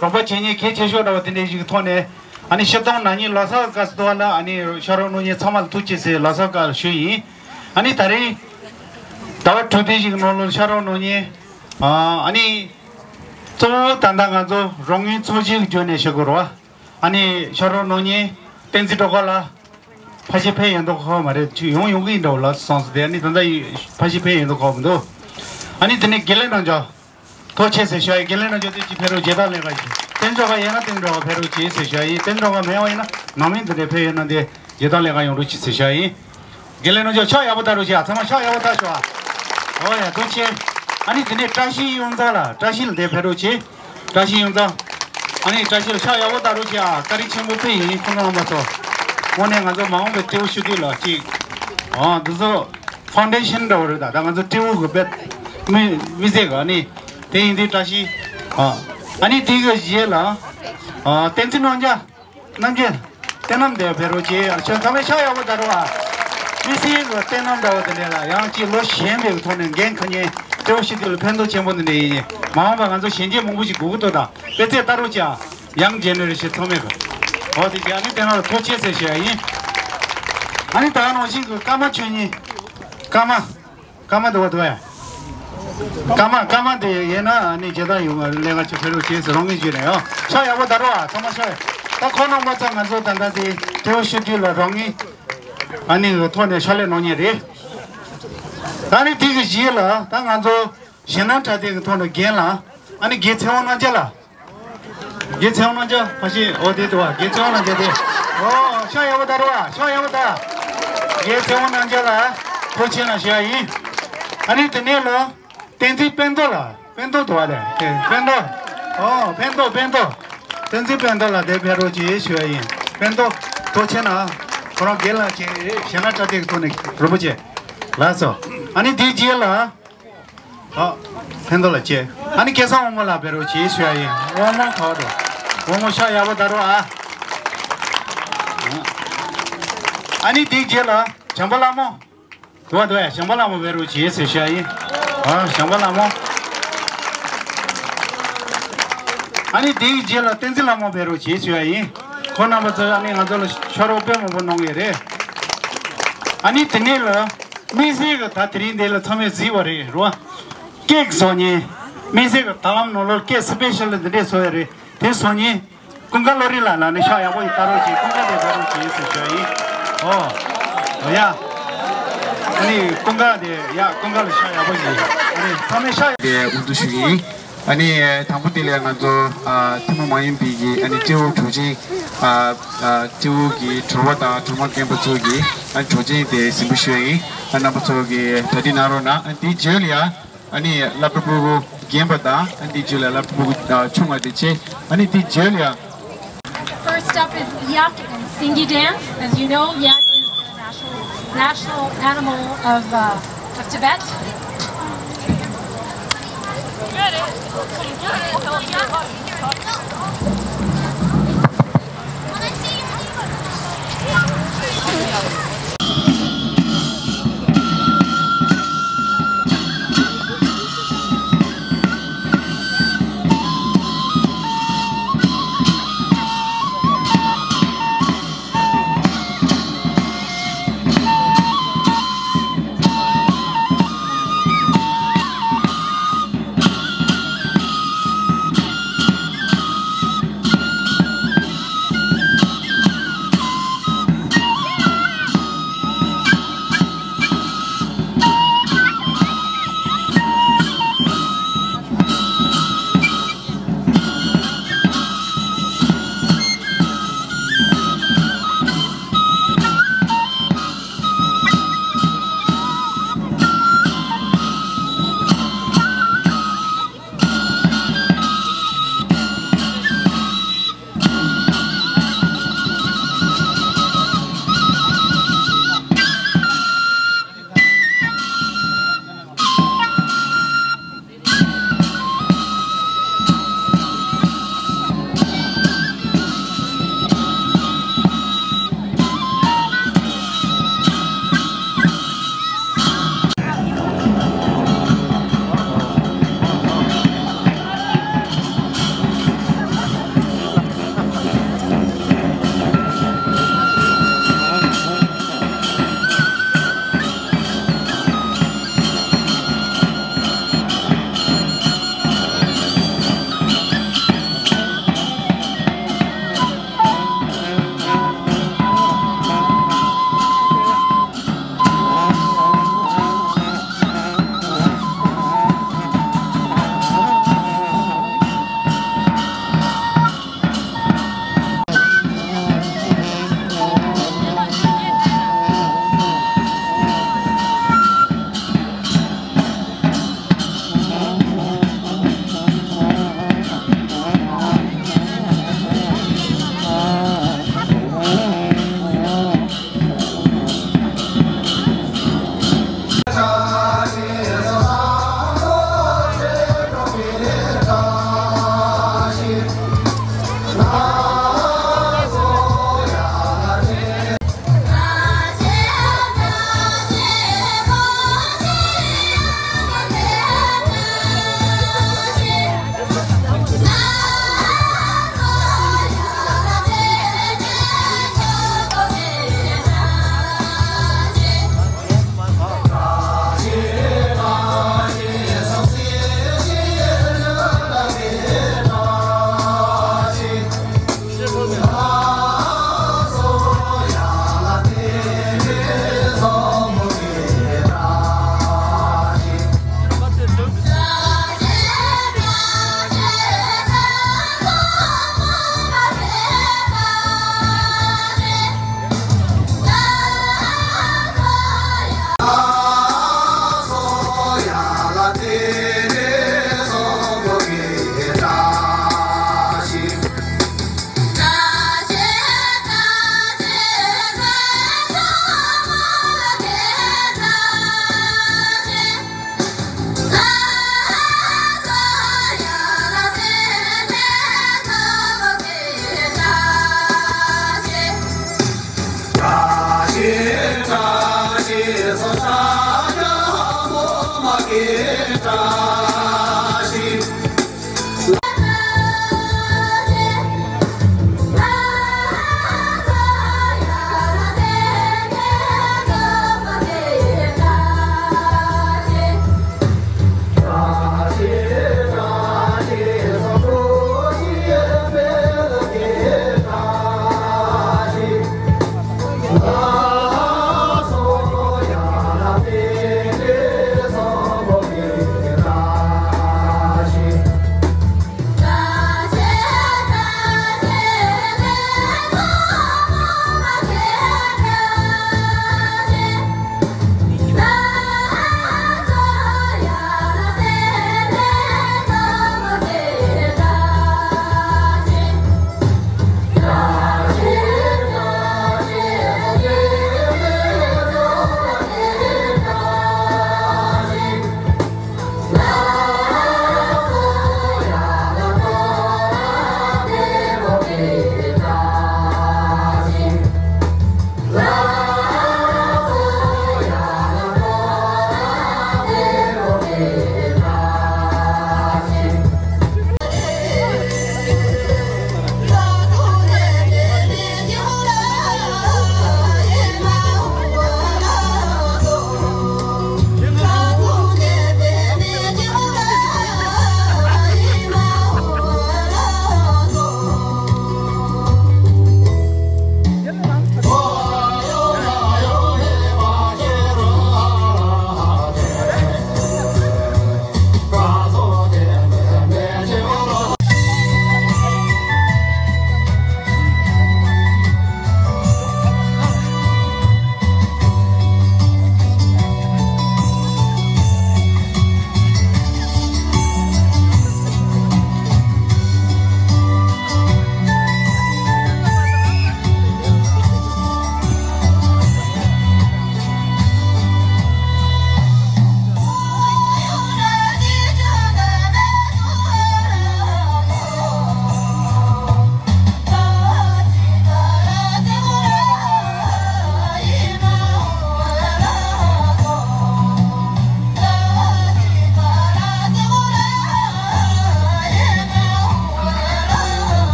རོགས་པ་བྱེད་མཁན་གལ་ཆེ་ཤོས་འདྲ་བ་དེ་འདྲ་ཞིག་གི་ཐོག་ནས་ཨ་ནི་སྤྱིར་བཏང་ན་ནིང་ལོ་གསར་སྐབས་སུ་ལ་ཨ་ནི་ཤ་རོགས་གནང་མཁན་ཚང་མ་ལ་ཐུགས་རྗེ་ཆེ་ཟེར་ལོ་གསར་སྐབས་ལ་ཞུ་ཡིན། ཨ་ནི་ད་རེས་ཟླ་བ་དྲུག་དེ་ཞིག་གི་ནང་ལ་ཤ་རོགས་གནང་མཁན་ཨ་ནི་གཙོ་བོ་ད་ལྟ་ང་ཚོ་རོགས་དངུལ་ཚོགས་ཆེན་གྱི་བརྗོད་ནས་བཤད་དགོས་རེད་བ། ཨ་ནི་ཤ་རོགས་གནང་མཁན་བསྟན་འཛིན་སྒྲོལ་དཀར་ལགས་ཕལ་ཆེར་ཕེབས་ཡོང་མདོག་ཁ་པོ་མ་རེད། ཁྱོད་ཡོང་ཡོང་གི་ཡིན་འདྲ་བོ་ལབ་སོང་ཟེར་དེ་ཨ་ནི་ད་ལྟ་ཕལ་ཆེར་ཕེབས་ཡོང་མདོག་ཁ་པོ་མི་འདུག་ཨ་ནི་དེ་ནས་དགེ་ལེགས་རྣམ་རྒྱལ། ཐུགས་རྗེ་ཆེ་ཟེར་ཞུ་ཡ་ཡིན། དགེ་ལེགས་རྣམ་རྒྱལ་དེ་ཅིག་ཕེབས་རོགས་བྱེད། ད་ལས་ཀ་ཡིན། བསྟན་སྒྲོལ་དཀར་ཡིན་ན་བསྟན་སྒྲོལ་དཀར་ཕེབས་རོགས་བྱེད་ཟེར་ཞུ་ཡ་ཡིན། བསྟན་སྒྲོལ་དཀར་མེད་པ་ཡིན་ན་ནང་མི་འདི་འདྲས་ཕེབས་ཡོད་ན་དེ་བྱེད། ད་ལས་ཀ་ཡོང་རོགས་གྱིས་ཟེར་ཞུ་ཡ་ཡིན། དགེ་ལེགས་རྣམ་རྒྱལ་ཤག་ཡག་པོ་བལྟ་རོགས་བྱེད་ཨ། ཚང་མ་ཤག་ཡག་པོ་བལྟ་ཤོག་ཨ། ཨོ་ཡ་ཐུགས་རྗེ་ཆེ། ཨ་ནི་དེ་ནས་བཀྲ་ཤིས་གཡུ་རྩེ་ལགས། བཀྲ་ཤིས་ལགས་དེ་ཕེབས་རོགས་བྱེད། བཀྲ་ཤིས་གཡུ་རྩེ། ཨ་ནི་བཀྲ་ཤིས་ལགས་ཤག་ཡག་པོ་བལྟ་རོགས་བྱེད་ཨ། བཀའ་དྲིན་ཆེན་པོ་དཔེ་ཡིན། ཁོང་རྣམ་པ་ཚོ་དངོས་གནས་ང་ཚོ་མ་འོངས་པའི་སྤྲེའུ་ཤུགས་ལྡན་ལ་གཅིག་ཨ་འདི་ཚོ་ཕའུན་ཌེ་ཤན་འདྲ་བོ་རེད། ད་ད་ང་ཚོ་སྤྲེའུ་གི་དཔེ་མི་མི་ཟེར་ག་ནི་དེ་ཡིན་དུས་བཀྲ་ཤིས། ཨ་ཨ་ནི་དེ་གི་རྗེས་ལ་ཨ་བསྟན་འཛིན་རྣམ་རྒྱལ། རྣམ་རྒྱལ། བསྟན་རྣམ་དེ་ཕེབས་རོགས་བྱེད་ཨ། ཁྱོད་ཚང་མས་ཤག་ཡག་པོ་བལྟ་རོགས་ཨ། དམིགས་བསལ་གྱི་བསྟན་རྣམ་འདྲ་བོ་དེ་འདྲས་ལ་ཡང་ཅིག་ལོ་གཞོན་པའི་ཐོག་ནས་འགན་འཁུར་མཁན་སྤྲེའུ་ཤུགས་ལྡན་ལ་ཕན་ཐོགས་ཆེན་པོ་འདི་འདྲས་ཡིན། མ་འོངས་པ་ང་ཚོ་གཞོན་སྐྱེས་མང་པོ་ཞིག་དགོས་ཀྱི་འདུག་ད་དཔེ་ཆ་ལྟ་རོགས་བྱེད་ཨ། ཡང་ཇེ་ནེ་རེ་ཤན་ཚང་མས་གི། འོ་དེ་རྒྱ་ནི་དེ་ང་ལ་ཐུགས་རྗེ་ཆེ་ཟེར་ཞུ་ཡ་ཡིན། ཨ་ནི་ད་ག་ནང་བཞིན་གྱི་ཀརྨ་ཆོས་ཉིད། ཀརྨ། ཀརྨ་འདུག་བ་འདུག་ཡ། ཀརྨ་ཀརྨ་དེ་ཡིན་ན་ཨ་ནི་རྗེ་བདག་ཡོང་བ་ལས་ཀ་ཆུ་ཕེ་རུ་བྱེད་ཟེར་རང་ངེས་བྱེད་ནས་ཡོ། ཤག་ཡག་པོ་ད་རོགས་ཨ། ཚང་མ་ཤག་ཡ། ད་ཁོ་རྣམ་པ་ཚོ་ང་ཚོ་ད་ལྟ་དེ་སྤྲེའུ་ཤུགས་ལྡན་ལ་རང་ངེས་ཨ་ནི་གི་ཐོག་ནས་ཕྱག་ལས་གནང་མཁན་རེད། ད་ནི་དེ་གི་རྗེས་ལ་ད་ང་ཚོ་གཞན་དབང་གྲ་སྒྲིག་གི་ཐོག་ནས་རྒན་ལགས་ཨ་ནི་རྒན་ཚེ་དབང་རྣམ་རྒྱལ་ལགས། རྒན་ཚེ་དབང་རྣམ་རྒྱལ་ཕ་ཤི་འོ་དེ་འདུག་བ། རྒན་ཚེ་དབང་རྣམ་རྒྱལ་དེ། ཨོ་ཤག་ཡག་པོ་ད་རོགས་ཨ། ཤག་ཡག་པོ་ད། རྒན་ཚེ་དབང་རྣམ་རྒྱལ་ལགས་ཐུགས་རྗེ་ཆེ་གནང་ཞུ་ཡ་ཡིན། ཨ་ནི་དེ་ནས་ལོ་བསྟན་འཛིན་སྤེན་ཏོ་ལགས། སྤེན་ཏོ་འདུག་བ་དེ། དེ་སྤེན་ཏོ། ཨོ་སྤེན་ཏོ་སྤེན་ཏོ། བསྟན་འཛིན་སྤེན་ཏོ་ལགས་དེ་ཕེབས་རོགས་གྱིས་ཞུ་ཡ་ཡིན། སྤེན་ཏོ་ཐུགས་རྗེ་ཆེ་གནང་། ཁོ་རང་རྒན་ལགས་ཀྱི་གཞན་ལ་གྲ་སྒྲིག་གི་ཐོག་ནས་རོལ་པོ་བྱས། ལགས་སོ། ཨ་ནི་དེའི་རྗེས་ལ། ཨ། ཕན་ཐོགས་ལ་བཅས། ཨ་ནི་སྐལ་བཟང་དབང་མོ་ལགས་ཕེབས་རོགས་གྱིས་ཞུ་ཡ་ཡིན། དབང་མོ་ག་བ་འདུག་དབང་མོ་ཤག་ཡག་པོ་ད་རོགས་ཨ། ཨ་ནི་དེའི་རྗེས་ལ་བྱམས་པ་ལྷ་མོ། འདུག་བ་འདུག་ཡ། བྱམས་པ་ལྷ་མོ་ཕེབས་རོགས་གྱིས་ཟེར་ཞུ་ཡ་ཡིན། ཨ་བྱམས་པ་ལྷ་མོ། ཨ་ནི་དེའི་རྗེས་ལ་བསྟན་འཛིན་ལྷ་མོ་ཕེབས་རོགས་གྱིས་ཞུ་ཡ་ཡིན། ཁོང་རྣམ་པ་ཚོས་ཨ་ནི་ང་ཚོ་ལ་ཕྱག་རོགས་དཔེ་མང་པོ་གནང་གི་རེད། ཨ་ནི་དེ་ནས་ལ། དམིགས་བསལ་གྱི་ད་དེ་རིང་འདི་ལ་ཚང་མས་གཟིགས་པ་རེད་རོ། སྐད་བཟོ་མཁན། དམིགས་བསལ་གྱི་ད་ལམ་ནང་ལོགས་སྐད་སི་པེ་ཤལ་འདི་འདྲས་བཟོ་ཡ་རེད། དེ་བཟོ་མཁན། ཀུན་དགའ་བློ་རིག་ལགས་ལ་ནི་ཤག་ཡག་པོ་ཡིན་ད་རོགས་གྱིས། ཀུན་དགའ་དེ་ད་རོགས་གྱིས་ཟེར་ཞུ་ཡ་ཡིན། ཨོ། ཨོ་ཡ། ཨ་ནི་ཀུན་དགའ་དེ་ཡ་ཀུན་དགའ་ལ་ཤག་ཡག་པོ་ཡིན། ཨ་ནི་ཚང་མས་ཤག་ཡག་དེ་འུ་ཚོ་ཞུ་གི་ཡིན། ཨ་ནི་དང་པོ་དེ་ལས་ང་ཚོ་ཨ་ཐུན་མོང་མ་ཡིན་པའི་གི་ཨ་ནི་སྤྲེའུ་གྲོགས་ཅན། ཨ་ཨ་སྤྲེའུ་གི་གྲོགས་པ་དང་གྲོགས་མོ་རྒན་པ་ཚོ་གི་ཨ་གྲོགས་ཅན་དེ་གཟིམ་འཇུག་ཞུ་ཡ་ཡིན། ཨ་རྣམ་པ་ཚོ་གི་གྲ་སྒྲིག་གནང་རོགས་གནང་། ཨ་དེའི་རྗེས་ལ་ཡ་ཨ་ནི་སློབ་གྲྭ་ཕྲུ་གུ་རྒན་པ་དང་ཨ་དེའི་རྗེས་ལ་སློབ་གྲྭ་ཕྲུ་གུ་ཨ་ཆུང་བ་དེ་བྱས། ཨ་ནི་དེའི་རྗེས་ལ་ཡ། First up is yak and singi dance. As you know, yak is the national, national animal of, uh, of Tibet.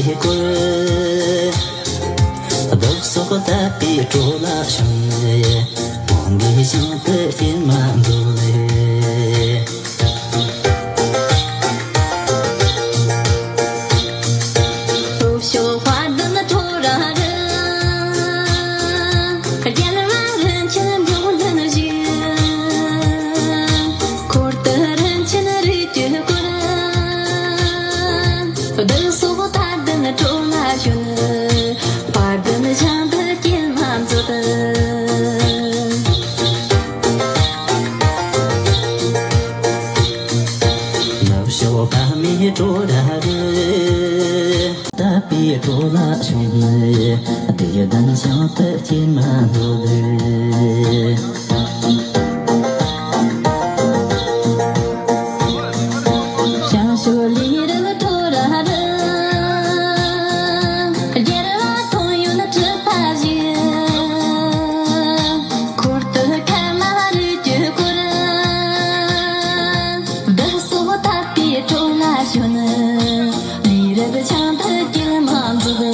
བསྐོར། བདག་སོགས་དད་པའི་སྤྲོ་ལ་ཕྱིན། དབང་གི་ཞིང་དུ་སྐྱེལ་མ་མཛོད། སྟོབས་ཤུགས་དཔལ་ལྡན་ཁྲོ་ར་རི། རྒྱལ་བ་རིན་ཆེན་འབྱུང་ལྡན་བཞུགས། འཁོར་དུ་རིན་ཆེན་རིགས་ཀྱིས་བསྐོར། བདག་སོགས་དད་ལྡན་སྤྲོ་ལ་ཞོན། དཔལ་ལྡན་ཞིང་དུ་སྐྱེལ་མ་མཛོད། ནུབ་ཕྱོགས་པདྨའི་བྲོ་ར་རི། དད་པའི་སྤྲོ་ལ་ཞོན། བདེ་ལྡན་ཞིང་དུ་སྐྱེལ་མ་མཛོད། བྱང་ཕྱོགས་ལས་རིམ་བྲོ་ར་རི། རྒྱལ་བ་ཁྲོ་ཡོན་གྲུབ་པ་བཞུགས། འཁོར་དུ་ཁ་མ་རིགས་ཀྱིས་བསྐོར། བདག་སོགས་དད་པའི་སྤྲོ་ལ་ཞོན། ལས་རབ་ཞིང་དུ་སྐྱེལ་མ་མཛོད།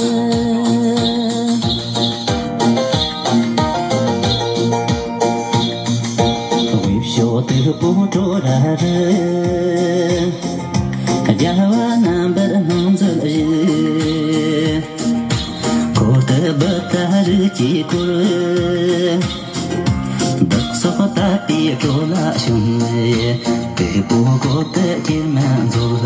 དབུས་ཕྱོགས་སྟུག་པོ་བྲོ་ར་རི། རྒྱལ་བ་རྣམ་པར་སྣང་མཛད་བཞུགས། འཁོར་དུ་བུདྡྷ་རིགས་ཀྱིས་བསྐོར། བདག་སོགས་དད་པའི་སྤྲོ་ལ་ཞོན། དེ་པོ་བཀོད་དུ་སྐྱེལ་མ་མཛོད།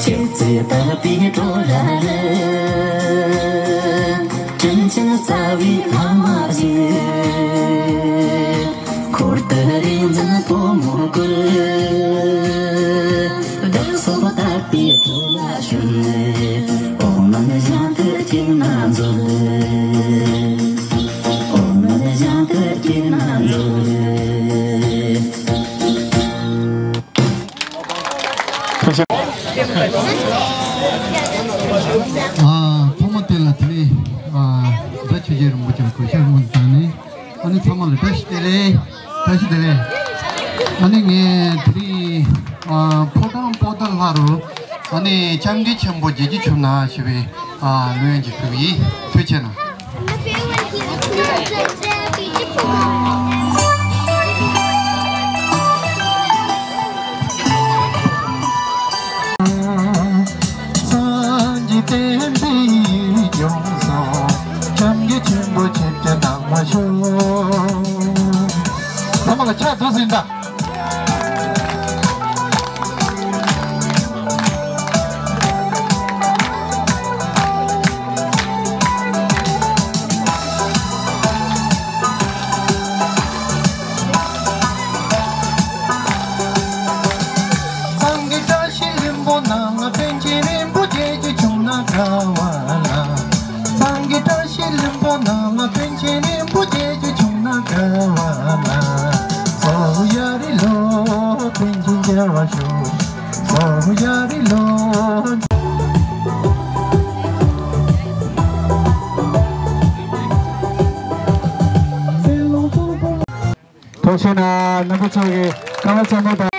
ཁྱེད་ཚོས་དད་པའི་སྤྲོ་ལ་རི། དྲིན་ཅན་རྩ་བའི་ལྷ་མོ་བཞུགས། འཁོར་དུ་རིག་འཛིན་ཕོ་མོས་བསྐོར། བདག་སོགས་དད་པའི་སྤྲོ་ལ་ཞོན། འོག་མིན་ཞིང་དུ་སྐྱེལ་མ་མཛོད། འོག་མིན་ཞིང་དུ་སྐྱེལ་མ་མཛོད། ཨ། ཐོག་མ་དེ་ལ་དེ་ནས་ཨ། རྫ་ཆོས་རྒྱལ་རིན་པོ་ཆེ་ལ་གུས་ཕྱག་སྔོན་དུ་བཏང་ནས། ཨ་ནི་ཚང་མ་ལ་བཀྲ་ཤིས་བདེ་ལེགས། བཀྲ་ཤིས་བདེ་ལེགས། ཨ་ནི་ངས་དེ་རིང་ཨ། ཕོ་བྲང་པོ་ཏཱ་ལ་རུ་ཨ་ནི་སྐྱབས་མགོན་ཆེན་པོ་བརྒྱད་ཅུ་གྱུར་ན་ཞེས་པའི་ཨ། ལོ་ཡན་གྱི་ཕུལ་བ་ཡིན། ཐུགས་རྗེ་གནང་། སངས་རྒྱས་བསྟན་པའི་ཡིད་འབྱུང་སོགས། སྐྱབས་མགོན་ཆེན་པོ་ཁྱེད་ཀྱི་བདག་མ་ཤོག་ཚང་མ་ལ་ཕྱག་ཐུགས་སུ་ཡིན་ད། སངས་རྒྱས་བཀྲ་ཤིས་ལྷུན་པོ་ནང་ལ། པཎ་ཆེན་རིན་པོ་ཆེ་བརྒྱད་ཅུ་གྱུར་ན་དགའ་བ་ལ། སངས་རྒྱས་བཀྲ་ཤིས་ལྷུན་པོ་ནང་ལ། པཎ་ཆེན་རིན་པོ་ཆེ་བརྒྱད་ཅུ་གྱུར་ན་དགའ་བ་ལ། སོ་ཡ་རི་ལོ། པཎ་ཆེན་མཇལ་བར་ཤོག་སོ་ཡ་རི་ལོ། ཐུགས་རྗེ་གནང་། རྣམ་པ་ཚོ་གི་བཀའ་མོལ་ཚང་མ་དང་།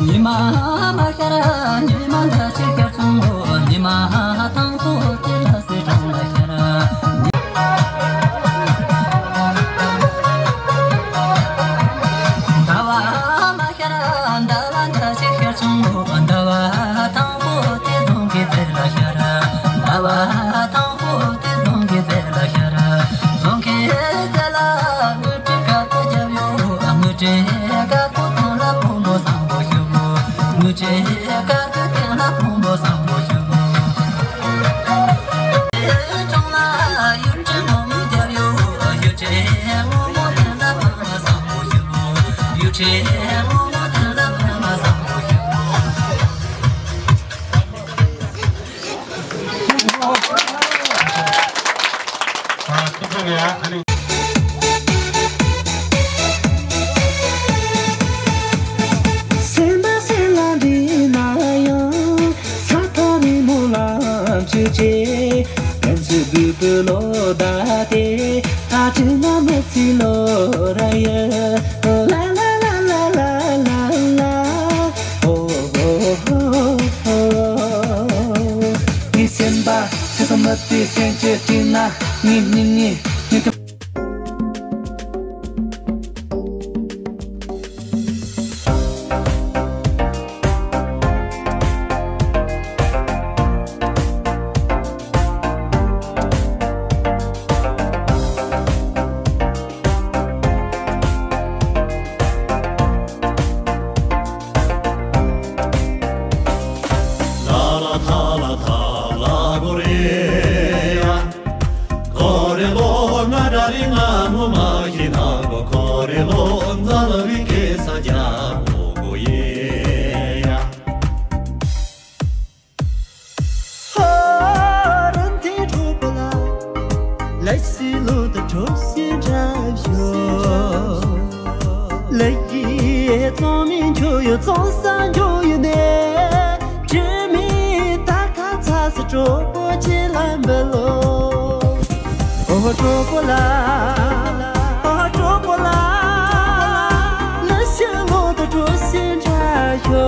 ཉི་མ་མ་ཤར་ཉི་མ་འདྲ་ཞིག་ཤར་སོང་ངོ་། ཉི་མ་དང་པོ་དེ་ལ་སྲིད་གྲོང་ལ་ཤར། ཟླ་བ་མ་ཤར་ཟླ་བ་འདྲ་ཞིག་ཤར་སོང་ངོ་། ཟླ་བ་དང་པོ་དེ་རྫོང་གི་རྩེ་ལ་ཤར། ཟླ་བ་དང་པོ་དེ་རྫོང་གི་རྩེ་ལ་ཤར། རྫོང་གི་རྩེ་ལ་དངུལ་སྤྲིན་དཀར་པོ་བརྒྱབ་ཡོད། དངུལ་སྤྲིན་དཀར་པོ་ཐང་ལ་ཕུང་པོ་བཟང་པོ་ཞིག་དངུལ་སྤྲིན་དཀར་པོའི་སྟེང་ལ་ཕུང་པོ་བཟང་པོ་ཞིག་གྲོང་ལ་གཡུ་སྤྲིན་སྔོན་མོ་བརྒྱབ་ཡོད། གཡུ་སྤྲིན་སྔོན་མོ་སྟེང་ལ་ཕ་མ་བཟང་པོ་ཞིག་གཡུ་སྤྲིན་སྔོན་མོ་སྟེང་ལ་ཕ་མ་བཟང་པོ་ཞིག་ཨ། ཐུགས་རྗེ་ཆེ། ཨ་ནི། སེམས་པ་སེམས་ལ་འདྲིས་ན་ཡང་། ས་མཐའ་རིང་མོ་ལ་མཆོད་ཆེ། ཕན་ཚུན་སྦུག་པའི་ལོ་ཟླ་དེ། ཨ་ཅེ་ན་མི་ཚེ་ལོ་ར་ཡ། ལ་ལ་ལ། ཨོ་ཨོ་ཨོ་ཨོ། ངའི་སེམས་པ་ཚེ་སྲོག་མུ་ཏིག་སེམས་ཀྱི་སྤྲིན་ན། ངའི་སྙིང་ཉེ་སྙིང་ཁམས། ལོ་འཛམ་བུའི་སྐད་ས་རྒྱ་མོ་གོ་ཡེ་ཡ། ཧ་རིན་ཐེ་གྲོགས་པོ་ལ། ལ་ཤི་ལོ་དུ་གྲོགས་ཤིག་འདྲ་ཞོ། ལ་ཡི་ཙོང་མིན་ཁྱོ་ཡོ་ཙོང་ས་འགྱོ་ཡོ་ནེ། དྲི་མེད་ད་ཁ་ཚ་སུ་གྲོགས་པོ་ཆེ་ལ་འབུལ་ལོ། ཨོ་གྲོགས་པོ་ལ། ཨོ་གྲོགས་པོ་ལ། ལ་ཤི་ལོ་དུ་གྲོགས་ཤིག་འདྲ་ཞོ།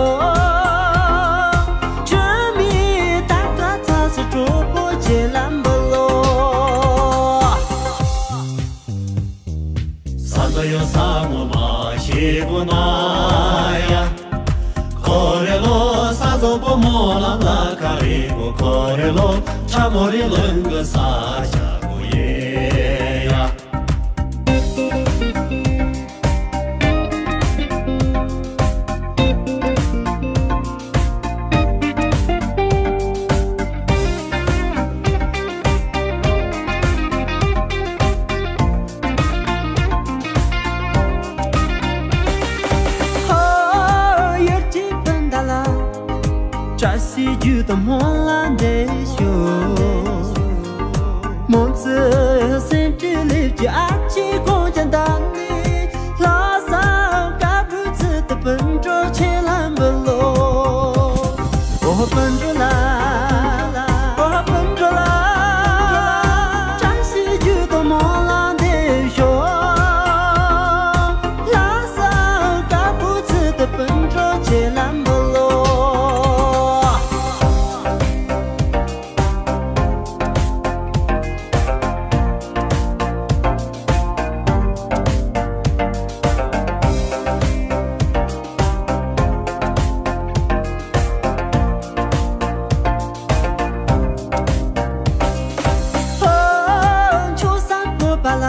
དྲི་མེད་ད་ཁ་ཚ་སུ་གྲོགས་པོ་ཆེ་ལ་འབུལ་ལོ། ས་ས་ཡོ་ས་ངོ་མ་ཤེས་གོ་ན་ཡ། ཁོ་རེ་ལོ་ས་ཟོ་པོ་མོ་ལ་ལ་ཁ་རེ་གོ། ཁོ་རེ་ལོ་ཆ་མོ་རེ་ལོན་གི་ས་ཆ་གོ་ཡེ་ཡ། ཧོ་ཡར་གྱི་སྤུན་ཟླ་ལ། བཀྲ་ཤིས་རྒྱུད་དུ་སྨོན་ལམ་འདེབས་ཤོག། མོ་ཙི་སེམས་ཀྱི་ལེབ་ཀྱི་ཨ་ཅེ་ཁོང་ཀྱང་ད་ནི། ལྷ་ས་དཀར་པོའི་ཚུལ་དུ་སྤུན་གྲོགས་ཆེ་ལ་འབུལ་ལོ། ཨོ་སྤུན་གྲོགས་ལ། ཨོ་སྤུན་གྲོགས་ལ། བཀྲ་ཤིས་རྒྱུད་དུ་སྨོན་ལམ་འདེབས་ཤོག། ལྷ་ས་དཀར་པོའི་ཚུལ་དུ་སྤུན་གྲོགས་ཆེ་ལ་འབུལ་ལོ། ཨོ་ཆོས་བཟང་བཀོད་པ་ལ།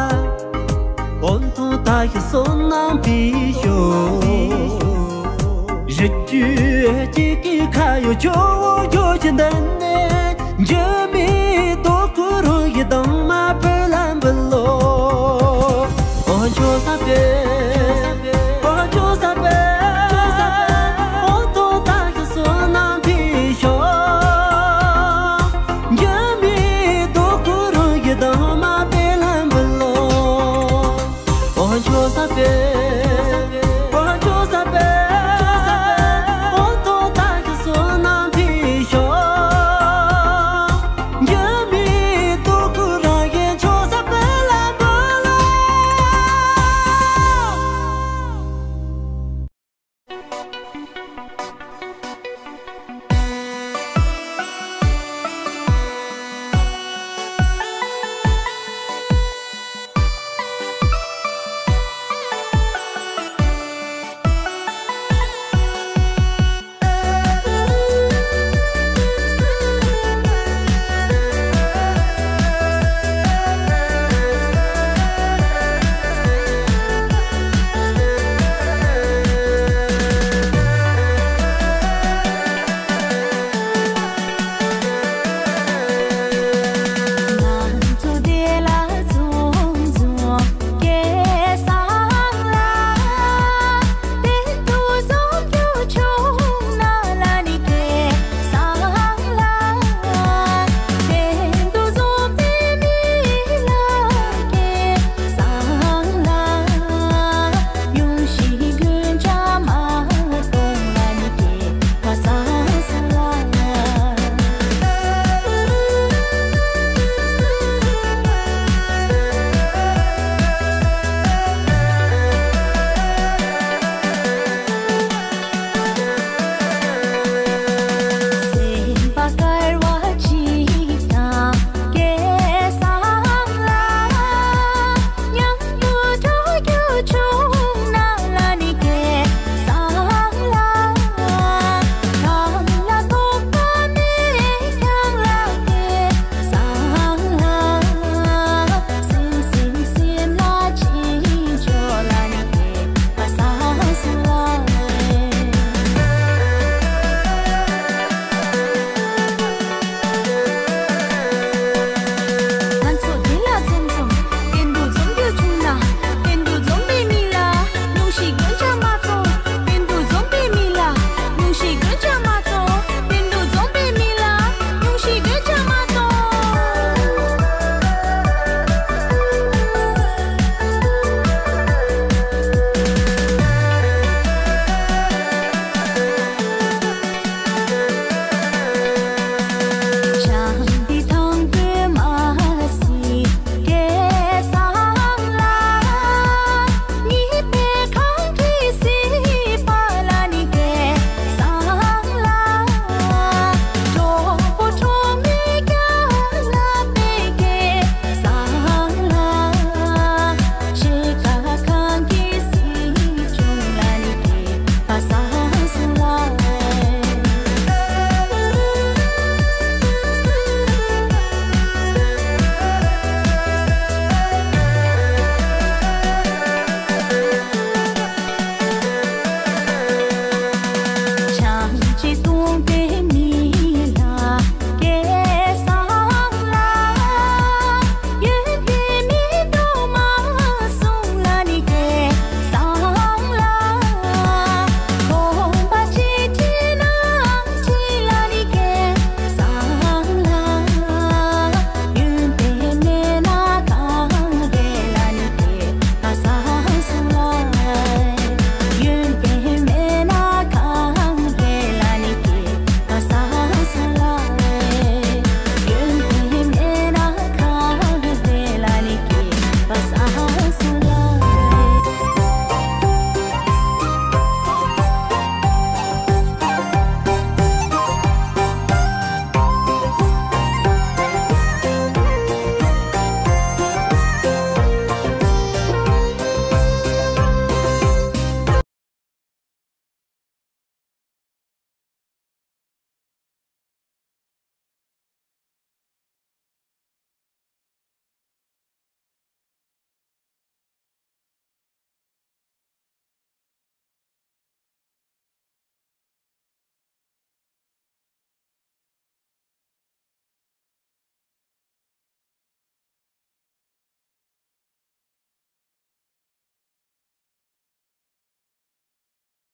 འོན་ཐང་ད་ཡི་བསོད་ནམས་པའི་ཞོ། རི་རྒྱུད་ཀྱི་ཀི་ཁ་ཡོ་ཇོ་བོ་ཇོ་ཇི་འདི་ནས། འཇུ་མི་དོ་ཀུ་རུ་ཡི་དང་མ་བུ་ལ་འབུལ་ལོ།